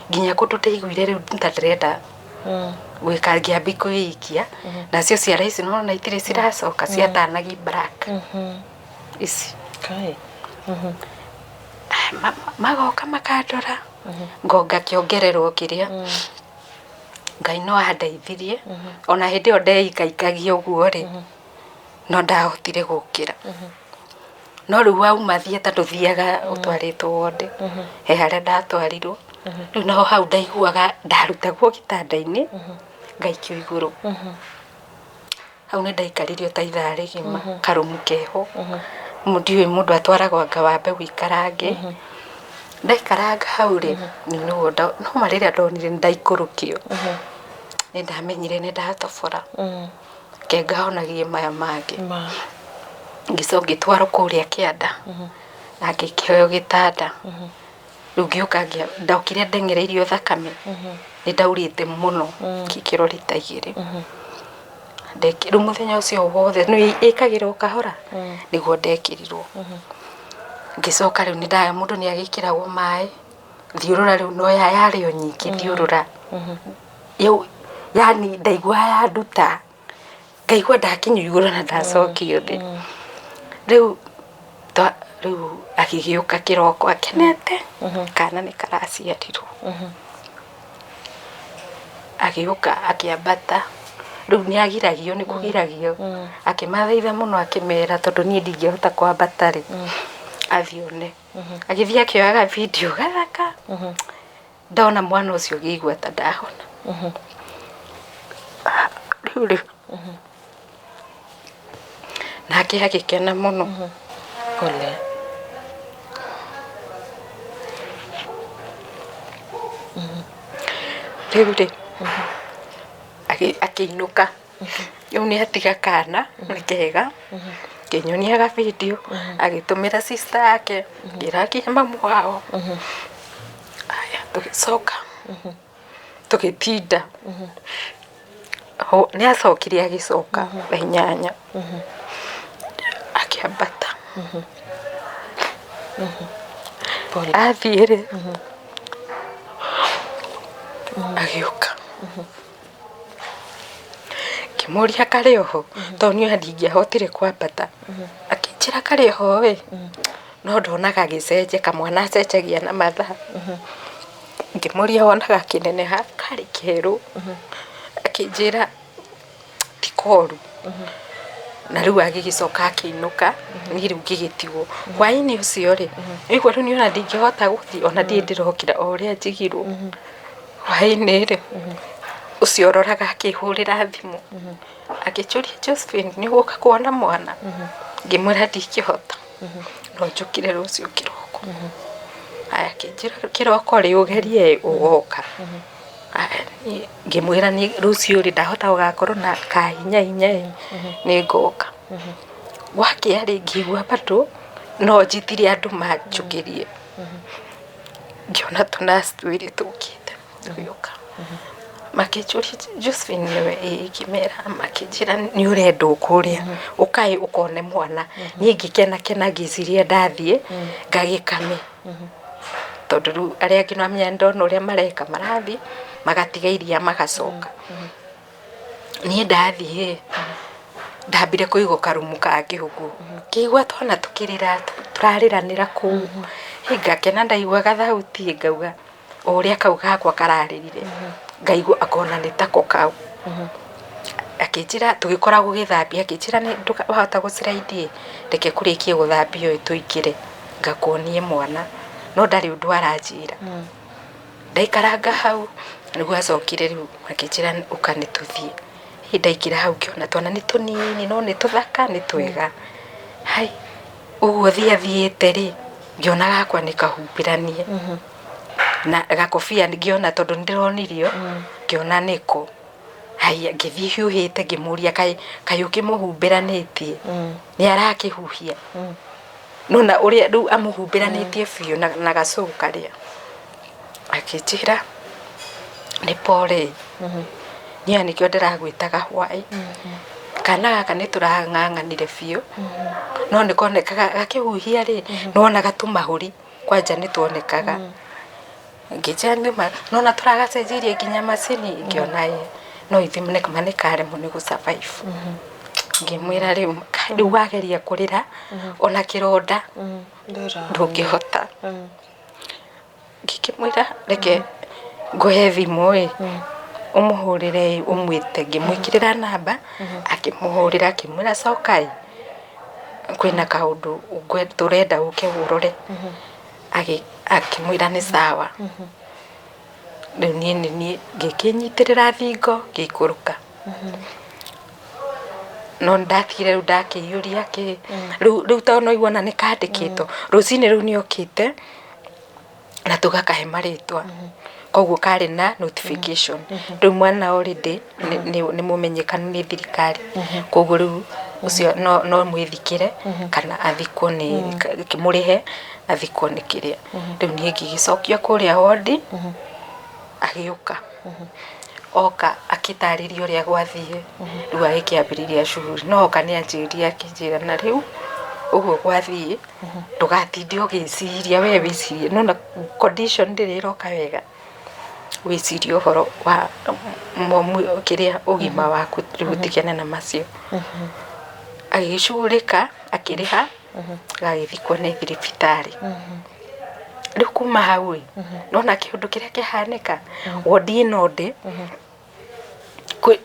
nginya kũndũ ndaiguire rĩu ta ndĩrenda gwĩka, ngĩambia kwĩikia nacio ciara ici nĩwona itirĩ ciracoka ciatanagi black ici. Magoka makandora ngonga kĩongererwo kĩrĩa. Ngai no andeithirie ona hĩndĩ ĩyo ndeikaikagia ũguo rĩ, no ndahotire gũkĩra. No rĩu wauma theatre ndũthiaga ũtwarĩtwo ward, he harĩa ndatwarirwo, rĩu naho hau ndaiguaga ndarutagwo gĩtanda-inĩ ngaikio igũrũ. Hau nĩ ndaikaririo ta ithaa rĩgima karumu keho, ndiũĩ mũndũ atwaragwo anga wambe ũikarange. Ndaikaranga hau rĩ, no ma rĩrĩa ndonire nĩ ndaikũrũkio, nĩ ndamenyire nĩ ndatobora, reke ngahonagie maya mangĩ. Ngĩcoka ngĩtwarwo kũrĩa kĩanda na ngĩkĩheo gĩtanda. Rĩu ngĩũka ndokire ndeng'ereirio thakame, nĩ ndaurĩte mũno ngĩkĩrwo rita igĩrĩ. Rĩu mũthenya ũcio wothe nĩ ĩkagĩrwo kahora, nĩguo ndekĩrirwo. Ngĩcoka rĩu mũndũ nĩ agĩkĩragwo maĩ, thiũrũra rĩu no yarĩ o nyingĩ thiũrũra. Yaani ndaiguaga yanduta. Ngaigua ndakinyio igũrũ na ndacokio thĩ. Rĩu rĩu agĩgĩũka kĩroko akenete, kana nĩ karaciarirwo. Agĩũka akĩambata, rĩu nĩ agiragio nĩ kũgiragio, akĩmathaitha mũno akĩmera tondũ niĩ ndingĩhota kwambata rĩ, athiĩ one. Agĩthiĩ akĩoya video gathaka. Ndona mwana ũcio ngĩigua ta ndahona. Rĩu rĩ, nake agĩkena mũno. Pole. Rĩu rĩ, akĩinũka. Rĩu nĩ atiga kana nĩ kega, akĩnyonia ga video, agĩtũmĩra sister yake, akĩra nginya mamu wao. Haya tũgĩcoka tũgĩtinda. Nĩ acokire agĩcoka thaa inyanya akĩambata. Athiĩ rĩ, agĩũka. Ngĩmũria karĩ oho tondũ niĩ ona ndingĩahotire kwambata. Akĩnjĩra karĩ oho ĩ, no ndona gagĩcenjia kamwana acenjagia na mathaa. Ngĩmũria wonaga gakĩneneha, karĩ kerũ. Akĩnjĩra ti koru. Na rĩu agĩgĩcoka akĩinũka, niĩ rĩu ngĩgĩtigwo. Hwainĩ ũcio rĩ, waigua rĩu niĩ ona ndingĩhota gũthiĩ ona ndirĩ ndĩrokĩra o ũrĩa njigirwo. Hwaĩ-inĩ rĩ, ũcio ũroraga akĩhũrĩra thimũ, akĩnjũria Josephine nĩ ũgũka kuona mwana? Ngĩmwĩra ndingĩhota, no njũkire rũciũ kĩroko. Aya akĩnjĩra kĩroko rĩ ũgerie ũgoka. Aya niĩ ngĩmwĩra niĩ rũciũ rĩ ndahota gũgakorwo na kahinya hinya ĩ, nĩ ngoka. Gwakĩa rĩ ngĩigua bado no njĩtire andũ manjũkĩrie. Ngĩona tũnurse twĩrĩ tũkĩte tũgĩũka, makĩnjũria Josephine nĩwe? Ĩĩ ngĩmera, makĩnjĩra nĩ ũrendwo kũrĩa, ũkaĩ ũkone mwana. Niĩ ngĩkena kena ngĩciria ndathiĩ ngagĩkame, tondũ rĩu arĩa angĩ nĩwamenya nĩndona ũrĩa mareka, marathiĩ magatiga iria magacoka. Niĩ ndathiĩ ĩ, ndambire kũigwo karumu kangĩ ũguo, ngĩigua twana tũkĩrĩra tũrarĩranĩra kũu, hĩ ngakena ndaigua gathauti ĩ ngauga o ũrĩa kau gakwa kararĩrire, ngaigua ngona nĩ tako kau. Akĩnjĩra tũgĩkora gũgĩthambia akĩnjĩra wahota gũ slide ĩ, reke kũrĩkie gũthambio ĩ tũingĩre ngakuonie mwana, no ndarĩ ũndũ aranjĩra. Ndaikaranga hau, nĩguo acokire rĩu akĩnjĩra ũka nĩ tũthiĩ. Niĩ ndaingĩra hau ngĩona twana nĩ tũnini no nĩ tũthaka nĩ twega. Hai, ũguo thiĩ athiĩte rĩ, ngĩona gakwa nĩ kahumbĩranie na gakobia ngĩona tondũ nĩ ndĩronirio, ngĩona nĩko. Haiya ngĩthiĩ hiũhĩte ngĩmũria kaĩ kaĩ ũkĩmũhumbĩranĩtie, nĩ arakĩhuhia? Nĩwona ũrĩa rĩu amũhumbĩranĩtie biũ na gacũgũ karĩa. Akĩnjĩra nĩ pole, niĩ ona nĩkĩo ndĩragwĩtaga hwaĩ. Kana gaka nĩ tũrang'ang'anire biũ, no nĩ konekaga gakĩhuhia rĩ, nĩ wonaga tũmahũri kwanja nĩ tuonekaga. Ngĩnjĩra nĩma nĩwona tũragacenjeirie nginya macini, ngĩona ĩĩ no ithuĩ ma nĩ karemwo nĩ gũ survive. Ngĩmwĩra rĩu rĩu wageria kũrĩra ona kĩronda ndũngĩhota. Ngĩkĩmwĩra reke ngũhe thimũ ĩ, Ũmũhũrĩre ũmwĩte. Ngĩmwĩkĩrĩra namba, akĩmũhũrĩra akĩmwĩra cokai, kwĩna kaũndũ tũrenda ũke ũrore. Akĩmwĩra nĩ sawa. Rĩu niĩ nĩ niĩ ngĩkĩnyitĩrĩra thingo ngĩikũrũka. No nĩndatigire rĩu ndakĩiyũria kĩ rĩu tondũ no aigua ona nĩ kandĩkĩtwo, rũcinĩ rũu nĩ okĩte na tũgakahe marĩtwa. Koguo karĩ na notification. Rĩu mwana already nĩ mũmenyekanu nĩ thirikari. Koguo rĩu ũcio no mwĩthikĩre kana athikwo nĩ mũrĩhe athikwo nĩ kĩrĩa. Rĩu niĩ ngĩgĩcokio kũrĩa wondi, agĩũka. Oka akĩtarĩria ũrĩa gwathiĩ, rĩu agĩkĩambĩrĩria shughuli. No oka nĩ anjĩrire akĩnjĩra na rĩu ũguo gwathiĩ, ndũgatinde ũgĩciria we wĩcirie, nĩwona condition ndĩrĩ ĩroka wega, wĩcirie ũhoro wa kĩrĩa ũgima waku rĩu ũtigane na macio. Agĩgĩcugurĩka akĩrĩha gagĩthikwo nĩ thibitarĩ. Rĩu kuma hau ĩ, nĩwona kĩũndũ kĩrĩa kĩahanĩka, wondi ĩno ndĩ,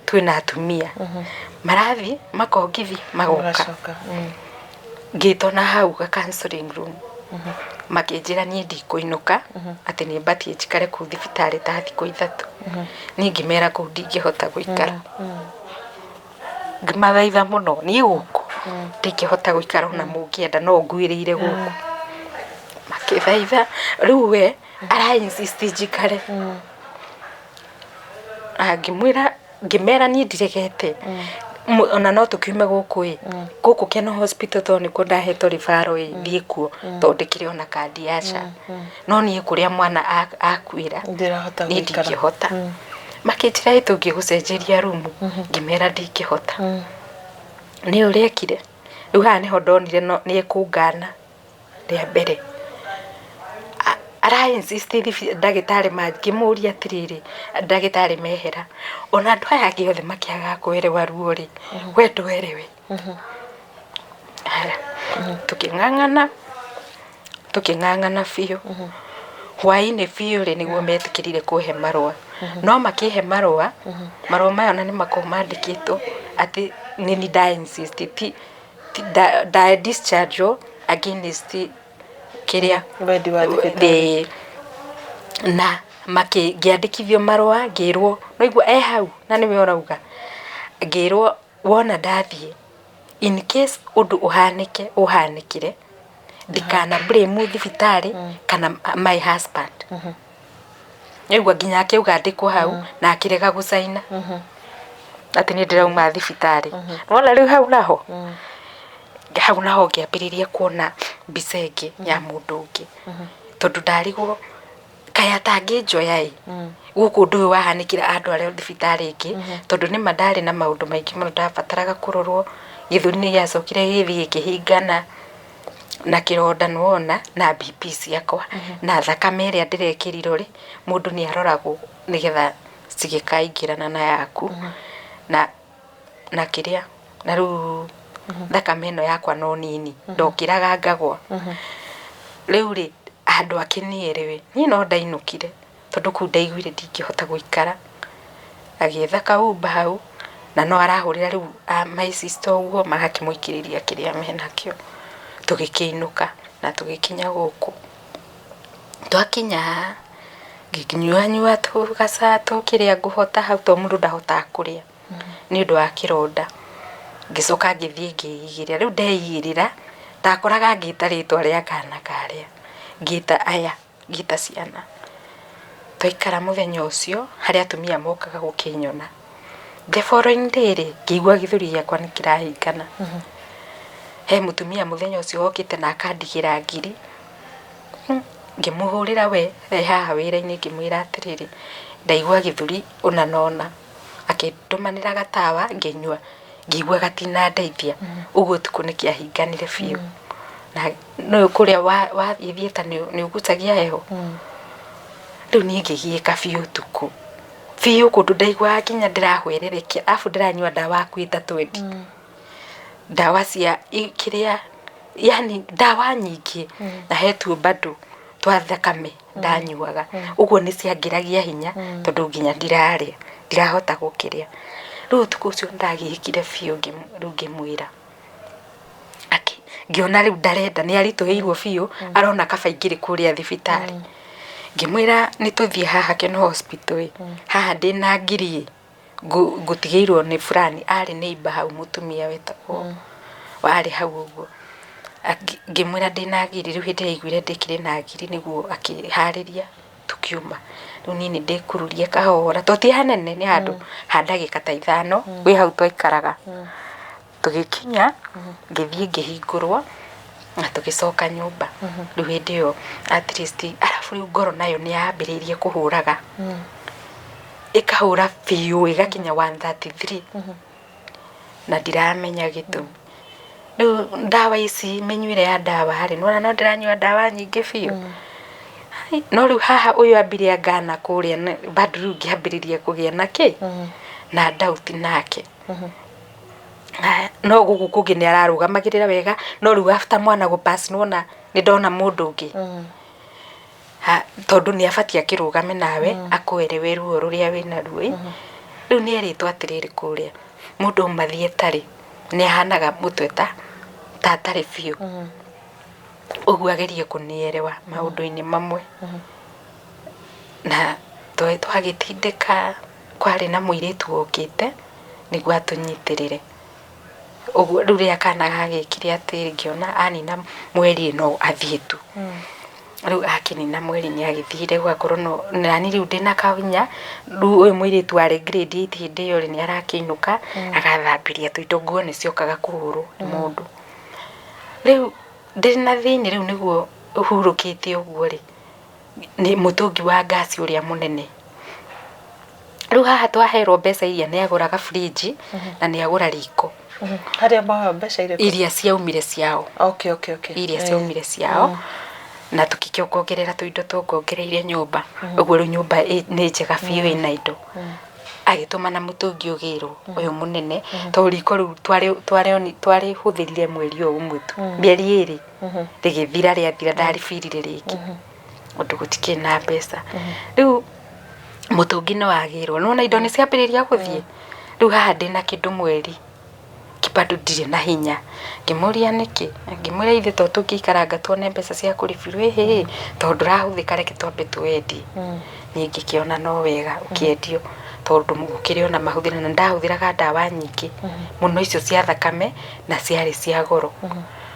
twĩna atumia marathiĩ makongithia magoka. Ngĩtwo na hau ga counselling room, makĩnjĩra niĩ ndikũinũka, atĩ nĩ batiĩ njikare kũu thibitarĩ ta thikũ 3. Niĩ ngĩmera kũu ndingĩhota gũikara. Ngĩmathaitha mũno, niĩ gũkũ ndingĩhota gũikara ona mũngĩenda no nguĩrĩire gũkũ. Makĩthaitha, rĩu we ara insist njikare. Ngĩmwĩra, ngĩmera niĩ ndiregete, ona no tũkiume gũkũ ĩ, gũkũ Kenol Hospital tondũ nĩkuo ndahetwo referral ĩ, thiĩ kuo tondũ ndĩkĩrĩ ona kandi ya SHA. No niĩ kũrĩa mwana akuĩra, niĩ ndingĩhota. Makĩnjĩra ĩ tũngĩgũcenjeria rumu, ngĩmera ndingĩhota. Nĩ ũrĩa ekire, rĩu haha nĩho ndonire nĩ ekũngana rĩa mbere. Ara insist ndagĩtarĩ ngĩmũria atĩrĩrĩ, ndagĩtarĩ mehera, ona andũ aya angĩ othe makĩagaga kwerewa ruo rĩ, we ndwerewe. Haya, tũkĩng'ang'ana, tũkĩng'ang'ana biũ. Hwaĩ-inĩ biũ rĩ, nĩguo metĩkĩrire kũhe marũa. No makĩhe marũa, marũa maya ona nĩ makoragwo mandĩkĩtwo atĩ nĩ niĩ nda insist ti nda discharge against kĩrĩa wendi wa thibitarĩ. Na ngĩandĩkithio marũa ngĩrwo, no e hau na nĩwe ũrauga, ngĩrwo wona ndathiĩ in case ũndũ ũhanĩke ũhanĩkĩre, ndikana blame thibitarĩ kana my husband. Nĩaigua nginya akĩuga andĩkwo hau na akĩrega gũcaina atĩ niĩ ndĩrauma thibitarĩ. Nĩwona rĩu hau naho, hau naho ngĩambĩrĩria kuona mbica ĩngĩ ya mũndũ ũngĩ, tondũ ndarigwo kaĩ atangĩnjoya ĩ, gũkũ ũndũ ũyũ wahanĩkĩra andware thibitarĩ ĩngĩ, tondũ nĩma ndarĩ na maũndũ maingĩ mũno ndabataraga kũrorwo, gĩthũri nĩ gĩacokire gĩgĩthiĩ gĩkĩhingana na kĩronda nĩwona, na BP ciakwa, na thakame ĩrĩa ndĩrekĩrirwo rĩ, mũndũ nĩ aroragwo nĩgetha cigĩkaingĩrana na yaku, na kĩrĩa, na rĩu thakame ĩno yakwa no nini, ndokĩraga ngagwa. Rĩu rĩ, handũ akĩniĩrĩwe, niĩ no ndainũkire, tondũ kũu ndaiguire ndingĩhota gũikara. Agĩetha ka Uber hau, na no arahũrĩra rĩu my sister ũguo, magakĩmũikĩrĩria kĩrĩa menakĩo. Tũgĩkĩinũka na tũgĩkinya gũkũ. Twakinya haha, ngĩnyuanyua tũgaca tũkĩrĩa ngũhota hau tondũ mũndũ ndahotaga kũrĩa nĩ ũndũ wa kĩronda. Ngĩcoka ngĩthiĩ ngĩigĩrĩra, rĩu ndeigĩrĩra, ndakoraga ngĩta rĩtwa rĩa kana karĩa, ngĩta aya, ngĩta ciana. Twaikara mũthenya ũcio, harĩa atumia mokaga gũkĩnyona. The following day rĩ, ngĩigua gĩthũri gĩakwa nĩ kĩrahingana. He mũtumia mũthenya ũcio wokĩte na akandigĩra ngiri. Ngĩmũhũrĩra we e haha wĩra-inĩ ngĩmwĩra atĩrĩrĩ, ndaigua gĩthũri ũna na ũna. Akĩndũmanĩra gatawa ngĩnyua, ngĩigua gatinandeithia. Ũguo ũtukũ nĩ kĩahinganire biũ. Na nĩ ũĩ kũrĩa wathiĩ theatre nĩ ũgucagia heho. Rĩu niĩ ngĩgiĩka biũ ũtukũ. Biũ kũndũ ndaiguaga nginya ndĩrahwererekera, arabu ndĩranyua ndawa hakuhĩ ta 20. Ndawa cia kĩrĩa, yani ndawa nyingĩ, na he tuo bado twa thakame ndanyuaga. Ũguo nĩ ciangĩragia hinya tondũ nginya ndirarĩa, Ndirahota gũkĩrĩa. Rĩu ũtukũ ũcio nĩndagiĩkire biũ rĩu ngĩmwĩra. Akĩ ngĩona rĩu ndarenda nĩ aritũhĩirwo biũ arona kaba ingĩrĩ kũrĩa thibitarĩ. Ngĩmwĩra nĩ tũthiĩ haha Kenol Hospital ĩ, haha ndĩna ngiri ĩ, ngũtigĩirwo nĩ fulani arĩ neighbour hau mũtumia wetagwo warĩ hau ũguo. Ngĩmwĩra ndĩna ngiri rĩu hĩndĩ ĩrĩa aiguire ndĩkĩrĩ na ngiri nĩguo akĩharĩria tũkiuma. Rĩu niĩ nĩ ndĩkururie kahora to ti hanene nĩ handũ ha ndagĩka ta ithano wĩ hau twaikaraga. Tũgĩkinya ngĩthiĩ ngĩhingũrwo na tũgĩcoka nyũmba. Rĩu hĩndĩ ĩyo at least arabu rĩu ngoro nayo nĩ yambĩrĩirie kũhũraga, ĩkahũra biũ ĩgakinya 133 na ndiramenya gĩtũmi. Rĩu ndawa ici mĩnyuĩre ya ndawa rĩ, nĩwona no ndĩranyua ndawa nyingĩ biũ. No rĩu haha ũyũ ambire angana kũrĩa bado rĩu ngĩambĩrĩria kũgĩa na kĩ? Na doubt nake. No gũkũ kũngĩ nĩ ararũgamagĩrĩra wega, no rĩu after mwana gũ pass nĩ wona nĩ ndona mũndũ ũngĩ. Tondũ nĩ abatiĩ akĩrũgame nawe akũerewe ruo rũrĩa wĩnaruo ĩ. Rĩu nĩ erĩtwo atĩrĩrĩ kũrĩa, mũndũ auma thieta rĩ, nĩ ahanaga mũtwe ta atarĩ biũ. Ũguo agerie kũnĩerewa maũndũ-inĩ mamwe. Na twagĩtindĩka kwarĩ na mũirĩtu wokĩte nĩguo atũnyitĩrĩre. Ũguo rĩu rĩrĩa kana gagĩkire atĩ ngĩona anina mweri no athiĩ tu. Rĩu akĩnina mweri nĩ agĩthire gũgakorwo no nani rĩu ndĩna kahinya, rĩu ũyũ mũirĩtu warĩ grade eight hĩndĩ ĩyo rĩ nĩ arakĩinũka agathambĩria tũindo, nguo nĩ ciokaga kũhũrwo nĩ mũndũ. Rĩu ndĩna thĩinĩ rĩu nĩguo hurũkĩte ũguo rĩ, nĩ mũtũngi wa ngaci ũrĩa mũnene. Rĩu haha twaherwo mbeca iria nĩ agũraga fridge na nĩ agũra riko. Harĩa mahoya mbeca irĩkũ? Iria ciaumire ciao. Okay. Iria ciaumire ciao. Na tũkĩongongerera tũindo tuongongereire nyũmba. Ũguo rĩu nyũmba nĩ njega biũ ĩna indo. Agĩtũmana mũtũngi ũgĩrwo ũyũ mũnene tondũ riko rĩu twarĩhũthĩrire mweri o ũmwe tu, mĩeri ĩrĩ rĩgĩthira rĩathira ndaribirire rĩngĩ ũndũ gũtikĩrĩ na mbeca. Rĩu mũtũngi nĩ wagĩrwo, nĩwona indo nĩ ciambĩrĩria gũthiĩ. Rĩu haha ndĩna kĩndũ mweri bado ndirĩ na hinya. Ngĩmũria nĩkĩ, ngĩmwĩra ithuĩ to tũngĩikaranga tuone mbeca cia kũribirwo ĩhĩ tondũ ndũrahũthĩka reke twambe tũwendie. Niĩ ngĩkĩona no wega ũkĩendio tondũ gũkĩrĩ ona mahũthĩro na ndahũthĩraga ndawa nyingĩ mũno icio cia thakame na ciarĩ cia goro.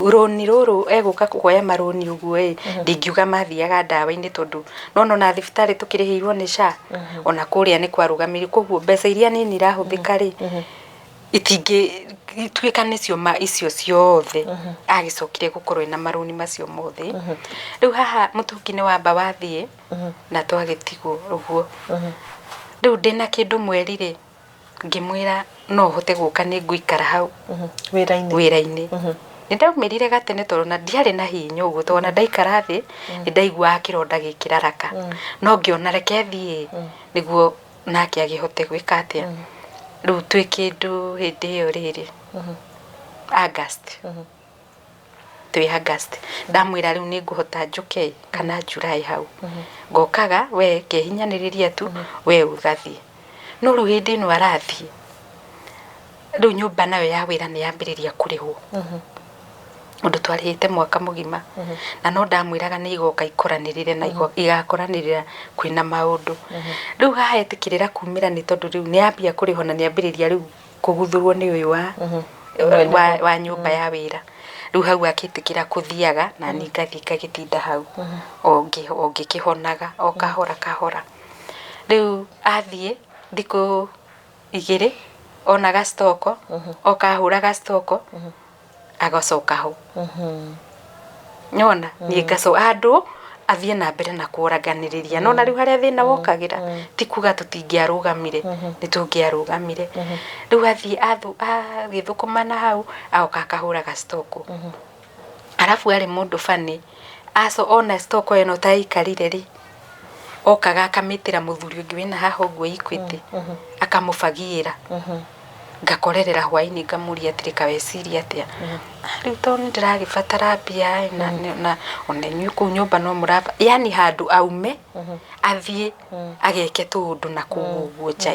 Rũni rũrũ egũka kuoya marũni ũguo ĩ, ndingiuga mathiaga ndawa-inĩ tondũ nĩwona ona thibitarĩ tũkĩrĩhĩirwo nĩ SHA, ona kũrĩa nĩ kwarũgamĩrĩirwo koguo mbeca iria nini irahũthĩka rĩ, itingĩtuĩka nĩcio icio ciothe agĩcokire gũkorwo ena marũni macio mothe. Rĩu haha mũtũngi nĩ wamba wathiĩ na twagĩtigwo ũguo. Rĩu ndĩna kĩndũ mweri rĩ, ngĩmwĩra no hote gũka nĩ ngũikara hau Wĩra-inĩ. Wĩra-inĩ. Nĩ ndaumĩrire gatene tondũ ona ndiarĩ na hinya ũguo tondũ ona ndaikara thĩ nĩ ndaiguaga kĩronda gĩkĩraraka. No ngĩona reke thiĩ nĩguo nake agĩhote gwĩka atĩa. Rĩu twĩ kĩndũ hĩndĩ ĩyo rĩrĩ August, twĩ August ndamwĩra rĩu nĩ ngũhota njũke kana July hau ngokaga we ngehinyanĩrĩria tu we ũgathiĩ. No rĩu hĩndĩ ĩno arathiĩ rĩu nyũmba nayo ya wĩra nĩ yambĩrĩria kũrĩhwo ũndũ twarĩhĩte mwaka mũgima na no ndamwĩraga nĩ igoka ikoranĩrĩre na igakoranĩrĩra kwĩna maũndũ. Rĩu haha etĩkĩrĩra kumĩra nĩ tondũ rĩu nĩ yambia kũrĩhwo na nĩ ambĩrĩria rĩu kũguthũrwo nĩ ũyũ wa nyũmba ya wĩra. Rĩu hau akĩtĩkĩra kũthiaga na niĩ ngathiĩ ngagĩtinda hau o ngĩkĩhonaga o kahora kahora. Rĩu athiĩ thikũ igĩrĩ ona gacitoko oka ahũra gacitoko agacoka ho. Nĩwona niĩ ngacoka handũ athiĩ na mbere na kũraganĩrĩria. Nĩwona rĩu harĩa thĩna wokagĩra ti kuga tũtingĩarũgamire, nĩ tũngĩarũgamire. Rĩu athiĩ agĩthũkũma na hau agoka akahũra gacitoko. Arabu arĩ mũndũ funny ona stoko ĩno ta ĩikarire rĩ, okaga akamĩtĩra mũthuri ũngĩ wĩna haha ũguo Equity akamũbagiĩra. Ngakorerera hwainĩ ngamũria atĩrĩ, kaweciria atĩa rĩu, tondũ nĩ ndĩragĩbatara mbia ĩ, na ona inyuĩ kũu nyũmba no mũraba, yani handũ aume athiĩ ageke tũũndũ na kũu ũguo nja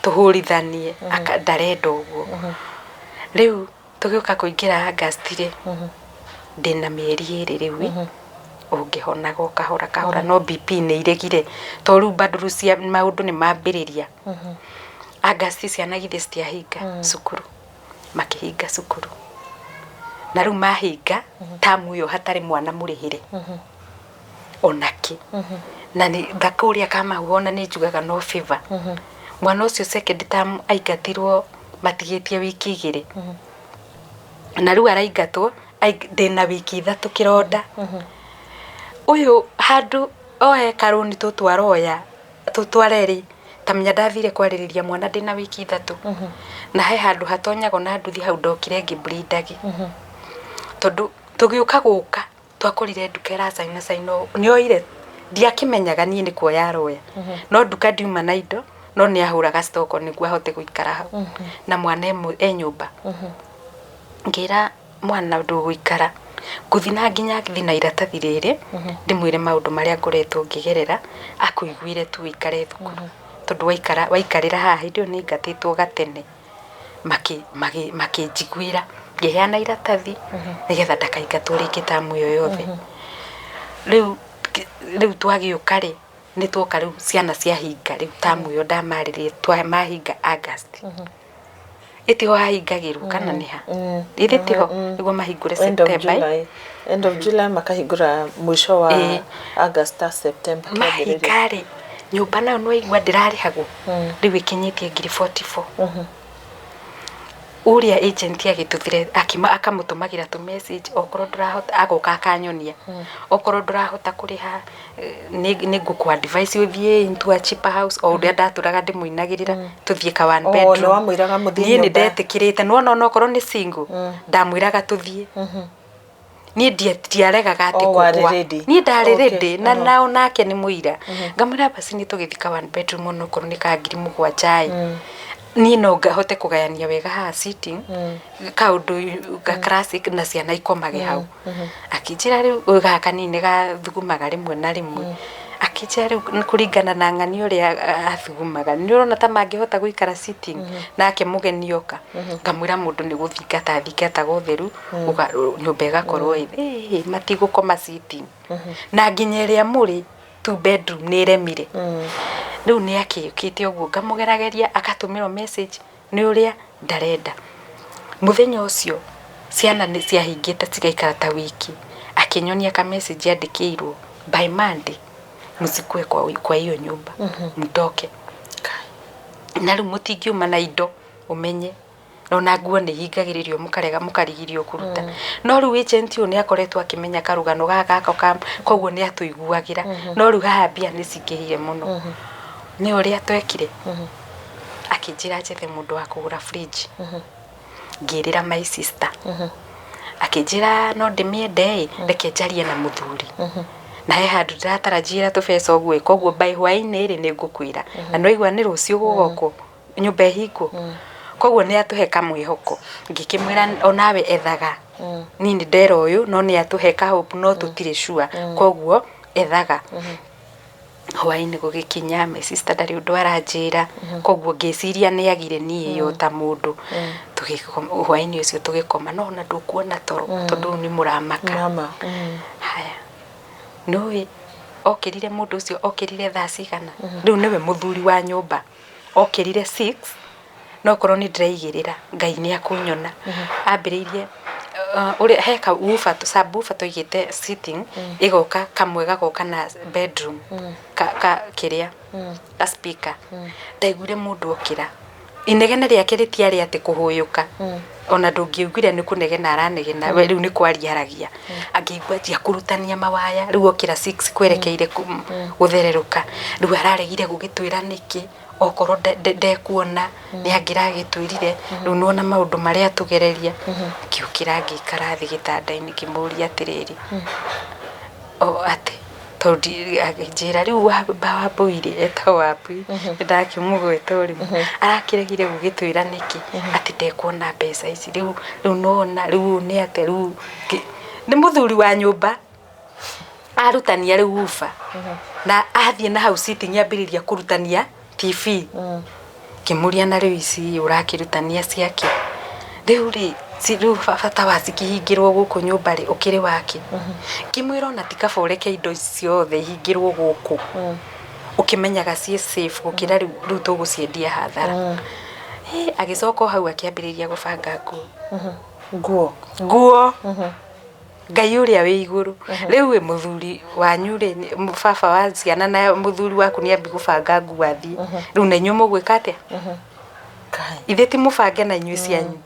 tũhũrithanie, ndarenda ũguo. Rĩu tũgĩũka kũingĩra August rĩ, ndĩna mĩeri 2 rĩu ũngĩhonaga o kahora kahora, no BP nĩ iregire, to rĩu bado rĩu cia maũndũ nĩ mambĩrĩria. August ciana githĩ citiahinga cukuru, makĩhinga cukuru, na rĩu mahinga tamu ĩyo hatarĩ mwana mũrĩhĩre onake, na nĩ ngakũrĩa kamahu, ona nĩ njugaga no favor mwana ũcio. Second term aingatirwo matigĩtie wiki 2, na rĩu araingatwo ndĩna wiki 3 kĩronda ũyũ, handũ oe karũni tũtũ aroya tũtware rĩ, ta menya ndathire kwarĩrĩria mwana ndĩna wiki 3, na he handũ hatonyagwo na nduthi hau, ndokire ngĩbleedagi, tondũ tũgĩũka gũka twakorire nduka ĩracaina caina ũũ. Nĩoire, ndiakĩmenyaga niĩ nĩ kuoya aroya, no nduka ndiuma na indo, no nĩ ahũraga stock nĩguo ahote gũikara hau na mwana e nyũmba. Ngĩra mwana, ndũgũikara ngũthi na nginya thi na iratathi rĩrĩ ndĩmwĩre maũndũ marĩa ngoretwo ngĩgerera, akũiguĩre tu, ũikare thukuru, tondũ waikara waikarĩra haha hĩndĩ ĩyo nĩ ngatĩtwo gatene. Makĩnjiguĩra, ngĩheana iratathi nĩgetha ndakaingatwo rĩngĩ tamu ĩyo yothe. Rĩu twagĩũka rĩ, nĩ twoka rĩu ciana ciahinga rĩu tamu ĩyo ndamarĩrie mahinga August, ĩtiho hahingagĩrwo kana nĩ ha ĩthĩ tiho nĩguo mahingũre End of September, eh? July, end of July makahingũra, mũico wa August ta September kĩambĩrĩria. Mahinga rĩ, nyũmba nayo nĩwaigua ndĩrarĩhagwo rĩu ĩkinyĩtie ngiri 44. Ũrĩa agent agĩtũthire akima akamũtũmagĩra tũ message, okorwo ndũrahota agoka akanyonia, okorwo ndũrahota kũrĩha, nĩ ngũkũ advice ũthiĩ into a cheaper house, o ũrĩa ndatũraga ndĩmũinagĩrĩra tũthiĩ ka one Oh, bedroom. nĩ wamwĩraga mũthiĩ Niĩ nĩ nyũmba. ndetĩkĩrĩte, nĩwona onokorwo nĩ single ndamwĩraga tũthiĩ, niĩ ndiaregaga atĩ Oh, warĩ kũgũa. ready. Niĩ ndarĩ ready na nao nake nĩ mũira. Ngamwĩra basi nĩ tũgĩthika one bedroom onokorwo nĩ ka 7,000 ĩ, niĩ no ngahote kũgayania wega haha sitting kaũndũ ga classic na ciana ikomage hau. Akĩnjĩra rĩu gaka kanini nĩ gathugumaga rĩmwe na rĩmwe, akĩnjĩra rĩu nĩ kũringana na ng'ani ũrĩa athugumaga, nĩ ũrona ta mangĩhota gũikara sitting nake mũgeni oka. Ngamwĩra mũndũ nĩ gũthingata thingataga ũtheru, nyũmba ĩgakorwo ĩ matigũkoma sitting, na nginya ĩrĩa mũrĩ two bedroom nĩ ĩremire. Rĩu nĩ akĩũkĩte ũguo ngamũgerageria, agatũmĩrwo message nĩ ũrĩa ndarenda. Mũthenya ũcio ciana nĩ ciahingĩte cigaikara ta wiki, akĩnyonia ka message andĩkĩirwo, "By Monday msikue kwa hiyo nyumba, mtoke." Na rĩu mũtingiuma na indo, ũmenye ona nguo nĩ ihingagĩrĩrio, mũkarega mũkarigirio kũruta. No rĩu agent ũyũ nĩ akoretwo akĩmenya karũgano gaka gaka ka koguo nĩ atũiguagĩra, no rĩu haha mbia nĩ cingĩhire mũno. Nĩ ũrĩa twekire, akĩnjĩra njethe mũndũ wa kũgũra fridge. Ngĩrĩra my sister, akĩnjĩra no ndĩmĩende ĩ, reke njarie na mũthuri, na he handũ ndĩratarajia tũbeca ũguo ĩ, koguo by hwaĩ-inĩ rĩ nĩ ngũkwĩra, na nĩwaigua nĩ rũciũ gũgokwo nyũmba ĩhingwo, koguo nĩ atũhe kamwĩhoko. Ngĩkĩmwĩra onawe ethaga, niĩ nĩ ndera ũyũ, no nĩ atũhe ka hope, no tũtirĩ sure, koguo ethaga. Hwaĩ-inĩ gũgĩkinya, my sister ndarĩ ũndũ aranjĩra, koguo ngĩciria nĩ agire niĩ yo ta mũndũ. Hwaĩ-inĩ ũcio tũgĩkoma, no ona ndũkuona toro tondũ rĩu nĩ mũramaka. Mama. Haya, nĩũĩ okĩrire, mũndũ ũcio okĩrire thaa cigana? Rĩu nĩwe mũthuri wa nyũmba, okĩrire 6, no korwo nĩ ndĩraigĩrĩra Ngai nĩ akũnyona. Ambĩrĩirie ũrĩa he ka woofer, subwoofer tũigĩte sitting, ĩgoka kamwe gagoka na bedroom ka kĩrĩa ka speaker. Ndaiguire mũndũ okĩra, inegene rĩake rĩtiarĩ atĩ kũhũyũka, ona ndũngĩaiguire nĩ kũnegena aranegena, we rĩu nĩ kwaria aragia. Angĩigua anjia kũrutania mawaya, rĩu okĩra 6 kwerekeire gũthererũka, rĩu araregire gũgĩtwĩra nĩkĩ, okorwo ndekuona nĩ angĩragĩtwĩrire. Rĩu nĩwona maũndũ marĩa atũgereria. Ngĩũkĩra, ngĩikara thĩ gĩtanda-inĩ, ngĩmũria atĩrĩrĩ, o atĩ Tondũ akĩnjĩra rĩu Wambũi rĩ, etagwo Wambũi, nĩ ndakĩmũgweta o rĩmwe, arakĩregire gũgĩtwĩra nĩkĩ atĩ ndekuona mbeca ici, rĩu rĩu nĩwona rĩu ũũ nĩ atĩa rĩu nĩ mũthuri wa nyũmba arutania rĩu uba na athiĩ na hau sitting ambĩrĩria kũrutania TV. Ngĩmũria na rĩu ici ũrakĩrutania ciakĩ? Rĩu rĩ, rĩu bata wa cikĩhingĩrwo gũkũ nyũmba rĩ, ũkĩrĩ wakĩ? Ngĩmwĩra ona ti kaba ũreke indo ici ciothe ihingĩrwo gũkũ, ũkĩmenyaga ciĩ safe gũkĩra rĩu rĩu tũgũciendia hathara. Hĩ, agĩcoka o hau akĩambĩrĩria gũbanga nguo. Nguo? Nguo. Ngai ũrĩa wĩ igũrũ. Rĩu ĩ mũthuri wanyu rĩ, baba wa ciana na mũthuri waku nĩ ambi gũbanga nguo athiĩ. Rĩu na inyuĩ mũgwĩka atĩa? Ithe ti mũbange na inyuĩ cianyu.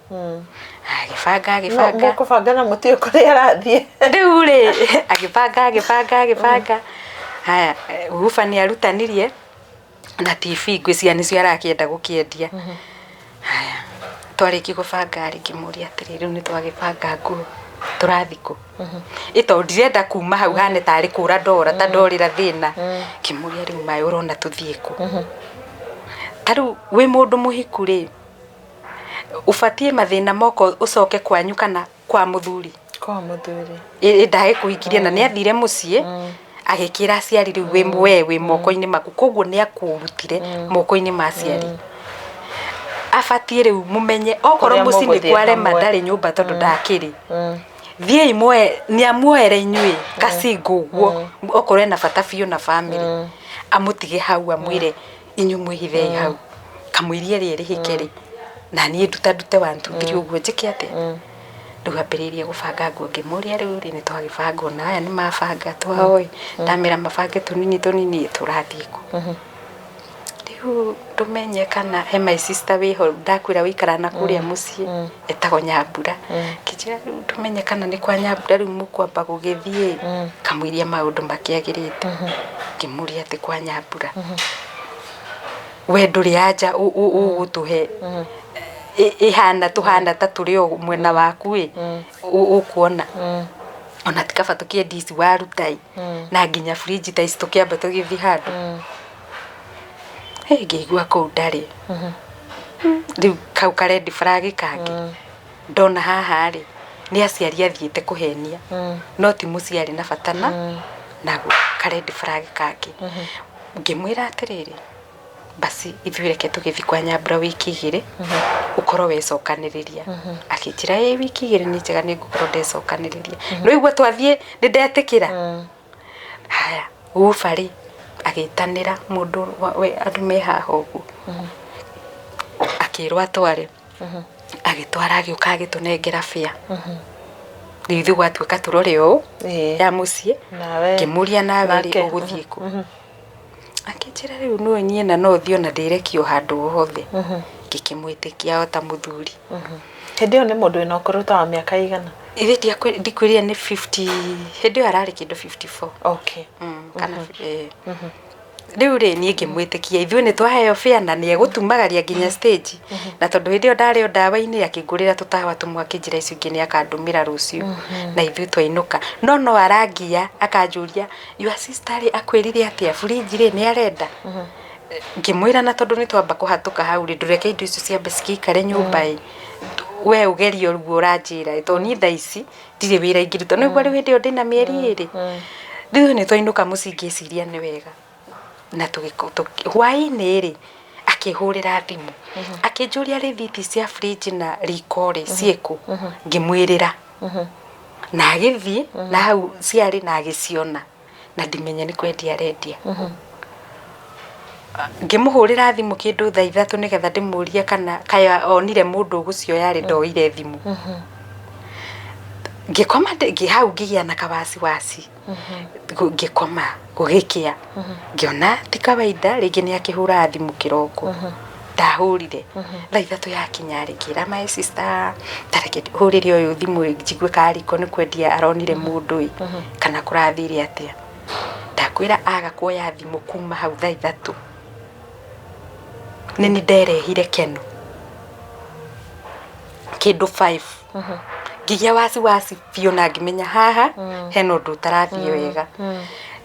Agĩbanga agĩbanga. Mũkũbanga na mũtiũĩ kũrĩa arathiĩ. Rĩu rĩ, agĩbanga agĩbanga agĩbanga. Haya, Ufa nĩ arutanirie na TV ngwĩciria nĩcio arakĩenda gũkĩendia. Haya, twarĩkia gũbanga rĩ, ngĩmũria atĩrĩ, rĩu nĩ twagĩbanga nguo, tũrathiĩ kũ? Ĩ tondũ ndirenda kuma hau hane tarĩ kũra ndora ta ndorĩra thĩna. Ngĩmũria rĩu maĩ ũrona tũthiĩ kũ? Ta rĩu wĩ mũndũ mũhiku rĩ, ũbatiĩ mathĩna moka ũcoke kwanyu kana kwa mũthuri? Kwa mũthuri. Ĩ ndagĩkũhikirie na nĩ athire mũciĩ agĩkĩra aciari rĩu wĩ we wĩ moko-inĩ maku koguo nĩ akũrutire moko-inĩ ma aciari. Abatiĩ rĩu mũmenye okorwo Kũrĩa mũciĩ nĩ mũgũthiĩ kwarema hamwe. ndarĩ nyũmba tondũ ndakĩrĩ. Thiĩi muoe nĩ amuoere inyuĩ kacingo ũguo okorwo ena bata biũ na bamĩrĩ amũtige hau amwĩre inyuĩ mwĩhithei hau kamũiria ĩrĩa ĩrĩhĩke rĩ na niĩ nduta ndute one two three ũguo njĩke atĩa. Rĩu ambĩrĩirie gũbanga nguo ngĩmũria rĩu rĩ nĩ twagĩbanga ona aya nĩ mabanga twao ĩ ndamera mabange tũnini tũnini tũrathiĩ kũ. Rĩu ndũmenye kana he my sister wĩho ndakwĩra wĩikaraga na kũrĩa mũciĩ etagwo Nyambura. Ngĩnjĩra rĩu ndũmenye kana nĩ kwa Nyambura rĩu mũkwamba gũgĩthiĩ kamũiria maũndũ makĩagĩrĩte. Ngĩmũria atĩ kwa Nyambura. We ndũrĩ anja ũgũtũhe ĩhana tũhana ta tũrĩ o mwena waku ĩ ũkuona. Ona ti kaba tũkĩendie ici waruta ĩ na nginya fridge ta ici tũkĩambe tũgĩthiĩ handũ. Hĩ ngĩigua kũu ndarĩ. Rĩu kau ka red flag kangĩ ndona haha rĩ nĩ aciari athiĩte kũhenia no ti mũciĩ arĩ na bata na naguo ka red flag kangĩ. Ngĩmwĩra atĩrĩrĩ basi ithuĩ reke tũgĩthiĩ kwa Nyambura wiki igĩrĩ ũkorwo wecokanĩrĩria. Akĩnjĩra ĩ wiki igĩrĩ nĩ njega nĩ ngũkorwo ndecokanĩrĩria. Nĩ waigua twathiĩ nĩ ndetĩkĩra. Haya Uba rĩ agĩtanĩra mũndũ andũ me haha ũguo akĩrwo atware. Agĩtwara agĩũka agĩtũnengera fare. Rĩu ithuĩ gwatuĩka tũrore ũũ ya mũciĩ ngĩmũria nawe rĩ ũgũthiĩ kũ? Akĩnjĩra rĩu no niĩ na no thiĩ ona ndĩrekio handũ o hothe. Ngĩkĩmwĩtĩkia o ta mũthuri. Hĩndĩ ĩyo nĩ mũndũ wĩna ũkũrũ ta wa mĩaka ĩigana? Ithe ndikwĩrire nĩ 50, hĩndĩ ĩyo ararĩ kĩndũ 54. Okay. Kana Rĩu rĩ niĩ ngĩmwĩtĩkia ithuĩ nĩ twaheo fare na nĩ egũtumagaria nginya stage. Na tondũ hĩndĩ ĩyo ndarĩ o ndawa-inĩ akĩngũrĩra tũtawa tũmwe akĩnjĩra icio ingĩ nĩ akandũmĩra rũciũ. Na ithuĩ twainũka. No no arangia akanjũria your sister rĩ akwĩrire atĩa fridge rĩ nĩ arenda? Ngĩmwĩra na tondũ nĩ twamba kũhatũka hau rĩ ndũreke indo icio ciambe cigĩikare nyũmba ĩ we ũgerie ũguo ũranjĩra ĩ tondũ niĩ thaa ici ndirĩ wĩra ingĩruta. Nĩ ũguo rĩu hĩndĩ ĩyo ndĩna mĩeri ĩrĩ. Rĩu nĩ twainũka mũciĩ ngĩciria nĩ wega na hwainĩ rĩ akĩhũrĩra thimũ akĩnjũria rĩthiti cia fridge na riko rĩ ciĩkũ ngĩmwĩrĩra na agĩthiĩ na hau ciarĩ na agĩciona na ndimenye nĩ kwendia arendia. Ngĩmũhũrĩra thimũ kĩndũ thaa ithatũ nĩgetha ndĩmũrie kana kaĩ onire mũndũ ũgũcioya rĩ ndoire thimũ. Ngĩkoma hau ngĩgĩa na kawasiwasi ngĩkoma gũgĩkĩa ngĩona ti kawaida rĩngĩ nĩ akĩhũraga thimũ kĩroko. Ndahũrire thaa ithatũ yakinya rĩ ngĩra my sister ta reke hũrĩre ũyũ thimũ njigue kana riko nĩ kwendia aronire mũndũ ĩ kana kũrathire atĩa. Ndakwĩra aga kuoya thimũ kuma hau thaa ithatũ nĩ niĩ nderehire keno kĩndũ five. Ngĩgĩa wasiwasi biũ na ngĩmenya haha hena ũndũ ũtarathiĩ wega.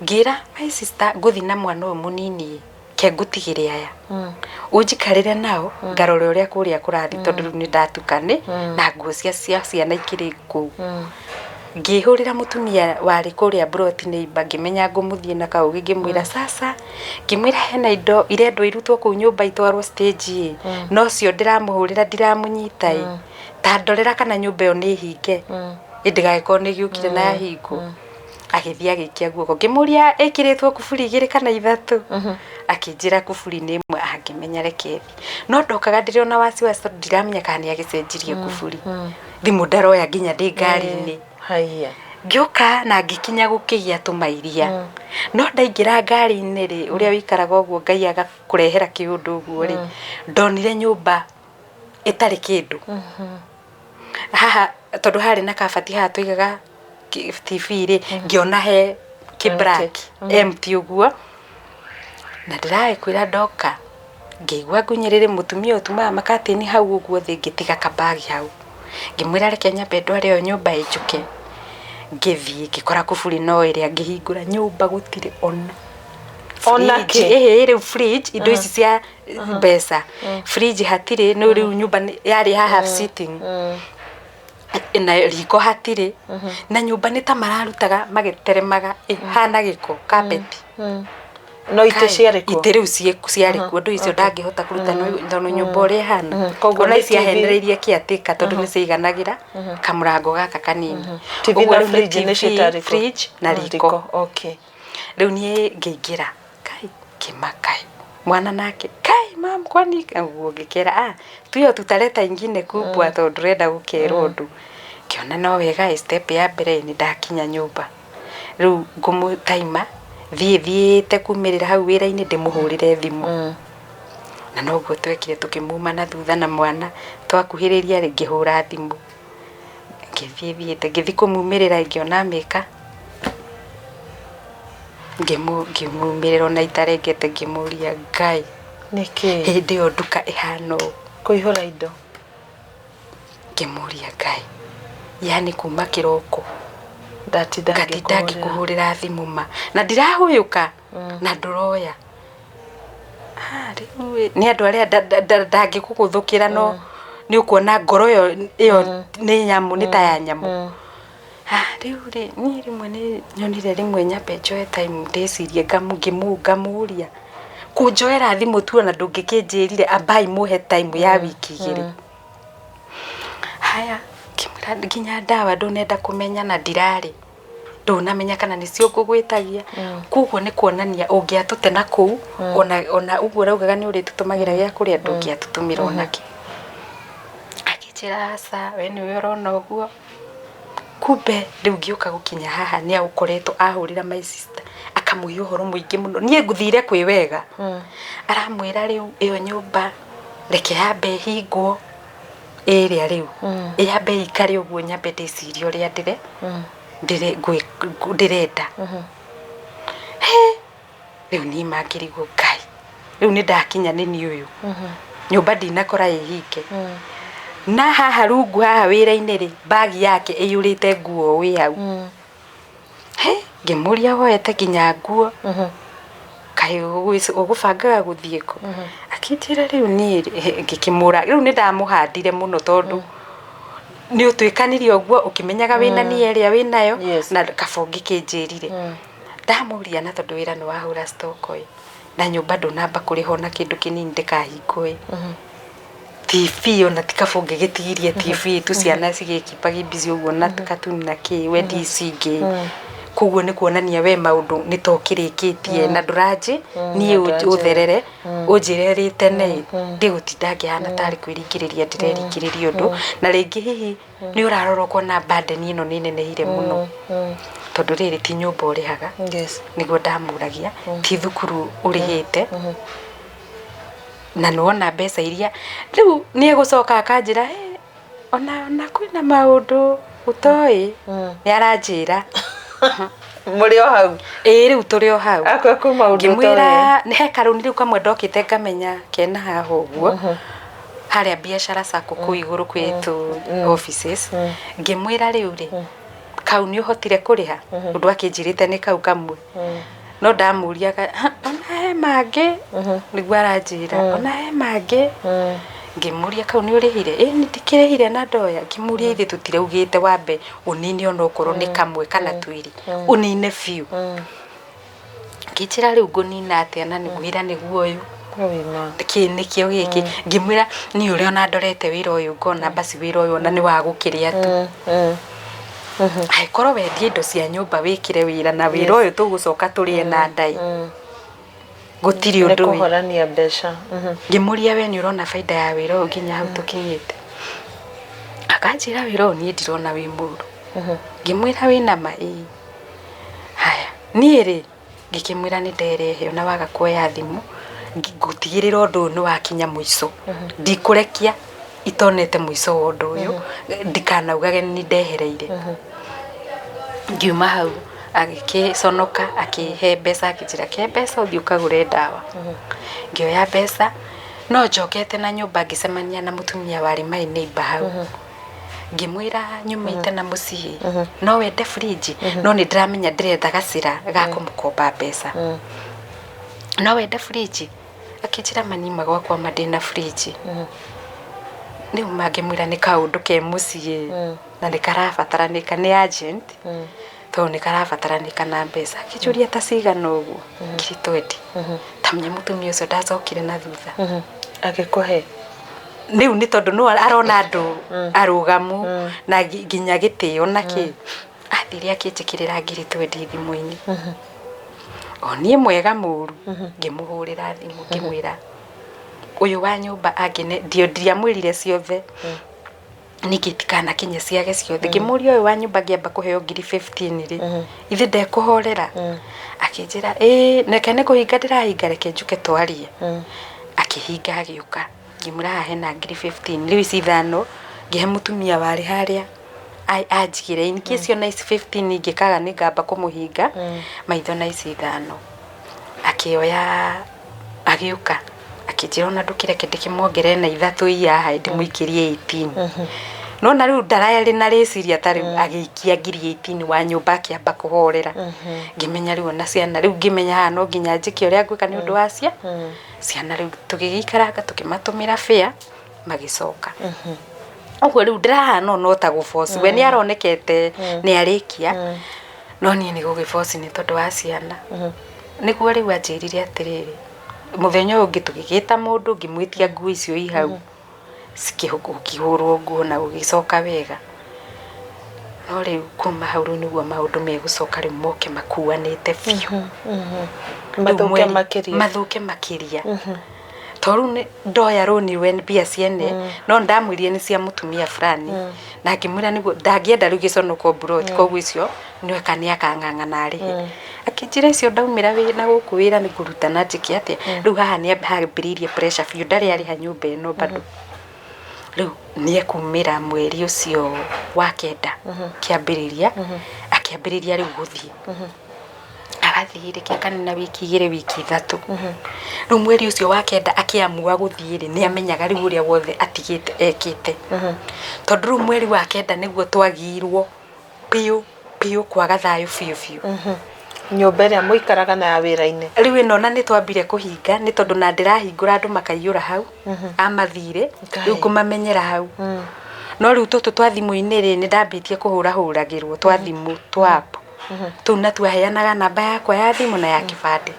Ngĩra my sister ngũthi na mwana ũyũ mũnini ke ngũtigĩre aya ũnjikarĩre nao ngarore ũrĩa kũrĩa kũrathiĩ tondũ rĩu nĩ ndatukane na nguo cia ciana ikĩrĩ kũu. Ngĩhũrĩra mũtumia warĩ kũrĩa mburoti neighbor, ngĩmenya ngũmũthiĩ na kaũgĩ, ngĩmwĩra sasa, ngĩmwĩra hena indo irendwo irutwo kũu nyũmba itwarwo stage ĩ, nocio ndĩramũhũrĩra ndiramũnyita ĩ, ta ndorera kana nyũmba ĩyo nĩ hinge ĩ ndĩgagĩkorwo nĩ gĩũkire na yahingwo. Agĩthiĩ agĩikia guoko, ngĩmũria ĩkĩrĩtwo kuburi igĩrĩ kana ithatũ, akĩnjĩra kuburi nĩ ĩmwe, angĩmenya reke thiĩ. No ndokaga ndĩrĩ ona wasiwasi tondũ ndiramenya kana nĩ agĩcenjirie kuburi. Thimũ ndaroya nginya ndĩ ngari-inĩ. Haiya. Ngĩũka na ngĩkinya gũkĩgĩa tũmairia. No ndaingĩra ngari-inĩ rĩ, ũrĩa wĩikaraga ũguo Ngai agakũrehera kĩũndũ ũguo rĩ, ndonire nyũmba ĩtarĩ kĩndũ. Haha tondũ harĩ na kabati haha tũigaga TV rĩ, ngĩona he kĩ black empty ũguo. Na ndĩragĩkwĩra ndoka ngĩigua ngunyĩrĩrĩ mũtumia ũyũ tumaga makatĩni hau ũguo thĩ, ngĩtiga kabagi hau. Ngĩmwĩra reke nyambe ndware ũyũ nyũmba ĩ njũke. Ngĩthiĩ ngĩkora kuburi no ĩrĩa, ngĩhingũra nyũmba gũtirĩ ona Ona fridge. kĩ? Ĩhĩ rĩu fridge indo ici cia mbeca, fridge hatirĩ, no rĩu nyũmba yarĩ haha sitting na riko hatirĩ, na nyũmba nĩ ta mararutaga magĩteremaga, ĩhana gĩko carpet. No itĩ ciarĩ kuo? Itĩ rĩu ciarĩ kuo, ndũ icio ndangĩhota kũruta tondũ nyũmba ũrĩa ĩhana. Koguo Ona nĩ ici TV. ahenereirie caretaker tondũ nĩ ciaiganagĩra kamũrango gaka kanini. TV Ũguo na rĩu nĩ fridge nĩ TV, citarĩ kuo? Fridge na riko. Okay. Rĩu niĩ ngĩingĩra, kai ngĩmaka mwana nake, kai mam, kwani ũguo ngĩkera ah tuyo tutaleta ingine kubwa tondũ ndũrenda gũkerwo ũndũ. Ngĩona no wega ĩ step ya mbere nĩ ndakinya nyũmba. Rĩu ngũmũtaima thiĩ thiĩte kumĩrĩra hau wĩra-inĩ ndĩmũhũrĩre thimũ. Na noguo twekire tũkĩmuma na thutha na mwana, twakuhĩrĩria rĩ ngĩhũra thimũ. Ngĩthiĩ thiĩte ngĩthiĩ kũmumĩrĩra ngĩona amĩka, ngĩmumĩrĩra ona itarengete ngĩmũria Ngai Nĩkĩ? Hĩndĩ ĩyo nduka ĩhana ũũ. Kũihũra indo. Ngĩmũria Ngai, yani kuma kĩroko Ndatinda ngatinda ngĩkũhũrĩra. Ngĩkũhũrĩra thimũ ma na ndirahũyũka na ndũroya. Ah, rĩu ĩ, nĩ andũ arĩa ndangĩkũgũthũkĩra no nĩ ũkuona ngoro ĩyo ĩyo nĩ nyamũ, nĩ ta ya nyamũ. Ah, rĩu rĩ niĩ rĩmwe nĩ nyonire rĩmwe nyambe njoe time ndĩcirie ngamũria kũnjoera thimũ tu ona ndũngĩkĩnjĩrire ambai mũhe time ya wiki 2. Haya, ngĩmwĩra nginya ndawa ndũnenda kũmenya na ndirarĩ ndũnamenya kana nĩcio ngũgwĩtagia, koguo nĩ kuonania ũngĩatũte na kũu ona ũguo ũraugaga nĩ ũrĩtũtũmagĩra gĩa kũrĩa, ndũngĩatũtũmĩra onakĩ. Akĩnjĩra aca, we nĩwe ũrona ũguo. Kumbe rĩu ngĩũka gũkinya haha nĩ agũkoretwo ahũrĩra my sister akamũhe ũhoro mũingĩ mũno. Niĩ ngũthire kwĩ wega, aramwĩra rĩu ĩyo nyũmba reke yambe ĩhingwo ĩrĩa rĩu ĩyambe ĩikare ũguo nyambe ndĩcirie ũrĩa ndĩrenda. He rĩu niĩ mangĩrigwo Ngai, rĩu nĩ ndakinya nĩ niĩ ũyũ nyũmba ndinakora ĩhinge na haha rungu haha wĩra-inĩ rĩ bagi yake ĩiyũrĩte nguo wĩ hau. He ngĩmũria woete nginya nguo kaĩ ũgũbangaga gũthiĩ kũ? Akĩnjĩra rĩu niĩ rĩ, ngĩkĩmũra rĩu nĩ ndamũhandire mũno tondũ nĩ ũtuĩkanirie ũguo ũkĩmenyaga wĩna nia ĩrĩa wĩnayo. Na kaba ũngĩkĩnjĩrire ndamũria na tondũ wĩra nĩ wahũra stock ĩ na nyũmba ndũnamba kũrĩha ona kĩndũ kĩnini ndĩkahingwo ĩ TV ona ti kaba ũngĩgĩtigirie TV tu ciana cigĩkipagi busy ũguo na katuni na kĩ wendi ici ingĩ. Koguo nĩ kuonania we maũndũ nĩ ta ũkĩrĩkĩtie na ndũranjĩ niĩ ũtherere ũnjĩre rĩ tene ndĩgũtinda ngĩhana tarĩ kwĩringĩrĩria ndĩreringĩrĩria ũndũ na rĩngĩ hihi nĩ ũrarora ũkona burden ĩno nĩ nenehire mũno tondũ rĩrĩ ti nyũmba ũrĩhaga. Nĩguo ndamũragia ti thukuru ũrĩhĩte na nĩwona mbeca iria rĩu nĩ egũcoka akanjĩra, "Hey, ona kwĩna maũndũ ũtoĩ." Nĩ aranjĩra. Mũrĩ o hau? Ĩĩ, rĩu tũrĩ o hau. Akwa kwĩ maũndũ ũtoĩ. Ngĩmwĩra nĩ he karũni rĩu kamwe ndokĩte ngamenya kena haha ũguo harĩa biacara sacco kũu igũrũ kwĩ tũ offices. Ngĩmwĩra rĩu rĩ Kau nĩ ũhotire kũrĩha? Ũndũ akĩnjĩrĩte nĩ kau kamwe. No ndamũriaga, "Ha, ona he mangĩ?" Nĩguo aranjĩra, "Ona he mangĩ." Ngĩmũria, "Kau nĩ ũrĩhire?" "Ĩ nĩ ndikĩrĩhire na ndoya." Ngĩmũria, "Ithe tũtiraugĩte wambe ũnine onokorwo nĩ kamwe kana twĩrĩ, ũnine biũ." Ngĩnjĩra, "Rĩu ngũnina atĩa na wĩra nĩguo ũyũ?" Kĩ nĩkĩo gĩkĩ? Ngĩmwĩra, "Niĩ ũrĩa ona ndorete wĩra ũyũ ngona basi wĩra ũyũ ona nĩ wa gũkĩrĩa tu. Angĩkorwo wendie indo cia nyũmba wĩkĩre wĩra na wĩra ũyũ tũgũcoka tũrĩe na ndai. Gũtirĩ Nĩ ũndũ wĩ." Kũhorania mbeca. Ngĩmũria, "We nĩ ũrona baida ya wĩra ũyũ nginya hau tũkinyĩte?" Akanjĩra, "Wĩra ũyũ niĩ ndirona wĩ mũru." Ngĩmwĩra, "Wĩna ma?" "Ĩĩ." Haya, niĩ rĩ ngĩkĩmwĩra nĩ nderehe ona waga kuoya thimũ ngũtigĩrĩra ũndũ ũyũ nĩ wakinya mũico. Ndikũrekia itonete mũico wa ũndũ ũyũ, ndikanaugage nĩ ndehereire. Ngiuma hau agĩkĩconoka akĩhe mbeca, akĩnjĩra, "Ke mbeca ũthiĩ ũkagũre ndawa." Ngĩoya mbeca no njokete na nyũmba ngĩcemania na mũtumia warĩ my neighbor hau. Ngĩmwĩra, "Nyumĩte na mũciĩ, no wende fridge?" No nĩ ndĩramenya ndĩretha gacĩra ga kũmũkomba mbeca. "No wende fridge?" Akĩnjĩra, "Manima gwakwa ma ndĩna fridge." Rĩu mangĩmwĩra nĩ kaũndũ ke mũciĩ na nĩ karabataranĩka, nĩ urgent tondũ nĩ karabataranĩka na mbeca. Akĩnjũria, "Ta cigana ũguo?" "Ngiri 20." Tamenya mũtumia ũcio ndacokire na thutha. Agĩkũhe? Rĩu nĩ tondũ no arona andũ arũgamu na nginya gĩtĩo na kĩ, athire akĩnjĩkĩrĩra ngiri 20 thimũ-inĩ. O niĩ mwega mũru ngĩmũhũrĩra thimũ, ngĩmwĩra ũyũ wa nyũmba angĩne ndiamwĩrire ciothe ningĩ itikanakinye ciage ciothe. Ngĩmũria, "Ũyũ wa nyũmba ngĩamba kũheo ngiri 15 rĩ, ithe ndekũhorera?" Akĩnjĩra, "Ĩĩ, reke nĩ kũhinga ndĩrahinga, reke njuke twarie." Akĩhinga agĩũka. Ngĩmwĩra, "Haha hena ngiri 15, rĩu ici ithano ngĩhe mũtumia warĩ harĩa anjigĩre in case ona ici 15 ingĩkaga nĩ ngamba kũmũhinga maitho na ici ithano." Akĩoya agĩũka akĩnjĩra, "Ona ndũkĩreke ndĩkĩmuongerere na ithatũ ii haha ndĩmũikĩrie 18." Nona rĩu ndararĩ na rĩciria ta rĩu agĩikia ngiri 18 wa nyũmba akĩamba kũhorera. Ngĩmenya rĩu ona ciana, rĩu ngĩmenya haha no nginya njĩke ũrĩa ngwĩka nĩ ũndũ wa ciana. Rĩu tũgĩgĩikaranga tũkĩmatũmĩra fare magĩcoka. Ũguo rĩu ndĩrahana no ta gũboci, we nĩ aronekete nĩ arĩkia, no niĩ nĩ gũgĩboci nĩ tondũ wa ciana. Nĩguo rĩu anjĩrire atĩrĩrĩ, mũthenya ũyũ ũngĩ tũgĩgĩta mũndũ, ngĩmwĩtia nguo icio i hau cikĩhũrwo nguo na gũgĩcoka wega. No rĩu kuma hau rĩu nĩguo maũndũ megũcoka rĩu moke makuanĩte biũ. Mathũke makĩria. Mathũke makĩria, to rĩu nĩ ndoya rũni we mbia ciene, no ndamwĩrire nĩ cia mũtumia fulani na ngĩmwĩra nĩguo ndangĩenda rĩu gĩconoko mburoti, koguo icio nĩweka nĩ akang'ang'ana arĩhe. Akĩnjĩra, "Icio ndaumĩra na gũkũ wĩra nĩ ngũruta na njĩke atĩa." Rĩu haha nĩ hambĩrĩirie pressure biũ, ndarĩ arĩha nyũmba ĩno bado. Rĩu nĩ ekumĩra mweri ũcio wa kenda kĩambĩrĩria, akĩambĩrĩria rĩu gũthiĩ, agathiĩ rĩ kĩakanina wiki 2, wiki 3. Rĩu mweri ũcio wa kenda akĩamua gũthiĩ rĩ, nĩ amenyaga rĩu ũrĩa wothe atigĩte ekĩte, tondũ rĩu mweri wa kenda nĩguo twagirwo biũ biũ kwaga thayũ biũ biũ. Nyũmba ĩrĩa mũikaraga na ya wĩra-inĩ. Rĩu ĩno na nĩ twambire kũhinga nĩ tondũ na ndĩrahingũra andũ makaiyũra hau amathirĩ. Rĩu ngũmamenyera hau, no rĩu tũtũ twa thimũ-inĩ rĩ, nĩ ndambĩtie kũhũrahũragĩrwo twa thimũ twa app tũu, na twaheanaga namba yakwa ya thimũ na ya kĩbandĩ.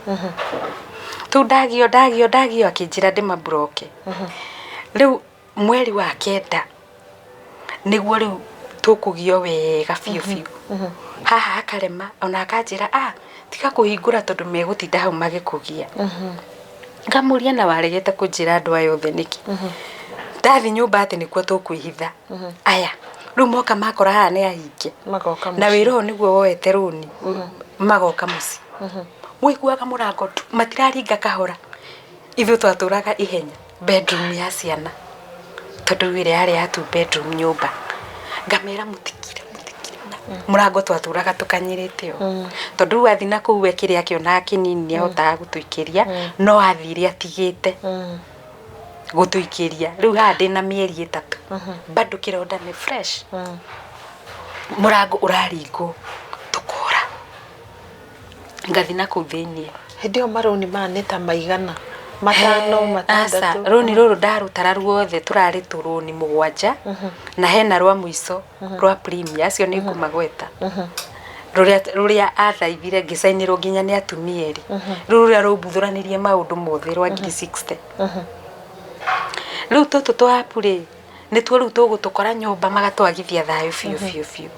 Tũu ndagio ndagio ndagio, akĩnjĩra ndĩmamburoke. Rĩu mweri wa kenda nĩguo rĩu tũkũgio wega biũ biũ. Haha akarema ona akanjĩra, "Ah, tiga kũhingũra tondũ megũtinda hau magĩkũgia." Ngamũria, "Na waregete kũnjĩra andũ aya othe nĩkĩ?" Ndathi nyũmba atĩ nĩkuo tũkwĩhitha, aya rĩu moka makora haha nĩ ahinge. Magoka Na mũciĩ. Wĩra ũyũ nĩguo woete rũni, magoka mũciĩ mũiguaga mũrango tu, matiraringa kahora. Ithuĩ twatũraga ihenya bedroom ya ciana, tondũ rĩu ĩrĩa yarĩ ya two bedroom nyũmba. Ngamera, "Mũtikire, mũtikire." Mũrango twatũraga tũkanyĩrĩte ũũ, tondũ rĩu athi na kũu we kĩrĩa akĩonaga kĩnini nĩ ahotaga gũtũikĩria, no athire atigĩte gũtũikĩria. Rĩu haha ndĩna mĩeri 3 bado kĩronda nĩ fresh. Mũrango ũraringwo, tũkora. Ngathi na kũu thĩiniĩ. Hĩndĩ ĩyo marũni maya nĩ ta maigana? Matano, Aca, matandatũ? Rũni rũrũ ndarũtara ruothe tũrarĩ tũrũni 7, na hena rwa mũico rwa premier, acio nĩ ngũmagweta. Rũrĩa athaithire ngĩcainĩrwo nginya nĩ atumia erĩ. Rĩu rũrĩa rũmbuthũranirie maũndũ mothe rwa ngiri 60. Rĩu tũtũ twa app rĩ, nĩtuo rĩu tũgũtũkora nyũmba magatwagithia thayũ biũ biũ biũ.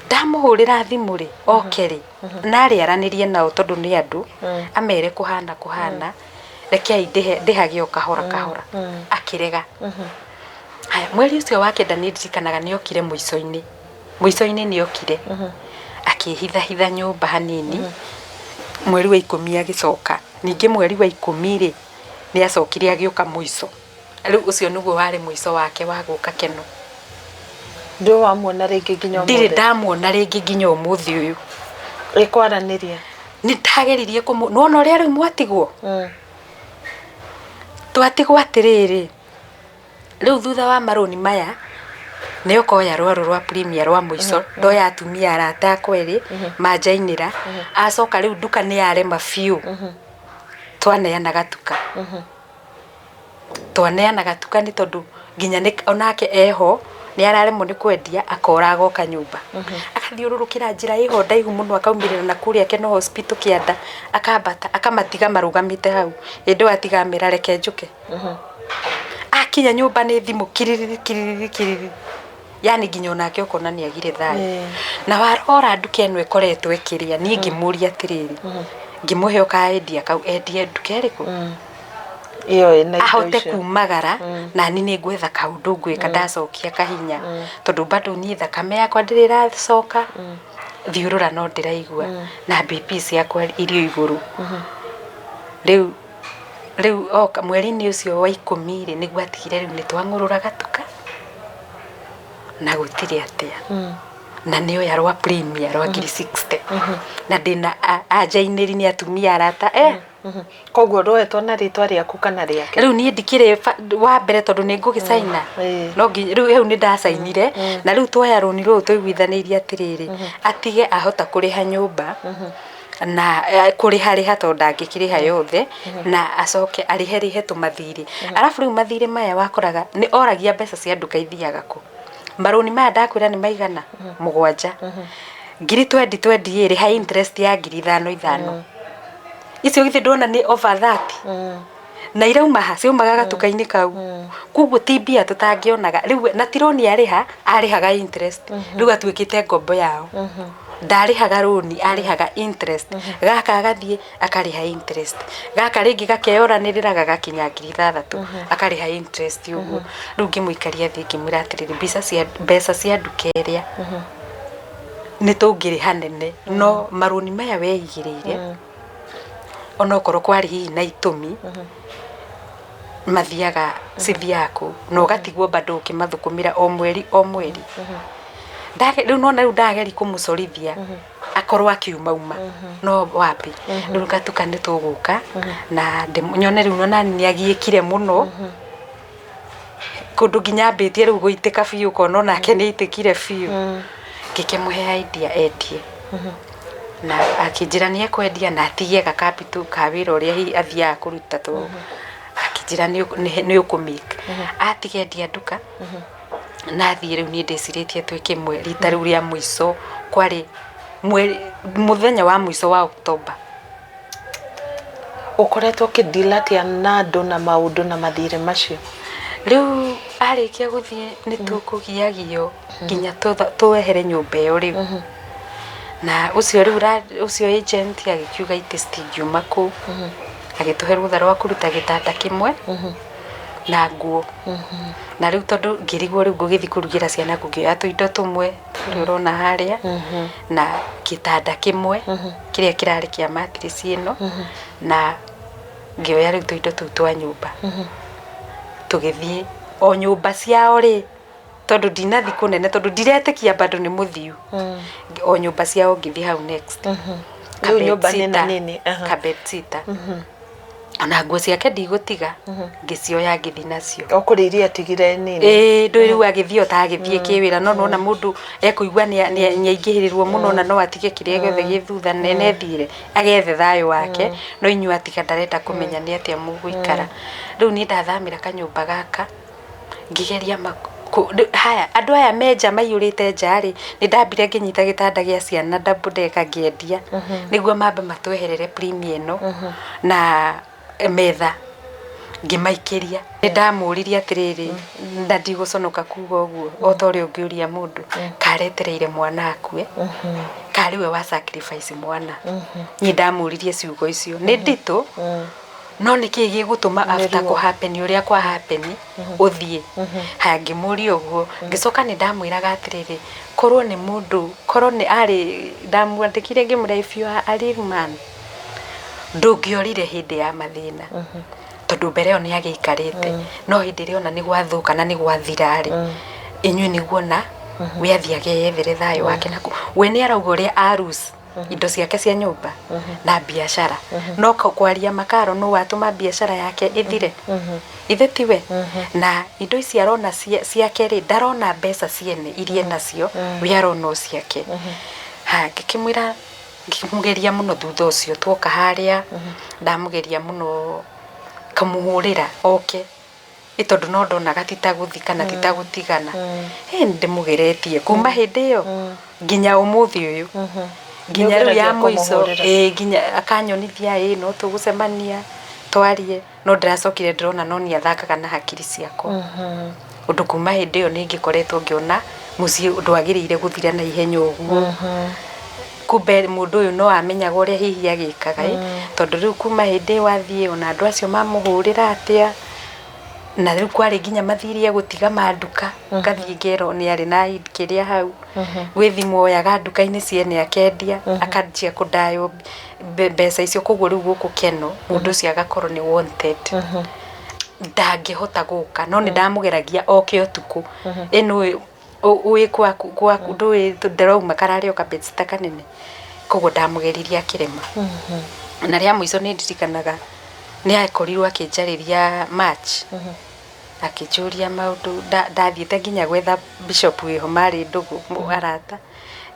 Ndamũhũrĩra thimũ rĩ, oke rĩ, na arĩ aranĩrie nao tondũ nĩ andũ, amere kũhana kũhana, rekei ndĩhage o kahora kahora. Akĩrega. Haya, mweri ũcio wa 9 nĩ ndirikanaga nĩ okire mũico-inĩ. Mũico-inĩ nĩ okire. Akĩhithahitha nyũmba hanini. Mweri wa 10 agĩcoka. Ningĩ mweri wa 10 rĩ, nĩ acokire agĩũka mũico. Rĩu ũcio nĩguo warĩ mũico wake wa gũka Keno. Ndũrĩ wamuona rĩngĩ nginya ũmũthĩ? Ndirĩ ndamuona rĩngĩ nginya ũmũthĩ ũyũ. Ĩ kwaranĩria? Nĩ ndageririe kũmũ, nĩwona ũrĩa rĩu mwatigwo? Twatigwo atĩrĩrĩ, rĩu thutha wa marũni maya, nĩ okoya rwaro rwa premier rwa mũico, ndoya atumia arata akwa erĩ, manjainĩra, acoka rĩu nduka nĩ yarema biũ, twaneana gatuka. Twaneana gatuka nĩ tondũ nginya onake eho, nĩ araremwo nĩ kwendia, akora agoka nyũmba. Akathiũrũrũkĩra njĩra ĩho ndaihu mũno akaumĩrĩra na kũrĩa Keno Hospital kĩanda, akambata, akamatiga marũgamĩte hau. Hĩndĩ ĩyo atiga amera reke njũke. Akinya nyũmba nĩ thimũ kiriri kiriri kiriri. Yani nginya onake ũkona nĩ agire thayũ. Na warora nduka ĩno ĩkoretwo ĩkĩrĩa, niĩ ngĩmũria atĩrĩrĩ, ngĩmũhe o ka idea kau, endie nduka ĩrĩkũ? Ĩyo ĩna indo Ahote icio. Kumagara, na niĩ nĩ ngwetha kaũndũ ngwĩka ndacokia kahinya, tondũ bado niĩ thakame yakwa ndĩrĩ ĩracoka, thiũrũra no ndĩraigua, na BP ciakwa irĩ o igũrũ. Rĩu oka mweri-inĩ ũcio wa 10 rĩ, nĩguo atigire rĩu nĩ twang'ũrũra gatuka na gũtirĩ atĩa. Na nĩ oya rwa premier rwa ngiri 60. Na ndĩna anjainĩri nĩ atumia arata. Koguo rũetwo na rĩtwa rĩaku kana rĩake? Rĩu niĩ ndikĩrĩ wa mbere tondũ nĩ ngũgĩcaina. No nginya rĩu hau nĩ ndacainire, na rĩu twoya rũni rũrũ tũiguithanĩirie atĩrĩrĩ, atige ahota kũrĩha nyũmba na kũrĩha rĩha tondũ ndangĩkĩrĩha yothe, na acoke arĩhe rĩhe tũmathirĩ. Arabu rĩu mathirĩ maya wakoraga nĩ oragia mbeca cia nduka ithiaga kũ. Marũni maya ndakwĩra nĩ maigana? 7. Ngiri twendi twendi ĩ, rĩha interest ya ngiri ithano ithano. Icio githĩ ndwona nĩ over 30? Na irauma ha? Ciaumaga gatuka-inĩ kau. Koguo ti mbia tũtangĩonaga. Rĩu na ti rũni arĩha, arĩhaga interest. Rĩu atuĩkĩte ngombo yao. Ndarĩhaga rũni, arĩhaga interest. Gaka agathiĩ akarĩha interest. Gaka rĩngĩ gakeyoranĩrĩra gagakinya ngiri 6, akarĩha interest ũguo. Rĩu ngĩmũikaria thĩ ngĩmwĩra atĩrĩrĩ, mbeca cia nduka ĩrĩa nĩ tũngĩrĩha nene, no marũni maya weigĩrĩire, onokorwo kwarĩ hihi na itũmi, mathiaga cithiaga kũu, na ũgatigwo bado ũkĩmathũkũmĩra o mweri o mweri. Rĩu nĩwona rĩu ndageria kũmũcorithia akorwo akiumauma, no wapi. Rĩu ngatuka nĩ tũgũka na nyone rĩu onani nĩ agiĩkire mũno, kũndũ nginya ambĩtie rĩu gũitĩka biũ, ũkona onake nĩ aitĩkire biũ. Ngĩkĩmũhe idea endie. Na akĩnjĩra nĩ ekwendia na atigie ga capital ka wĩra ũrĩa hihi athiaga kũruta, tondũ akĩnjĩra nĩ ũkũ make. Atiga endia nduka, na athiĩ rĩu niĩ ndĩcirĩtie twĩke rita rĩu rĩa mũico, kwarĩ mweri, mũthenya wa mũico wa October. Ũkoretwo ũkĩ deal atĩa na andũ na maũndũ na mathirĩ macio? Rĩu arĩkia gũthiĩ nĩ tũkũgiagio nginya twehere nyũmba ĩyo rĩu. Na ũcio rĩu ũcio agent agĩkiuga itĩ citingiuma kũu. Agĩtũhe rũtha rwa kũruta gĩtanda kĩmwe na nguo. Na rĩu tondũ ngĩrigwo rĩu ngũgĩthiĩ kũrugĩra ciana kũ, ngĩoya tũindo tũmwe tũrĩa ũrona harĩa, na gĩtanda kĩmwe kĩrĩa kĩrarĩ kĩa mattress ĩno, na ngĩoya rĩu tũindo tũu twa nyũmba. Tũgĩthiĩ o nyũmba ciao rĩ, tondũ ndinathiĩ kũnene, tondũ ndiretĩkia bado nĩ mũthiu. O nyũmba ciao ngĩthiĩ hau next. Rĩu nyũmba nĩ nini. Ka bedsitter. Ona nguo ciake ndigũtiga, ngĩcioya ngĩthiĩ nacio. O kũrĩ iria atigire nini. Ĩĩ, ndũĩ rĩu agĩthiĩ o ta agĩthiĩ kĩwĩra, no nĩwona mũndũ ekũigua nĩaingĩhĩrĩrwo mũno na no atige kĩrĩa gĩothe gĩ thutha na nethire agethe thayũ wake, no inyuĩ atiga ndarenda kũmenya nĩ atĩa mũgũikara. Rĩu niĩ ndathamĩra kanyũmba gaka ngĩgeria haya andũ aya me nja maiyũrĩte nja rĩ, nĩ ndambire ngĩnyita gĩtanda gĩa ciana double decker ngĩendia nĩguo mambe matweherere premium ĩno na metha ngĩmaikĩria. Nĩ ndamũririe atĩrĩrĩ, na ndigũconoka kuga ũguo, o ta ũrĩa ũngĩũria mũndũ karetereire mwana akue, karĩ we wa sacrifice mwana. Niĩ ndamũririe ciugo icio nĩ nditũ, no nĩ kĩĩ gĩgũtũma after kũ happen ũrĩa kwa happen ũthiĩ? Haya, ngĩmũria ũguo, ngĩcoka nĩ ndamwĩraga atĩrĩrĩ, korwo nĩ mũndũ, korwo nĩ arĩ, ndamwandĩkire ngĩmwĩra, "If you are a real man, ndũngĩorire hĩndĩ ya mathĩna," tondũ mbere ĩyo nĩ agĩikarĩte, no hĩndĩ ĩrĩa ona nĩ gwathũka na nĩ gwathira rĩ, inyuĩ nĩguona we athiĩ ageyethere thayũ wake naku. We nĩ arauga ũrĩa arus indo ciake cia nyũmba na biacara, no kwaria makaro no watũma biacara yake ĩthire, ithe tiwe na indo ici arona ciake rĩ, ndarona mbeca ciene iria nacio, we arona o ciake. Ha ngĩkĩmwĩra, ngĩmũgeria mũno thutha ũcio tuoka harĩa, ndamũgeria mũno kamũhũrĩra oke, ĩ tondũ no ndonaga ti ta gũthi kana ti ta gũtigana. Ĩ ndĩmũgeretie kuma hĩndĩ ĩyo nginya ũmũthĩ ũyũ, nginya rĩu ya Nĩũgeragia mũico. Kũmũhũrĩra? Ĩ, nginya akanyonithia ĩ no tũgũcemania twarie, no ndĩracokire ndĩrona no nĩ athakaga na hakiri ciakwa, ũndũ kuma hĩndĩ ĩyo nĩ ngĩkoretwo ngĩona mũciĩ ndwagĩrĩire gũthira na ihenya ũguo. Kumbe mũndũ ũyũ no amenyaga ũrĩa hihi agĩkaga ĩ, tondũ rĩu kuma hĩndĩ ĩyo athiĩ, ona andũ acio mamũhũrĩra atĩa, na rĩu kwarĩ nginya mathirĩ egũtiga ma nduka, ngathiĩ ngerwo nĩ arĩ na kĩrĩa hau gwĩ thimũ oyaga nduka-inĩ ciene akendia, akanjia kũndaywo mbeca icio. Koguo rĩu gũkũ Keno mũndũ ũcio agakorwo nĩ wanted, ndangĩhota gũka, no nĩ ndamũgeragia oke ũtukũ ĩno wĩ gwaku gwaku ndũĩ ndĩrauma kararĩ o kabedsitter kanene, koguo ndamũgeririe akĩrema. Na rĩa mũico nĩ ndirikanaga nĩ akorirwo akĩnjarĩria March, akĩnjũria maũndũ. Ndathiĩte nginya gwetha bishop wĩho marĩ ndũgũ arata,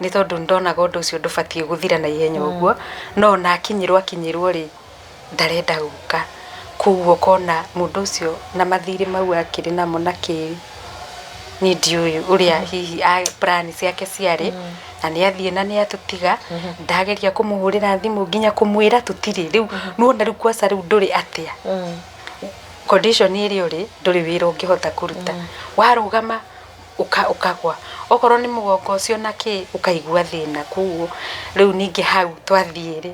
nĩ tondũ ndonaga ũndũ ũcio ndũbatiĩ gũthira na ihenya ũguo, no ona akinyĩrwo akinyĩrwo rĩ, ndarenda gũka. Koguo ũkona mũndũ ũcio na mathirĩ mau akĩrĩ namo na kĩ, niĩ ndiũĩ ũrĩa hihi plan ciake ciarĩ, na nĩ athiĩ na nĩ atũtiga. Ndageria kũmũhũrĩra thimũ nginya kũmwĩra tũtirĩ rĩu, nĩwona rĩu kwaca rĩu ndũrĩ atĩa, condition ĩrĩa ũrĩ, ndũrĩ wĩra ũngĩhota kũruta, warũgama ũkagwa, okorwo nĩ mũgongo ũcio na kĩ, ũkaigua thĩna. Koguo rĩu ningĩ hau twathiĩ rĩ,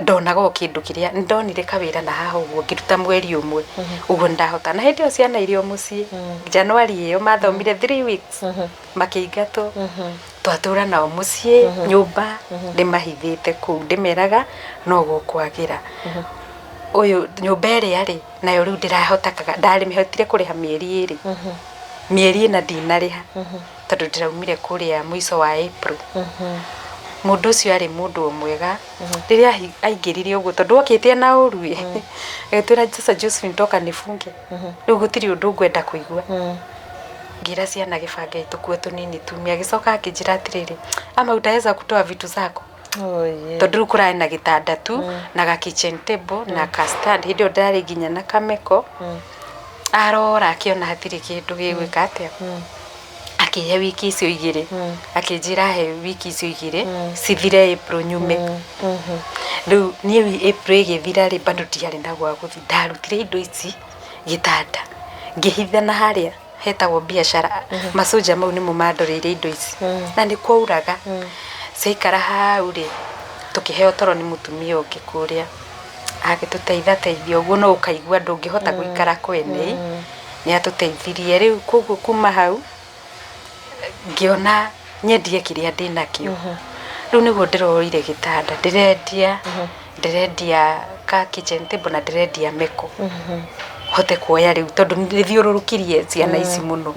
ndonaga o kĩndũ kĩrĩa nĩ ndonire kawĩra na haha ũguo ngĩruta mweri ũmwe ũguo nĩndahota, na hĩndĩ ĩyo ciana irĩ o mũciĩ. January ĩyo mathomire 3 weeks makĩingatwo, twatũra nao mũciĩ nyũmba ndĩmahithĩte kũu, ndĩmeraga no gũkwagĩra ũyũ nyũmba ĩrĩa rĩ nayo rĩu ndĩrahotakaga, ndarĩmĩhotire kũrĩha mĩeri 2, mĩeri 4 ndinarĩha, tondũ ndĩraumire kũrĩa mũico wa April. Mũndũ ũcio arĩ mũndũ o mwega rĩrĩa aingĩrire ũguo, tondũ okĩte na ũru ĩ, agĩtwĩra, "Sasa Josephine, toka nifunge, rĩu gũtirĩ ũndũ ngwenda kũigua." Ngĩra ciana gĩbange tũkuo tũnini tumia. Agĩcoka akĩnjĩra atĩrĩrĩ, "Ama utaweza kutoa vitu zako?" Oh, yeah. Tondũ rĩu kũrarĩ na gĩtanda tu na ga kitchen table na ka stand, hĩndĩ ĩyo ndarĩ nginya na kameko. Arora akĩona hatirĩ kĩndũ gĩgwĩka atĩa, akĩhe wiki icio 2, akĩnjĩra he wiki icio 2 cithire April nyume. Rĩu niĩ April ĩgĩthira rĩ, bado ndiarĩ na gwa gũthiĩ. Ndarutire indo ici, gĩtanda ngĩhitha na harĩa hetagwo biacara, macoja mau nĩmo mandoreire indo ici na nĩ kwauraga. Ciaikara hau rĩ, tũkĩheo toro nĩ mũtumia ũngĩ kũrĩa, agĩtũteitha teithia ũguo, no ũkaigua ndũngĩhota gũikara kwene. Nĩ atũteithirie rĩu, koguo kuma hau ngĩona nyendie kĩrĩa ndĩnakĩo. Rĩu nĩguo ndĩroire gĩtanda, ndĩrendia, ndĩrendia ka kitchen table na ndĩrendia meko. Hote kuoya rĩu tondũ nĩthiũrũrũkirie ciana ici mũno.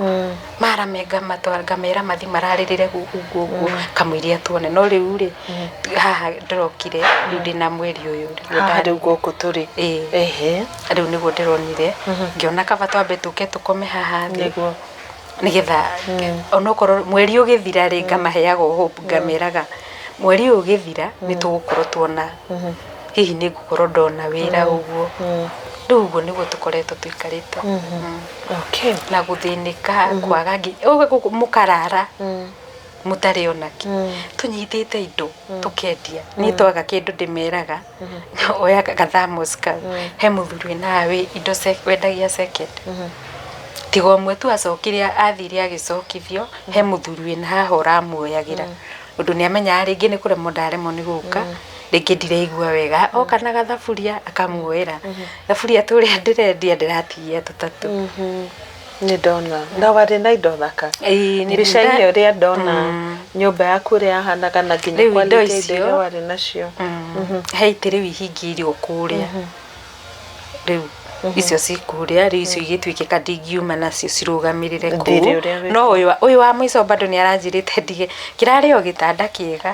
Mara me ngamatwara ngamera mathi mararĩrĩre ũguo ũguo kamũiria tuone. No rĩu rĩ, haha ndĩrokire rĩu ndĩna mweri ũyũ nĩguo. Haha rĩu gũkũ tũrĩ. Ĩĩ. Ehe. Rĩu nĩguo ndĩronire, ngĩona kaba twambe tũke tũkome haha thĩ nĩgetha onokorwo mweri ũgĩthira rĩ, ngamaheaga hope, ngameraga mweri ũyũ ũgĩthira nĩ tũgũkorwo tuona hihi nĩ ngũkorwo ndona wĩra ũguo. Rĩu ũguo nĩguo tũkoretwo tũikarĩte. Na gũthĩnĩka kwaga ũguo mũkarara mũtarĩ onakĩ, tũnyitĩte indo tũkendia. Niĩ twaga kĩndũ ndĩmeraga, oya gathamos kau, he mũthuri wĩna wĩ indo wendagia second. Tiga ũmwe tu acokire, athire agĩcokithio, he mũthuri wĩna haha ũramuoyagĩra, ũndũ nĩ amenyaga rĩngĩ nĩ kũremwo ndaremwo nĩ gũka, rĩngĩ ndiraigua wega, oka na gathaburia akamuoera thaburia tũrĩa ndĩrendia, ndĩratigia tũtatũ. Nĩ ndona na warĩ na indo thaka. Ĩĩ, nĩ mbica-inĩ ũrĩa ndona nyũmba yaku ũrĩa yahanaga na nginya Rĩu indo quality ya indo icio- iria warĩ nacio. He itĩ rĩu ihingĩirio kũrĩa, rĩu icio cikũrĩa, rĩu icio igĩtuĩke ndingiuma nacio cirũgamĩrĩre Thirĩ kũu. ũrĩa wĩ No ũyũ wa mũico bado nĩ aranjĩrĩte ndige kĩrarĩ o gĩtanda kĩega,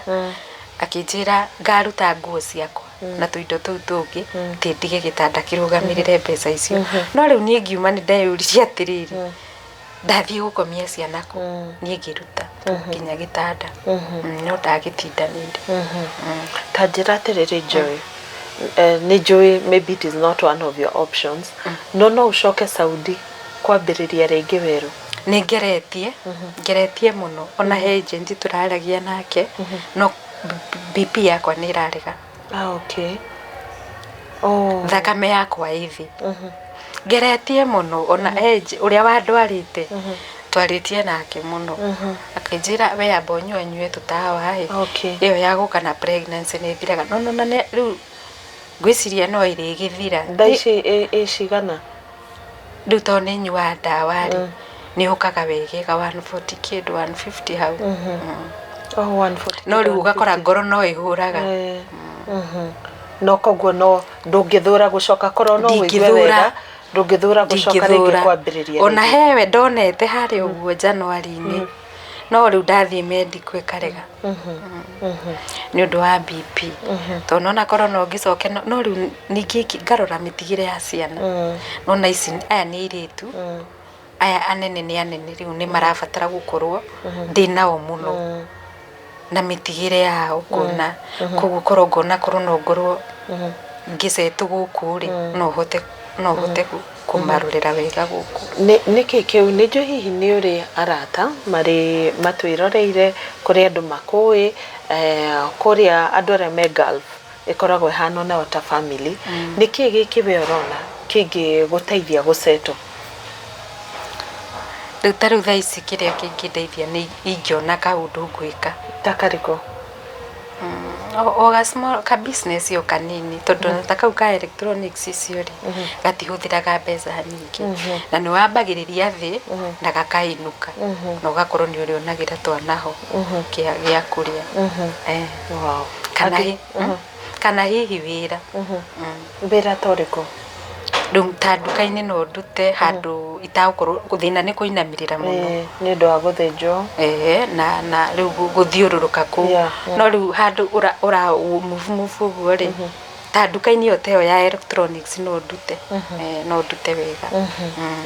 akĩnjĩra ngaruta nguo ciakwa na tũindo tũu tũngĩ, tĩ ndige gĩtanda kĩrũgamĩrĩre mbeca icio. No rĩu niĩ ngiuma nĩ ndeyũririe atĩrĩrĩ, ndathiĩ gũkomia ciana kũ? Niĩ ngĩruta nginya gĩtanda. No ndagĩtindanĩire. Ta njĩra atĩrĩrĩ Joy, nĩ njũĩ maybe it is not one of your options, no no ũcoke Saudi kwambĩrĩria rĩngĩ werũ? Nĩ ngeretie, ngeretie mũno. Ona he agent tũraragia nake, no BP yakwa nĩ ĩrarega. Ah, okay. Oh. Thakame yakwa ĩ thĩ. Ngeretie mũno. Ona he ũrĩa wandwarĩte, twarĩtie nake mũno, akĩnjĩra we amba ũnyue nyue tũtawa ĩ, ĩyo ya gũka na pregnancy nĩ ĩthiraga. No nona rĩu ngwĩciria no ĩrĩgĩthira. Thaa ici ĩ cigana? Rĩu tondũ nĩ nyuaga ndawa rĩ, nĩ ũkaga wegega 140 kĩndũ, 150 hau. Oh, 140. No rĩu ũgakora ngoro no ĩhũraga. No koguo no ndũngĩthũra gũcoka korwo no ũigue Ndingĩthũra. wega, ndũngĩthũra gũcoka rĩngĩ Ndingĩthũra. kwambĩrĩria Ona rĩngĩ? hewe ndonete harĩa ũguo January-inĩ, no rĩu ndathiĩ medical ĩkarega nĩ ũndũ wa BP, tondũ nona korwo no ngĩcoke. No rĩu ningĩ ngarora mĩtigĩre ya ciana. Nona ici aya nĩ airĩtu, aya anene nĩ anene, rĩu nĩ marabatara gũkorwo ndĩ nao mũno na mĩtigĩre yao ngona. Koguo korwo ngona korwo no ngorwo ngĩcetwo gũkũ rĩ, no hote kũmarorera wega gũkũ. Nĩkĩ kĩu nĩ njũĩ hihi nĩ ũrĩ arata marĩ matwĩroreire kũrĩ andũ makũĩ, kũrĩa andũ arĩa me Gulf ĩkoragwo ĩhana nao ta family. Nĩkĩ gĩkĩ we ũrona kĩngĩgũteithia gũsettle? Rĩu ta rĩu thaa ici kĩrĩa kĩngĩndeithia nĩ ingĩona kaũndũ ngwĩka. Ta karĩkũ? O ga small ka business o kanini, tondũ ta kau ka electronics icio rĩ, gatihũthĩraga mbeca nyingĩ, na nĩ wambagĩrĩria thĩ na gakainũka na ũgakorwo nĩ ũrĩonagĩra twana ho kĩa gĩa kũrĩa. Kana kana hihi wĩra. Wĩra ta ũrĩkũ? Rĩu ta nduka-inĩ no ndute handũ itagũkorwo thĩna nĩ kũinamĩrĩra mũno. Nĩ ũndũ wa gũthĩnjwo. Ehe, na rĩu gũthiũrũrũka kũu. No rĩu handũ ũra ũra move move ũguo rĩ, ta nduka-inĩ ĩyo ta ĩyo ya electronics no ndute. No ndute wega.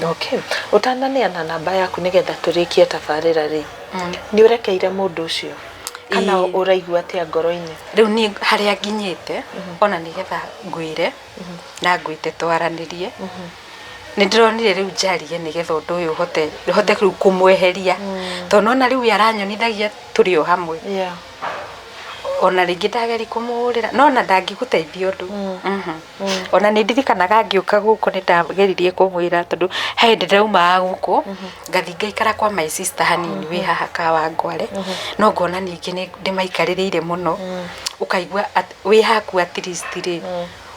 Okay, ũtananeana namba yaku nĩgetha tũrĩkie tabarĩra rĩ, nĩ ũrekeire mũndũ ũcio kana ũraigua atĩa ngoro-inĩ? Rĩu niĩ harĩa nginyĩte, ona nĩgetha ngwĩre na ngwĩte twaranĩrie, nĩ ndĩronire rĩu njarie nĩgetha ũndũ ũyũ hote hote rĩu kũmweheria, tondũ nona rĩu we aranyonithagia tũrĩ o hamwe. Ona rĩngĩ ndageri kũmũhũrĩra no ona ndangĩgũteithia ũndũ. Ona nĩ ndirikanaga ngĩũka gũkũ nĩ ndageririe kũmwĩra, tondũ he hĩndĩ ndĩraumaga gũkũ ngathiĩ ngaikara kwa my sister hanini wĩ haha Kawangware, no ngona ningĩ nĩ ndĩmaikarĩrĩire mũno. Ũkaigua wĩ haku at least rĩ,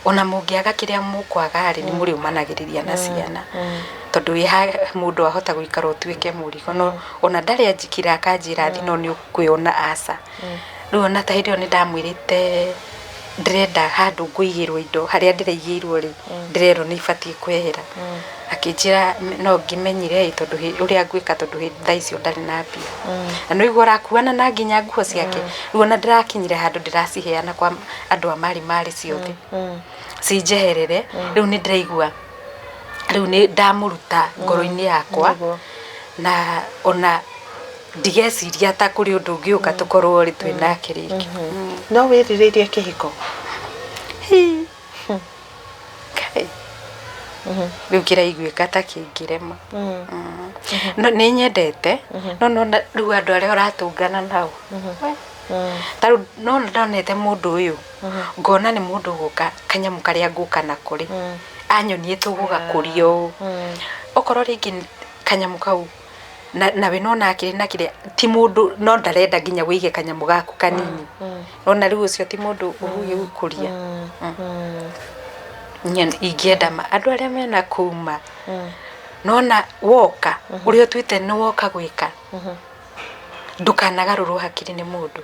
ona mũngĩaga kĩrĩa mũkwaga rĩ, nĩ mũrĩũmanagĩrĩria na ciana, tondũ wĩ ha mũndũ ahota gũikara ũtuĩke mũrigo. No ona ndarĩ anjikira akanjĩra thi no nĩ ũkwĩona aca. Rĩu ona ta hĩndĩ ĩyo nĩ ndamwĩrĩte Ndĩrenda handũ ngũigĩrwo indo, harĩa ndĩraigĩirwo rĩ, ndĩrerwo nĩ ibatiĩ kwehera. Akĩnjĩra no ngĩmenyire ĩ tondũ ũrĩa ngwĩka, tondũ thaa icio ndarĩ na mbia. Na nĩ ũigua ũrakuana na nginya nguo ciake. Rĩu ona ndĩrakinyire handũ ndĩraciheana kwa andũ a marĩ marĩ ciothe cinjeherere. Rĩu nĩ ndĩraigua rĩu nĩ ndamũruta ngoro-inĩ yakwa. Na ona ndigeciria ta kũrĩ ũndũ ũngĩũka tũkorwo rĩ twĩ nake rĩngĩ. No wĩrirĩirie kĩhiko? Hi. Kai. Rĩu kĩraiguĩka ta kĩngĩrema. No nĩ nyendete, no nona rĩu andũ arĩa ũratũngana nao, ta rĩu no ndonete mũndũ ũyũ, ngona nĩ mũndũ ũgũka kanyamũ karĩa ngũka nako rĩ, anyonie tũgũgakũria ũũ. Okorwo rĩngĩ kanyamũ kau na nawe nona akĩrĩ na kĩrĩa ti mũndũ, no ndarenda nginya wĩige kanyamũ gaku kanini. Nona rĩu ũcio ti mũndũ ũgũgĩgũkũria. Ingĩenda ma andũ arĩa mena kuma nona woka ũrĩa ũtuĩte nĩ woka gwĩka, ndũkanagarũrwo hakiri nĩ mũndũ.